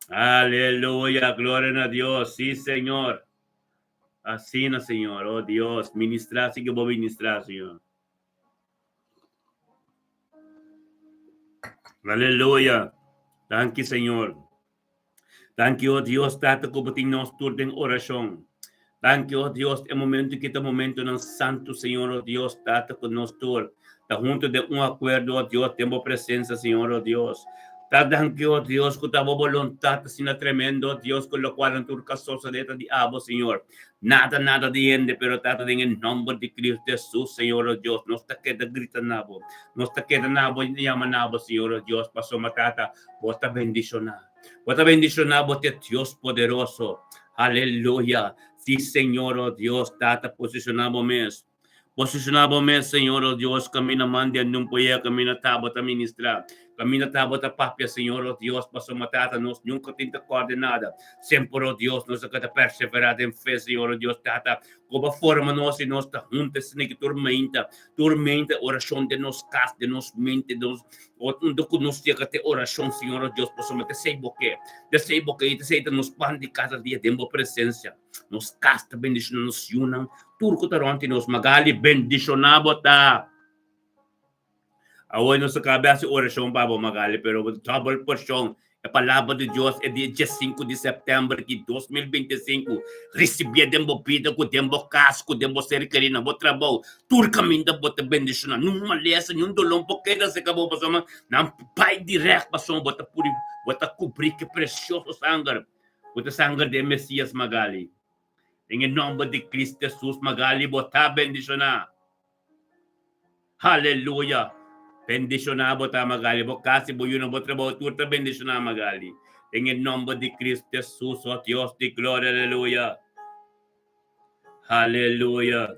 Aleluya. Gloria na Dios. Sí, Señor. Asina, Señor. Oh Dios, ministra, sí que bo ministra, Señor. Aleluya. Danki, Señor. Danki, oh Dios, Tata, ku bo tin nos tur den orashon. Danki, oh Dios, e momento ki ta momentonan santu, Señor, oh Dios, Tata, ku nos tur ta huntu den un akuerdo, oh Dios, den bo presensia, Señor, oh Dios. Ta danki, oh Dios, ku ta bo boluntat asina tremendo, oh Dios, ku lokual nan tur ka sosodé ta di abo, Señor. Nada, nada di hende, pero Tata, den e nomber di Cristo Jesus, Señor, oh Dios, nos ta keda grita na bo. Nos ta keda na bo, yama na bo, Señor, oh Dios, pasobra, Tata, Bo ta bendishoná. Bo ta bendishoná, bo ta e Dios poderoso. Aleluya. Sí, Señor, oh Dios, Tata, posishoná bo mes. Posishoná bo mes, Señor, oh Dios, kaminda man den un poye, kaminda ta bo ta ministrá. Kaminda ta bo ta papia, Señor, o Dios, pasobra Tata, nos nunka tin ta kòrda nada. Semper, o Dios, nos a keda perseverá den fe, Señor, o Dios, Tata, ku bo a forma nos i nos ta hunta esaki ki tur meinta, tur meinta orashon den nos kas, den nos mente, den nos, unda ku nos yega te orashon, Señor, o Dios, pasobra ta esei bo ke, ta esei bo ke i ta esei ta nos pan di kada dia den bo presensia. Nos kas ta bendishoná, nos yunan, tur ku ta rònt di nos. Magali, bendishoná bo ta. Awor nos a kaba hasi orashon pa bo, Magali, pero bo dòbel porshon. E palabra di Dios e dia diesinku di sèptèmber di 2025. Risibié den bo bida, ku den bo kas, ku den bo ser kerí, na bo trabou. Tur kaminda bo ta bendishoná. Niun malesa, niun doló por keda serka bo pasobra nan bai dirèkt pasobra bo ta puri, bo ta kubrí ku e presioso sanger. Bo ta sanger di e Mesias, Magali. Den e nòmber di Cristo Hesus, Magali, bo ta bendishoná. Haleluya! Bendishoná bo ta, Magali. Bo kas i bo yunan, bo trabou, tur ta bendishoná, Magali. Den e nòmber di Kristu Hesus, o Dios di gloria, aleluya! Haleluya!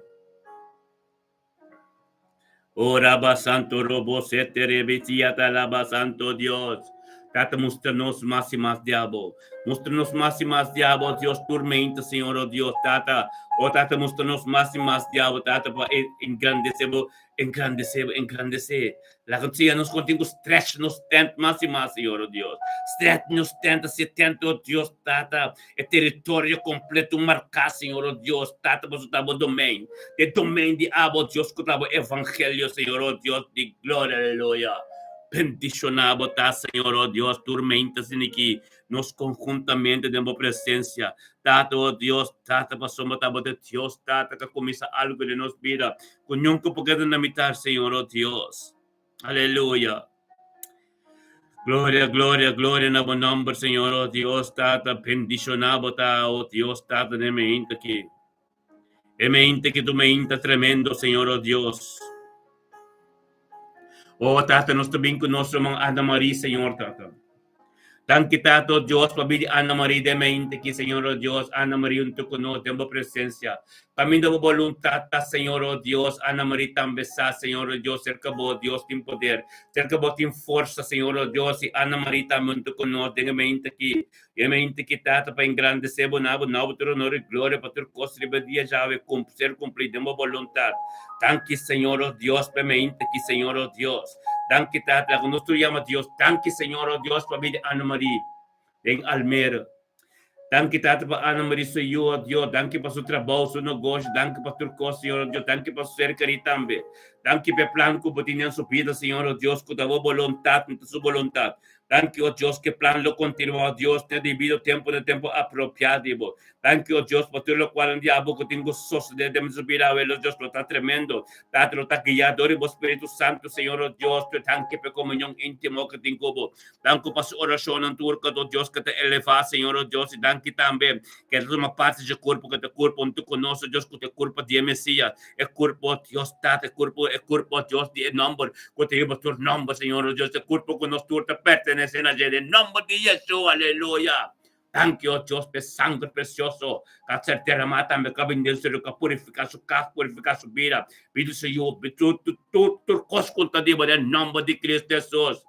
O Raba Santo Robo Sete Rebe Tiata Laba Santo Dios. Tata mustra nos mas i mas di abo. Mustra nos mas i mas di abo, Dios, tur meinta, Señor, oh Dios, Tata. Oh Tata, mustra nos mas i mas di abo, Tata, pa engrandece bo, engrandece bo, engrandece. Laga siña nos kon tin ku stretch nos tent mas i mas, Señor, oh Dios. Stretch nos tent, haci e tent, oh Dios, Tata, e teritorio completo marca, Señor, oh Dios, Tata, pasobra ta bo domein. E domein di abo, Dios, ku ta bo evangelio, Señor, oh Dios di gloria, aleluya. Bendishoná bo ta, Señor, oh Dios, tur meinta siniki nos konhuntamente den bo presensia. Tata, oh Dios, Tata, pasobra ta bo ta Dios, Tata, ka kuminsá algu den nos bida ku nunka por keda na mitar, Señor, oh Dios. Aleluya. Gloria, gloria, gloria na bo nòmber, Señor, oh Dios, Tata, bendishoná bo ta, oh Dios, Tata, den meinta aki. E meinta ki tu meinta tremendo, Señor, oh Dios. Oh, Tata, nos ta bin ku nos ruman Ana Marie, Señor, Tata. Danki, Tata, oh Dios, pa bidi Ana Marie den meinta ki, Señor, oh Dios. Ana Marie huntu ku nos den bo presencia. Kaminda bo boluntat ta, Señor, oh Dios. Ana Marie tambe sa, Señor, oh Dios, serka bo, Dios, tin poder. Serka bo tin forsa, Señor, oh Dios. I Ana Marie tambe huntu ku nos den e meinta ki. E mente ki Tata pa engrandesé bo na bo nobo tur honor i gloria pa tur kos riba dia djawe ser kumplí den bo boluntat. Danki Señor o Dios pa e mente ki Señor o Dios. Danki Tata laga nos tur yama Dios danki Señor o Dios pa bida Ana Marie den Almere. Danki Tata pa Ana Marie su yu o Dios danki pa su trabou su nogoshi danki pa tur kos Señor o Dios danki pa su ser kerí tambe. Danki pa e plan ku bo tin den su bida Señor o Dios ku ta bo boluntat no ta su boluntat. Danki, o Dios, ke plan lo kontinuá, o Dios, n'e debido tempu, n'e tempu apropiá di bo. Danki, o Dios, pa tur lokual un dia abo ku tin ku sosodé den nos bida awe, lo Dios, lo ta tremendo. Tata lo ta guiá dor di bo Spiritu Santu, Señor, o Dios. Te danki p'e komunion íntimo ku tin ku bo. Danki pa su orashonnan tur ku, o Dios, ku ta elevá, Señor, o Dios. I danki tambe ke ta tuma parti dje kurpo ku ta kurpo huntu ku nos, o Dios, ku ta e kurpo di e Mesias, e kurpo, Dios Tata, e kurpo, e kurpo, Dios, di e nòmber ku ta riba tur nòmber, Señor, o Dios, e kurpo ku nos tur ta pertenesé na dje, den nòmber di Yeshua, aleluya. Danki, o Dios, pa e sanger presioso ku a ser deramá tambe ku a bini den su ku a purifiká su kas, purifiká su bida, bida di su yu, tur, tur, tur kos ku ta di bo, den nòmber di Cristo Hesus.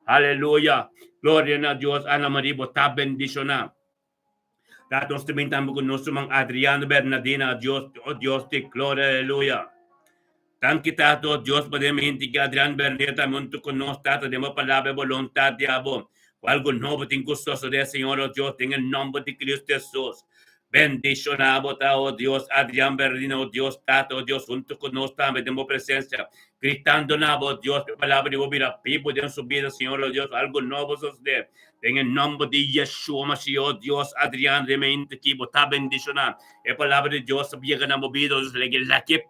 Aleluya. Gloria na Dios. Ana Maria, bo ta bendishoná. Ta nos ta bin tambe ku nos ruman Adriano Bernardina, Dios, oh Dios di gloria, aleluya. Danki Tata, oh Dios, pa den hende ki Adriano Bernardina tambe huntu ku nos, Tata, den bo palabra i boluntat di abo. Ku algu nobo tin ku sosodé, Señor, oh Dios, den e nomber di Cristo Hesus. Bendishoná bo ta, oh Dios, Adrian Bernardina, oh Dios, Tata, oh Dios, huntu ku nos tambe den bo presensia, gritando na bo, Dios, pa e palabra di bo bira bibu den su bida, Señor, oh Dios, algu nobo sosodé. Den e nomber di Yeshua Mashiach, oh Dios, Adrian Remente ki bo ta bendishoná. E palabra di Dios ta yega na bo bida, oh Dios, lage,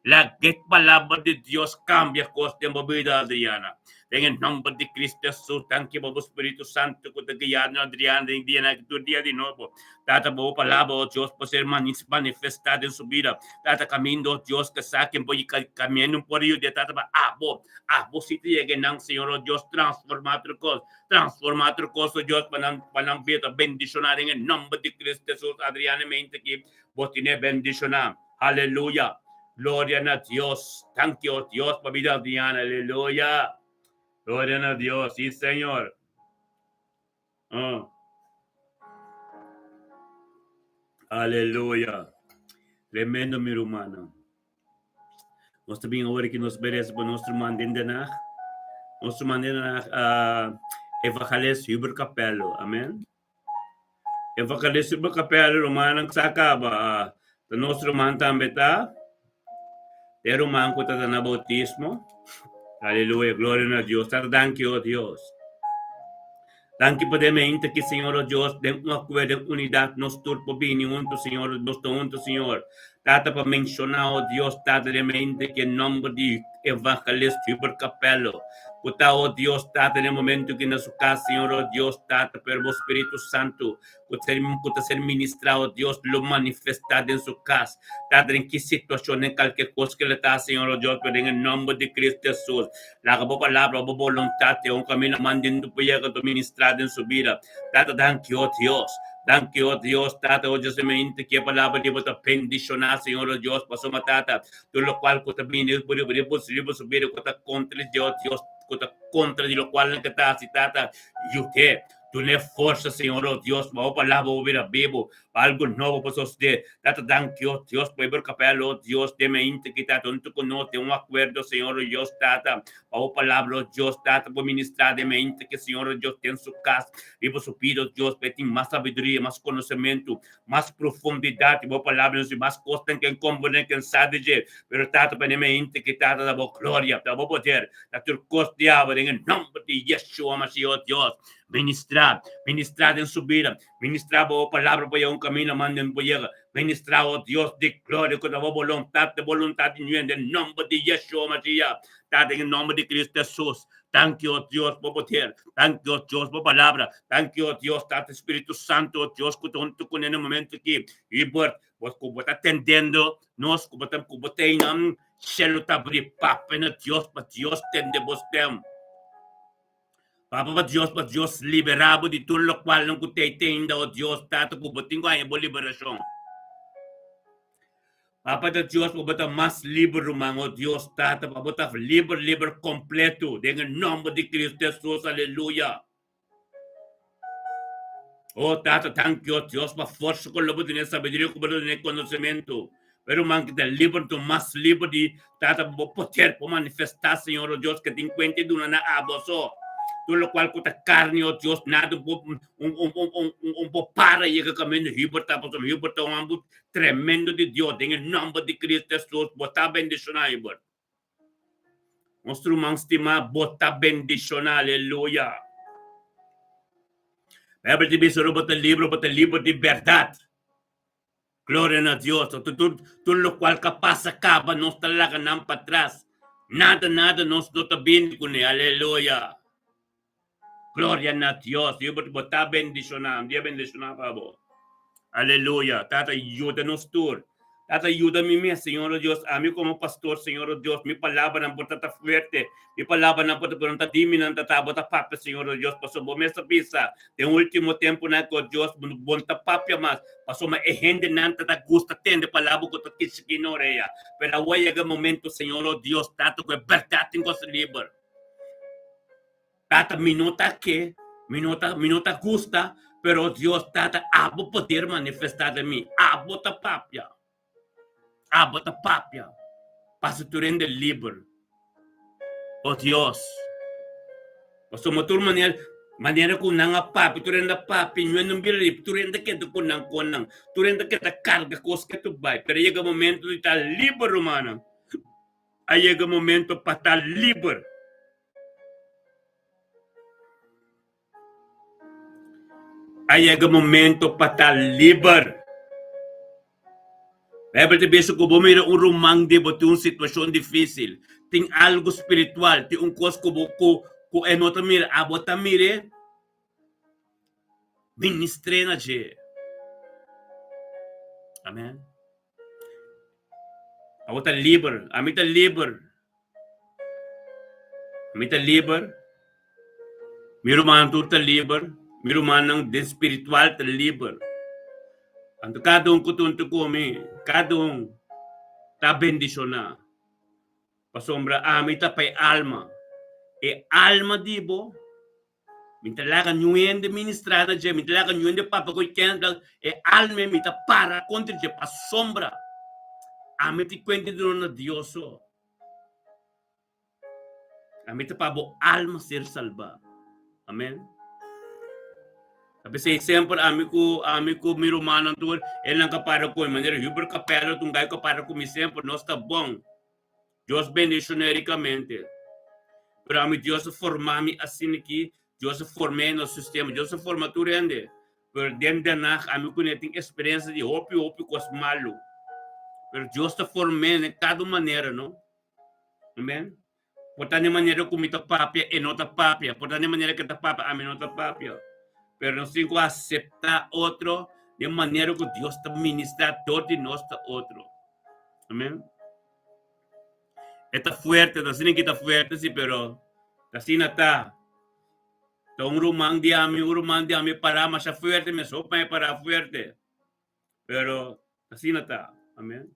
lage palabra di Dios kambia kos den bo bida, Adriana. Den e nomber di Cristo Jesus, danki pa bo Spiritu Santo ku ta guia nos, Adriana, den dianan aki tur dia di nobo. Tata, bo palabra, oh Dios, por ser manifestá den su bida. Tata, kaminda, oh Dios, ke sa ken por kamiendo por yuda, Tata, pa abo, abo si ta yega nan, Señor, oh Dios, transformá tur kos. Transformá tur kos, o Dios, pa nan, pa nan bida ta bendishoná den e nòmber di Cristo Jesus. Adriana mente ki bo tine bendishoná. Aleluya. Gloria na Dios. Danki, o Dios, pa bida Adriana. Aleluya. Gloria na Dios. Sí, Señor. Ah. Aleluya. Tremendo, mi rumannan. Nos ta bin awor ki nos bai resa pa nos ruman den Den Haag. Nos ruman den Den Haag, uh, Evangelist Hubert Capello. Amen. Evangelist Hubert Capello, rumannan sa kaba. Uh, ta nos ruman tambe ta. E ruman ku ta na bautismo. Aleluya, gloria na Dios. Tata, danki, oh Dios. Danki pa den mente ki, Señor, oh Dios, den un akuerdo, den unidat, nos tur por bini huntu, Señor, nos ta huntu, Señor. Tata, pa menshoná, oh Dios, Tata, den mente ki e nòmber di Evangelist Hubert Capello, ku ta, oh Dios, Tata, den momento ki na su kas, Señor, oh Dios, Tata, pero bo Spiritu Santu, ku ser ku ta ser ministrá, oh Dios, lo manifestá den su kas. Tata, den ki situashon, den kalke kos ku el ta, Señor, oh Dios, pero den e nòmber di Cristo Hesus, laga bo palabra, bo boluntat te un kaminda mandindu pa yega ta ministrá den su bida. Tata, danki, oh Dios. Danki, oh Dios, Tata, oh Dios, mente ki e palabra di bo ta bendishoná, Señor, oh Dios, pasobra, Tata, tur lokual ku ta bini riba riba su bida ku ta kontra di oh Dios, ku ta kontra di lokual nan ke ta hasi, Tata, yud'é. Dun'é forsa, Señor, oh Dios, pa bo palabra bo bira bibu, pa algu nobo por sosodé. Tata, danki, oh Dios, pa e kapel, oh Dios, den mi inti ki Tata, huntu ku nos den un akuerdo, Señor, oh Dios, Tata, pa bo palabra, oh Dios, Tata, por ministrá den mi inti ki, Señor, oh Dios, den su kas, riba su bida, oh Dios, pa e tin mas sabiduria, mas konosementu, mas profundidat di bo palabra, nos tin mas kosnan ke komprendé, ke sa di dje, pero Tata, pa den mi inti ki, Tata, ta bo gloria, ta bo poder, Ta tur kos di awa den e nomber di Yeshua Mashiach, oh Dios. Ministrá, ministrá den su bida. Ministrá bo palabra pa yega un kaminda manda bo yega. Ministrá, oh Dios di gloria, ku ta bo boluntat, ta boluntat di ñuen den nomber di Yeshua Mashiach. Ta den e nomber di Cristo Jesus. Danki, oh Dios, bo poder. Danki, oh Dios, bo palabra. Danki, oh Dios, Tata Spiritu Santo, oh Dios, ku ta huntu kuné na momento aki. I bo, bo, ku bo ta tendendo nos, ku bo ta, ku bo ta einan. Shelu ta abri, papia na Dios pa Dios tende bo stem. Papia pa Dios pa Dios libera bo di tur lokualnan ku tei tenda, o Dios Tata ku bo tin ku haña bo liberashon. Papia ta Dios pa bo ta mas liber ruman, o Dios Tata pa bo ta liber liber kompleto den e nomber di Cristo Jesus, aleluya. O Tata, danki, o Dios, pa forsa ku lo bo tene, sabiduria ku bo ta tene, konosementu. Pero ruman ki ta liber, nton mas liber di Tata pa bo poder por manifestá, Señor, o Dios, ke tin kuenta i duna na abo so. Tur lokual ku ta karni, o Dios, nada un por un un un un un por para yega kaminda Hubert ta, pasobra Hubert ta un homber tremendo di Dios. Den e nomber di Cristo Hesus, bo ta bendishoná, Hubert. Nos ruman stimá, bo ta bendishoná, aleluya. Bijbel ta bisa ora bo ta liber, bo ta liber di bèrdat. Gloria na Dios. Tur, tur, tur lokual ka pasa kaba, nos ta laga nan patras. Nada, nada nos no ta bini kuné, aleluya. Gloria na Dios. Dios bo ta bendishoná. Un dia bendishoná pa bo. Aleluya. Tata, yuda nos tur. Tata, yuda mi mes, Señor o Dios. Ami komo pastor, Señor o Dios, mi palabranan por ta ta fuerte. Mi palabranan por ta, pero no ta di mi nan ta ta. Bo ta papia, Señor o Dios, pasobra bo mes a bisa den ultimo tempunan ku, o Dios, bo no ta papia mas, pasobra e hendenan ta ta gusta tende palabra ku ta kishiki na orea. Pero awor a yega e momento, Señor o Dios, Tata, ku e bèrdat tin ku ser liber. Tata, mi no ta ke, mi no ta, mi no ta gusta, pero Dios Tata, abo poder manifestá den mi. Abo ta papia. Abo ta papia. Pasa tur hende liber. O Dios. Pasobra tur manera, manera ku nan a papia, tur hende a papia, ñuen no bira liber, tur hende keda ku nan konnan, tur hende keda karga kos ke tur bai. Pero yega momento di ta liber, rumannan. A yega momento pa ta liber. A yega momento pa ta liber. Bijbel ta bisa ku bo mira un ruman di bo tin un situashon difísil, tin algu spiritual, tin un kos ku bo ku ku e no ta mira, abo ta mir'é, ministr'é na dje. Amen. Abo ta liber, ami ta liber. Mi ta liber, mi rumannan tur ta liber, mi rumannan den spiritual ta liber. Anto kada un ku ta huntu ku mi, kada un ta bendishoná. Pasobra ami ta pa e alma. E alma di bo, mi ta laga niun hende ministrá na dje, mi ta laga niun hende papia ku kende, e alma ei mi ta para kontra dje pasobra ami tin kuenta di duna na Dios so. Ami ta pa bo alma ser salbá. Amen. A pesey semper ami ku ami ku mi rumannan tur elnan ka para ku mi. Manera Hubert Capello ta un gai ku a para ku mi semper. Nos ta bon. Dios bendicione ricamente. Pero ami Dios a forma mi asina aki. Dios a form'é nos sistema. Dios a forma tur hende. Pero den Den Haag ami ku ne tin experiencia di hopi hopi kos malu. Pero Dios ta form'é den kada un manera no. Amen. Por ta den manera ku mi ta papia, e no ta papia. Por ta den manera ku e ta papia, ami no ta papia. Pero nos tin ku aseptá otro den manera ku Dios ta ministrá dor di nos ta otro. Amen. E ta fuerte, ta asina ki ta fuerte si, pero ta asina ta. Ta un ruman di ami, un ruman di ami pará masha fuerte, mi a sopa e pará fuerte. Pero asina ta. Amen.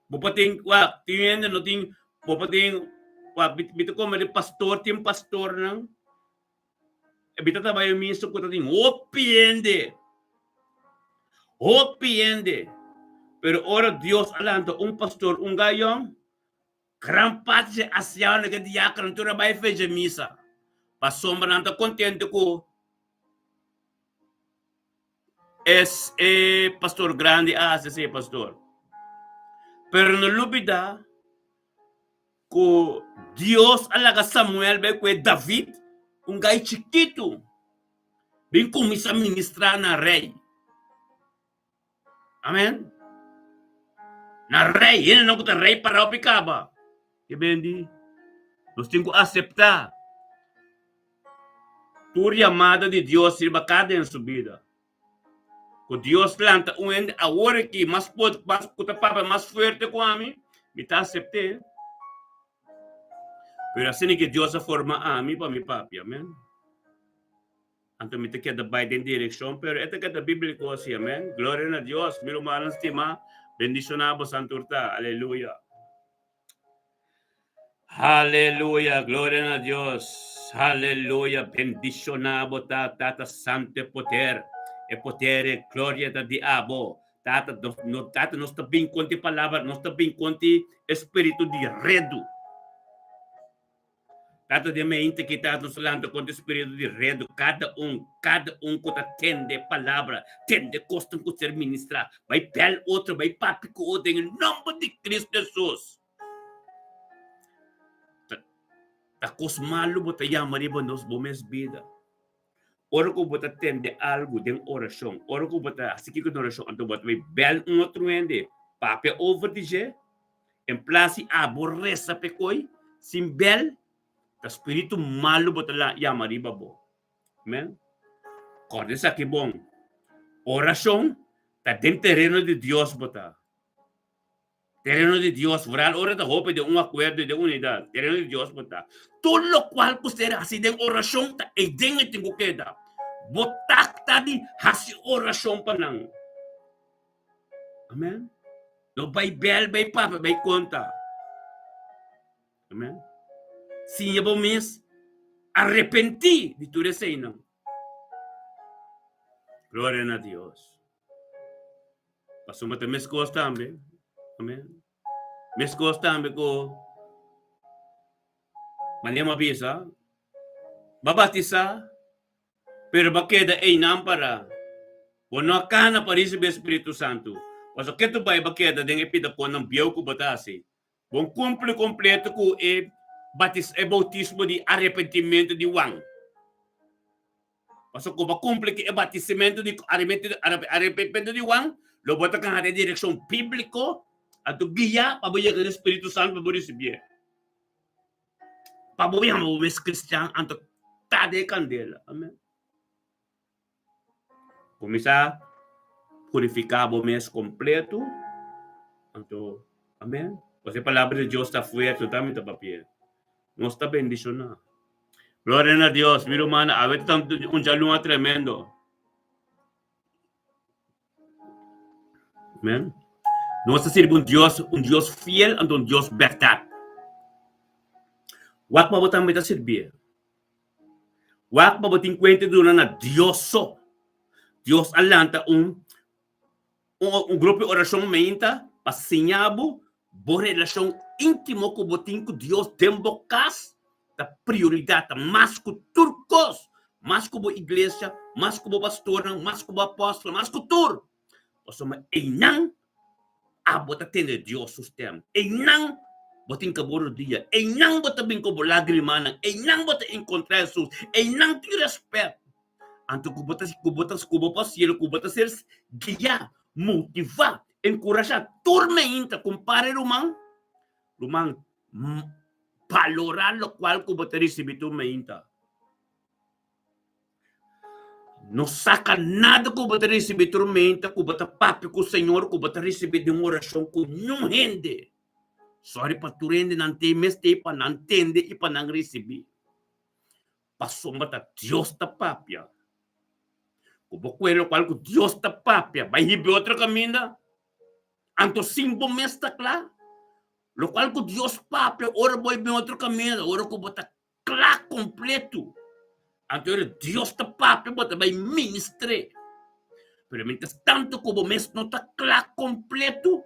Bo por tin, wak, tin hende no tin, bo por tin, wak, mi ta come di pastor, tin pastornan, e mi ta trabaja misa ku ta tin hopi hende, hopi hende, pero ora Dios a lanta un pastor, un gayon, gran parti di anciano ku diákono tur a bai fecha misa, pasobra nan ta kontento ku Es e pastor grandi a hasi esei pastor. Pero no lubida ku Dios a laga Samuel bai ku e David, un gai chikitu, bin kuminsá ministrá na rei. Amen. Na rei, hendenan ku ta rei parau pi kaba. Ke bendi? Nos tin ku aseptá tur yamada di Dios riba kada den su bida. Ku Dios lanta un hende awor aki mas pot, mas ku ta papia mas fuerte ku ami, mi ta asept'é. Pero asina ke Dios a forma ami pa mi papia. Amen. Anto mi ta keda bai den direkshon, pero e ta keda bíbliko asi. Amen. Gloria na Dios. Mi rumannan stimá, bendishoná bosan tur ta. Aleluya. Aleluya, gloria na Dios. Aleluya, bendiciona bo ta, Tata Santo e poder. E poder e gloria ta di abo. Tata, nos, no, Tata, nos ta bin conti palabra, nos ta bin conti espíritu di redu. Tata den mente ki ta nos lanta kontra spiritu di redu, kada un, kada un ku ta tende palabra, tende kosnan ku ser ministrá, bai bèl otro, bai papia ku otro den e nòmber di Kristu Hesus. Ta, ta kos malu bo ta yama riba nos bo mes bida. Ora ku bo ta tende algu den orashon, ora ku bo ta hasi kiko den orashon, anto bo ta bai bèl un otro hende, papia over di dje, en plas di abo resa p'e koi, sin bèl, ta spiritu malu bo ta yama riba bo. Amen. Kòrda esaki bon, orashon ta den tereno di Dios bo ta. Tereno di Dios, vooral ora ta hopi den un akuerdo i den unidat. Tereno di Dios bo ta. Tur lokual ku ser hasi den orashon ta eiden e tin ku keda. Bo tak ta di hasi orashon pa nan. Amen. No bai bel, bai papia, bai konta. Amen. Siña bo mes arepentí di tur eseinan. Gloria na Dios. Pasobra ta meskos tambe, amen, meskos tambe ku manera mi a bisa, bo a batisá, pero bo a keda einan pará. Bo no a kana pa risibí e Spiritu Santu. Pasobra ke tu bai bo a keda den e pidakonnan bieu ku bo ta hasi. Bo kumpli kompleto ku e batis e boutismo di arepentimentu di Juan. Pasobra ku bo kumpli ku e batisimentu di arepentimentu di Juan, lo bo ta kaha den direkshon bíbliko, anto guiá pa bo yega den Spiritu Santu pa bo risibié. Pa bo yama bo mes kristian, anto ta den e kandela. Amen. Kuminsá purifiká bo mes kompletu, anto, amen. Pasobra e palabra di Dios ta fuerte, no ta mi ta papia. Nos ta bendishoná. Gloria na Dios, mi rumannan, awe ta un djaluna tremendo. Amen. Nos ta sirbi un Dios, un Dios fiel, anto un Dios bèrdat. Wak pa bo tambe ta sirbié. Wak pa bo tin kuenta di duna na Dios so. Dios a lanta un un grupo di orashon meinta pa siña bo bo relashon íntimo ku bo tin ku Dios den bo kas ta prioridat, ta mas ku tur kos, mas ku bo iglesia, mas ku bo pastornan, mas ku bo apòstelnan, mas ku tur. Pasobra einan abo ta tende Dios su stèm, einan bo tin ka bo rodia, einan bo ta bin ku bo lágrimanan, einan bo ta enkontrá Hesus, einan tin rèspèt. Anto ku bo ta ku bo ta ku bo pa cielo ku bo ta ser guiá, motivá, enkurashá tur meinta kumpare ruman, ruman balorá lokual ku bo ta risibí tur meinta. No saka nada ku bo ta risibí tur meinta ku bo ta papia ku Señor ku bo ta risibí den orashon ku niun hende. Sòri pa tur hende nan tei mester pa nan tende i pa nan risibí. Pasobra ta Dios ta papia. Ku bo kue lokual ku Dios ta papia bai hiba e otro kaminda, anto sin bo mes ta kla. Lokual ku Dios papia ora bo hiba e otro kaminda, ora ku bo ta kla kompletu, anto ora Dios ta papia bo ta bai ministr'é. Pero mientras tanto ku bo mes no ta kla kompletu,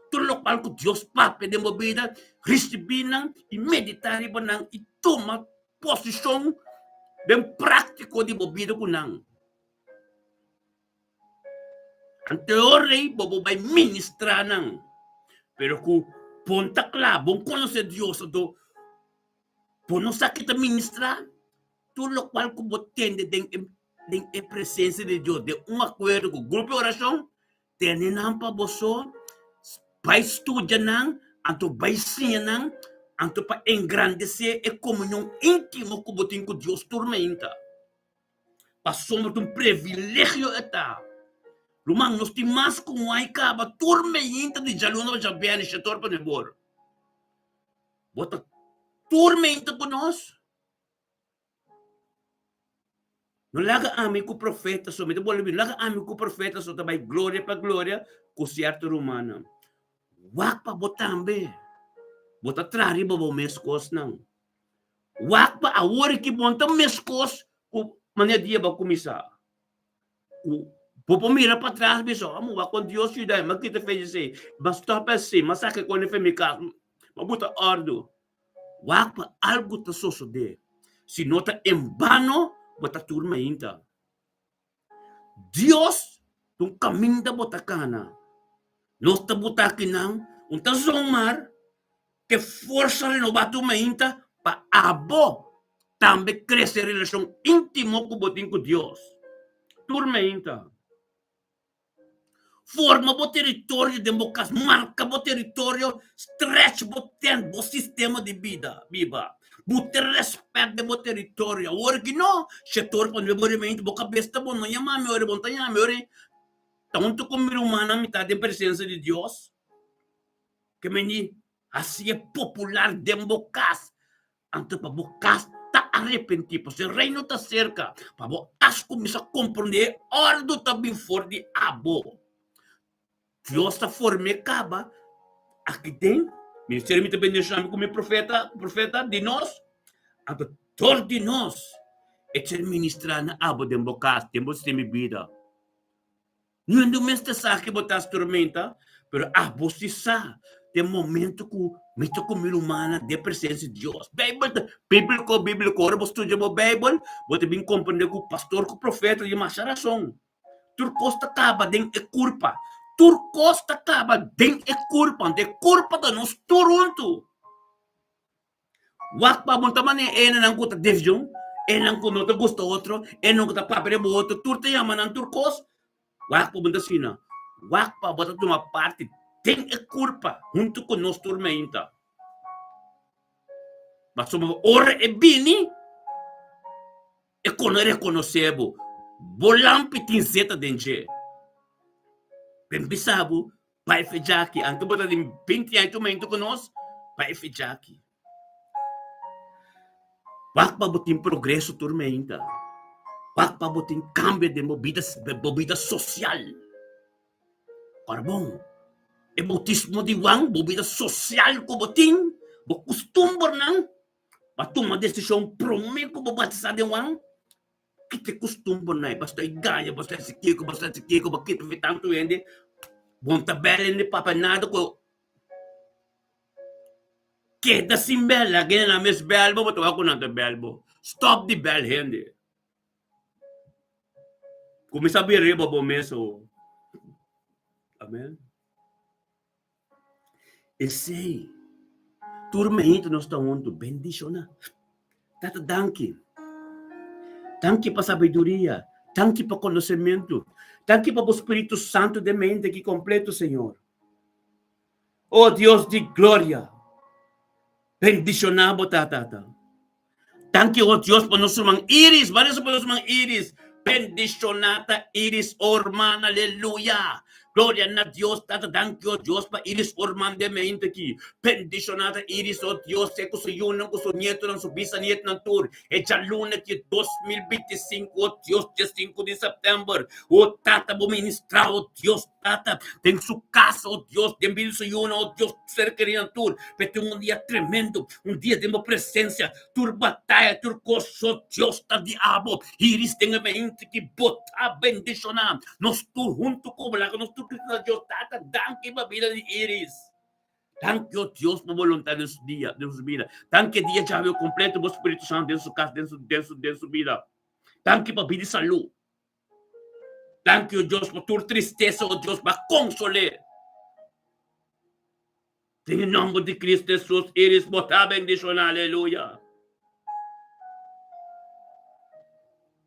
tur lokual ku Dios papia den bo bida, risibí nan i meditá riba nan i tuma posishon den práktiko di bo bida ku nan. Anto e ora ei bo por bai ministrá nan. Pero ku bon ta kla, bon konosé Dios, anto bo no sa ke ta ministrá. Tur lokual ku bo tende den e den e presensia di Dios, den un akuerdo ku grupo di orashon, tene nan pa boso, bai studia nan, anto bai siña nan, anto pa engrandesé e komunion íntimo ku bo tin ku Dios tur meinta. Pasobra ta un privilegio e ta. Ruman, nos tin mas ku un ai kaba tur meinta di djaluna pa djabièrnè, shetor pa nebor. Bo ta tur meinta ku nos? No laga ami ku profeta so, mi ta bolbe, no laga ami ku profeta so ta bai gloria pa gloria ku sierto rumannan. Wak pa bo tambe. Bo ta traha riba bo mes kosnan. Wak pa awor ki bo no ta meskos ku manera dia bo a kuminsá. Ku bo por mira patras bisa, amo wak kon Dios yuda mi, m'a kita fe esei, m'a stòp esei, m'a saka e kos for mi kas, m'a buta òrdu. Wak pa algu ta sosodé. Si no ta en bano bo ta tur mainta. Dios ta un kaminda bo ta kana. Nos ta buta akinan un ta zomar ke forsa renobá tur mainta pa abo tambe krese relashon íntimo ku bo tin ku Dios. Tur mainta. Forma bo teritorio den bo kas, marka bo teritorio, stretch bo tent, bo sistema di bida, biba. Bo tin respet den bo teritorio. Awor ki no, shetor pa nuebe ora i meinti, bo kabes ta bon, no yama mi ora, bo no ta yama mi ora. Ta huntu ku mi rumannan mi ta den presensia di Dios. Ke meni hasié popular den bo kas. Anto pa bo kas ta arepentí, pasobra e Reino ta serka, pa bo kas kuminsá komprondé e òrdu ta bin for di abo. Dios ta form'é kaba aki den ministerio. Mi ta bendishoná mi ku mi profeta, profeta di nos, anto dor di nos e ser ministrá na abo den bo kas, den bo sistema di bida. Niun mester sa ke bo ta tormenta, pero abo si sa den momento ku mi ta ku mi rumannan den presensia di Dios. Beibel ta bíbliko, bíbliko. Ora bo studia bo Beibel, bo ta bin komprende ku pastor ku profeta tin masha rason. Tur kos ta kaba den e kurpa. Tur kos ta kaba den e kurpa. Anto e kurpa ta nos tur huntu. Wak pa bo ta manera enenan ku ta desvion, enenan ku no ta gusta otro, enenan ku ta papia riba otro, tur ta yama nan tur kos. Wak pa bo ta asina. Wak pa bo ta tuma parti den e kurpa huntu ku nos tur meinta. Pasobra ora e bini, e kono rekonosé bo. Bo lampi tin zeta den dje. Ben bisa bo Bai fecha aki, anto bo ta den binti aña tumento ku nos, bai fecha aki. Wak pa bo tin progreso tur meinta. Wak pa bo tin kambio den bo bida, bo bida sosial. Ora bon, e boutismo di Juan, bo bida sosial ku bo tin, bo kustumbernan. Bo a tuma desishon promé ku bo batisá den Juan? Kita e kustumbernan ei, bo sta gaña, bo sta hasi kiko, bo sta hasi kiko, bo kita fi tantu hende, bo no ta bèl hende papia nada ku keda sin bèl, laga hende nan mes bèl bo, bo ta wak ku nan ta bèl bo. Stòp di bèl hende. Kuminsá bira riba bo mes awor. Amen. Esei, tur meintu nos ta huntu, bendishoná. Tata danki. Danki pa sabiduria, danki pa konosementu, danki pa bo Spiritu Santu den mente aki kompleto, Señor. O Dios di gloria, bendishoná bo ta, Tata. Danki, o Dios, pa nos ruman Iris, ba resa pa nos ruman Iris. Bendishoná ta Iris Orman, aleluya. Gloria na Dios, Tata, danki, o Dios, pa Iris Orman den mente aki. Bendishoná ta Iris, o Dios, e ku su yunan, ku su nietonan, su bisanietonan tur. E djaluna aki, 2025, o Dios, 15 di sèptèmber, o Tata, bo ministrá, o Dios, Tata, den su casa, oh Dios, den bida su yunan, oh Dios, ser kerinan tur, pe tin un dia tremendo, un dia den bo presencia, tur bataya, tur cos, oh Dios, ta di abo, Iris den e mente ki bo ta bendiciona, nos tur hunto cu bo, laga nos tur grita na Dios, Tata, danki pa bida di Iris. Danki, oh Dios, pa voluntad den su dia, den su bida. Danki dia djawe completo bo Spiritu Santo den su cas, den su, den su, den su bida. Danki pa bida y salud. Danki, o Dios, pa tur tristesa, o Dios, pa konsol'é. Den e nòmber di Kristu Hesus, Iris, bo ta bendishoná, aleluya.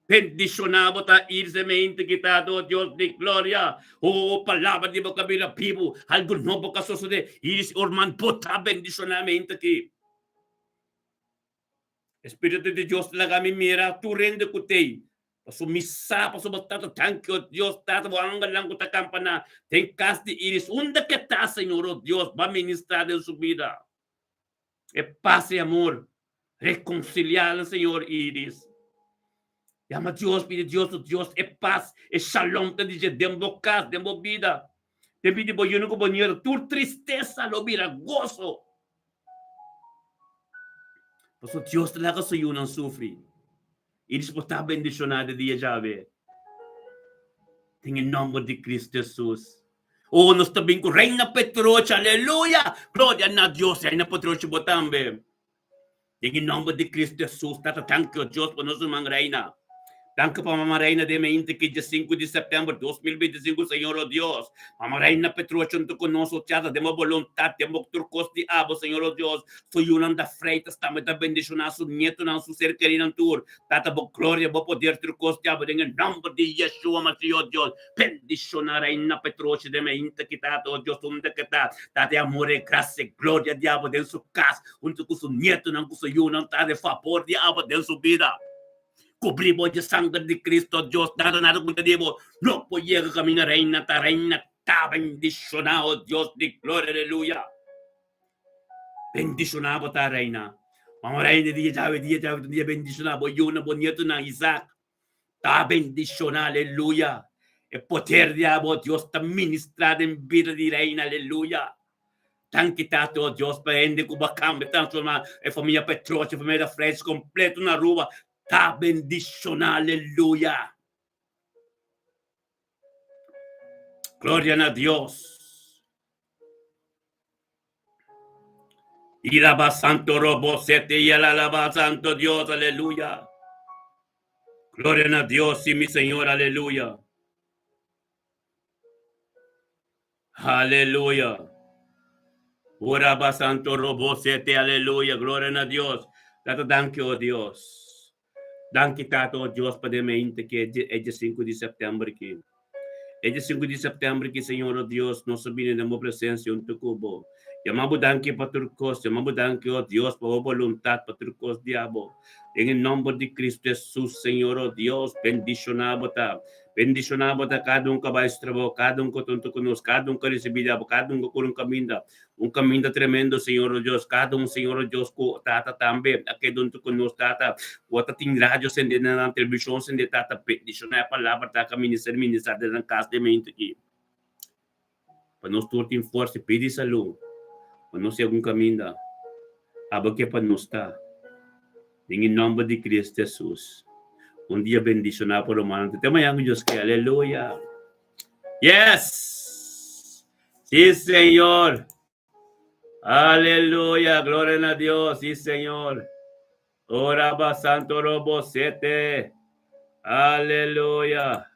Bendishoná bo ta, Iris, e mente kitado, o Dios di gloria. O palabra di bo ka bira bibu, algu nobo ka sosodé. Iris, orman, bo ta bendishoná, mente aki. Espíritu di Dios ta laga mi mira tur hende ku t'ei. Pasobra mi sa, pasobra Tata, danki, o Dios, Tata, bo angelnan ku ta kampaná den kas di Iris, unda ke ta, Señor, o Dios, bo a ministrá den su bida. E pas i amor, rekonsiliá, Señor, Iris. Yama Dios, pidi Dios, o Dios, e pas, e shalom ta di dje den bo kas, den bo bida, den bida di bo yunan ku bo nieto, tur tristesa lo bira goso. Pasobra Dios ta laga su yunan sufri. I dis por ta bendishoná di dia djawe. Den e nòmber di Kristu Hesus. Oh, nos ta bin ku Reina Petrocha, aleluya! Gloria na Dios, Reina Petrocha bo tambe. Den e nòmber di Kristu Hesus, Tata, danki, oh Dios, pa nos ruman Reina. Danki pa Mama Reina den mainta ki dia sinku di sèptèmber 2025, Señor, oh Dios. Mama Reina Petrocha huntu ku nos, oh Tata, den bo boluntat, den bo tur kos di abo, Señor, oh Dios. Su yunan ta Freitas tambe ta bendishoná su nietonan, su ser kerinan tur. Tata, bo gloria, bo poder tur kos di abo den e nòmber di Yeshua Masih, oh Dios. Bendishoná Reina Petrocha den mainta ki, Tata, oh Dios, unda ke ta. Tata, e amor, e grasia, e gloria di abo den su kas, huntu ku su nietonan, ku su yunan, Tata, e fabor di abo den su bida. Kubrí bo dje sanger di Cristo, Dios, nada nada ku ta di bo no por yega kaminda Reina ta Reina ta bendishoná, oh Dios di gloria, aleluya. Bendishoná bo ta Reina. Mama Reina dia djawe dia djawe ta dia bendishoná bo yunan bo nietonan Isaac ta bendishoná, aleluya. E poder di abo Dios ta ministrá den bida di Reina, aleluya. Danki Tata oh Dios pa hende ku bo a kambia transforma e famia Petrochi e famia da Freitas kompleto na Aruba ta bendishona aleluya Gloria na Dios Iraba Santo Robo Sete Yalalaba Santo Dios aleluya Gloria na Dios si mi Señor aleluya Aleluya. Ora ba santo robo sete aleluya. Gloria na Dios. Tata danki o Dios. Danki tata o Dios pa den mente ki e dia 5 di september ki. E dia 5 di september ki Señor o Dios nos a bini den bo presencia hunto ku bo. Yama bo danki pa tur kos. Yama bo danki o Dios pa bo boluntad pa tur kos di abo. Den e nomber di Cristo Jesus Señor o Dios bendiciona bo ta. Bendishoná bo ta kada un ku a bai su trabou, kada un ku ta huntu ku nos, kada un ku a risibí di abo, kada un ku a kore un kaminda, un kaminda tremendo, Señor o Dios, kada un, Señor o Dios, ku Tata tambe a keda huntu ku nos, Tata, ku a ta tin radio sendé na nan, televishon sendé, Tata, bendishoná e palabra ta ka minister ministrá den nan kas den mente aki. Pa nos tur tin forsa i pidi salú, pa nos yega un kaminda, abo ke pa nos ta. Den e nòmber di Cristo Hesus. Un dia bendishoná pa rumannan. Te mañan ku Dios ke. Aleluya. Yes! Sí, Señor. Aleluya. Gloria na Dios. Sí, Señor. Ora ba santo robo sete. Aleluya.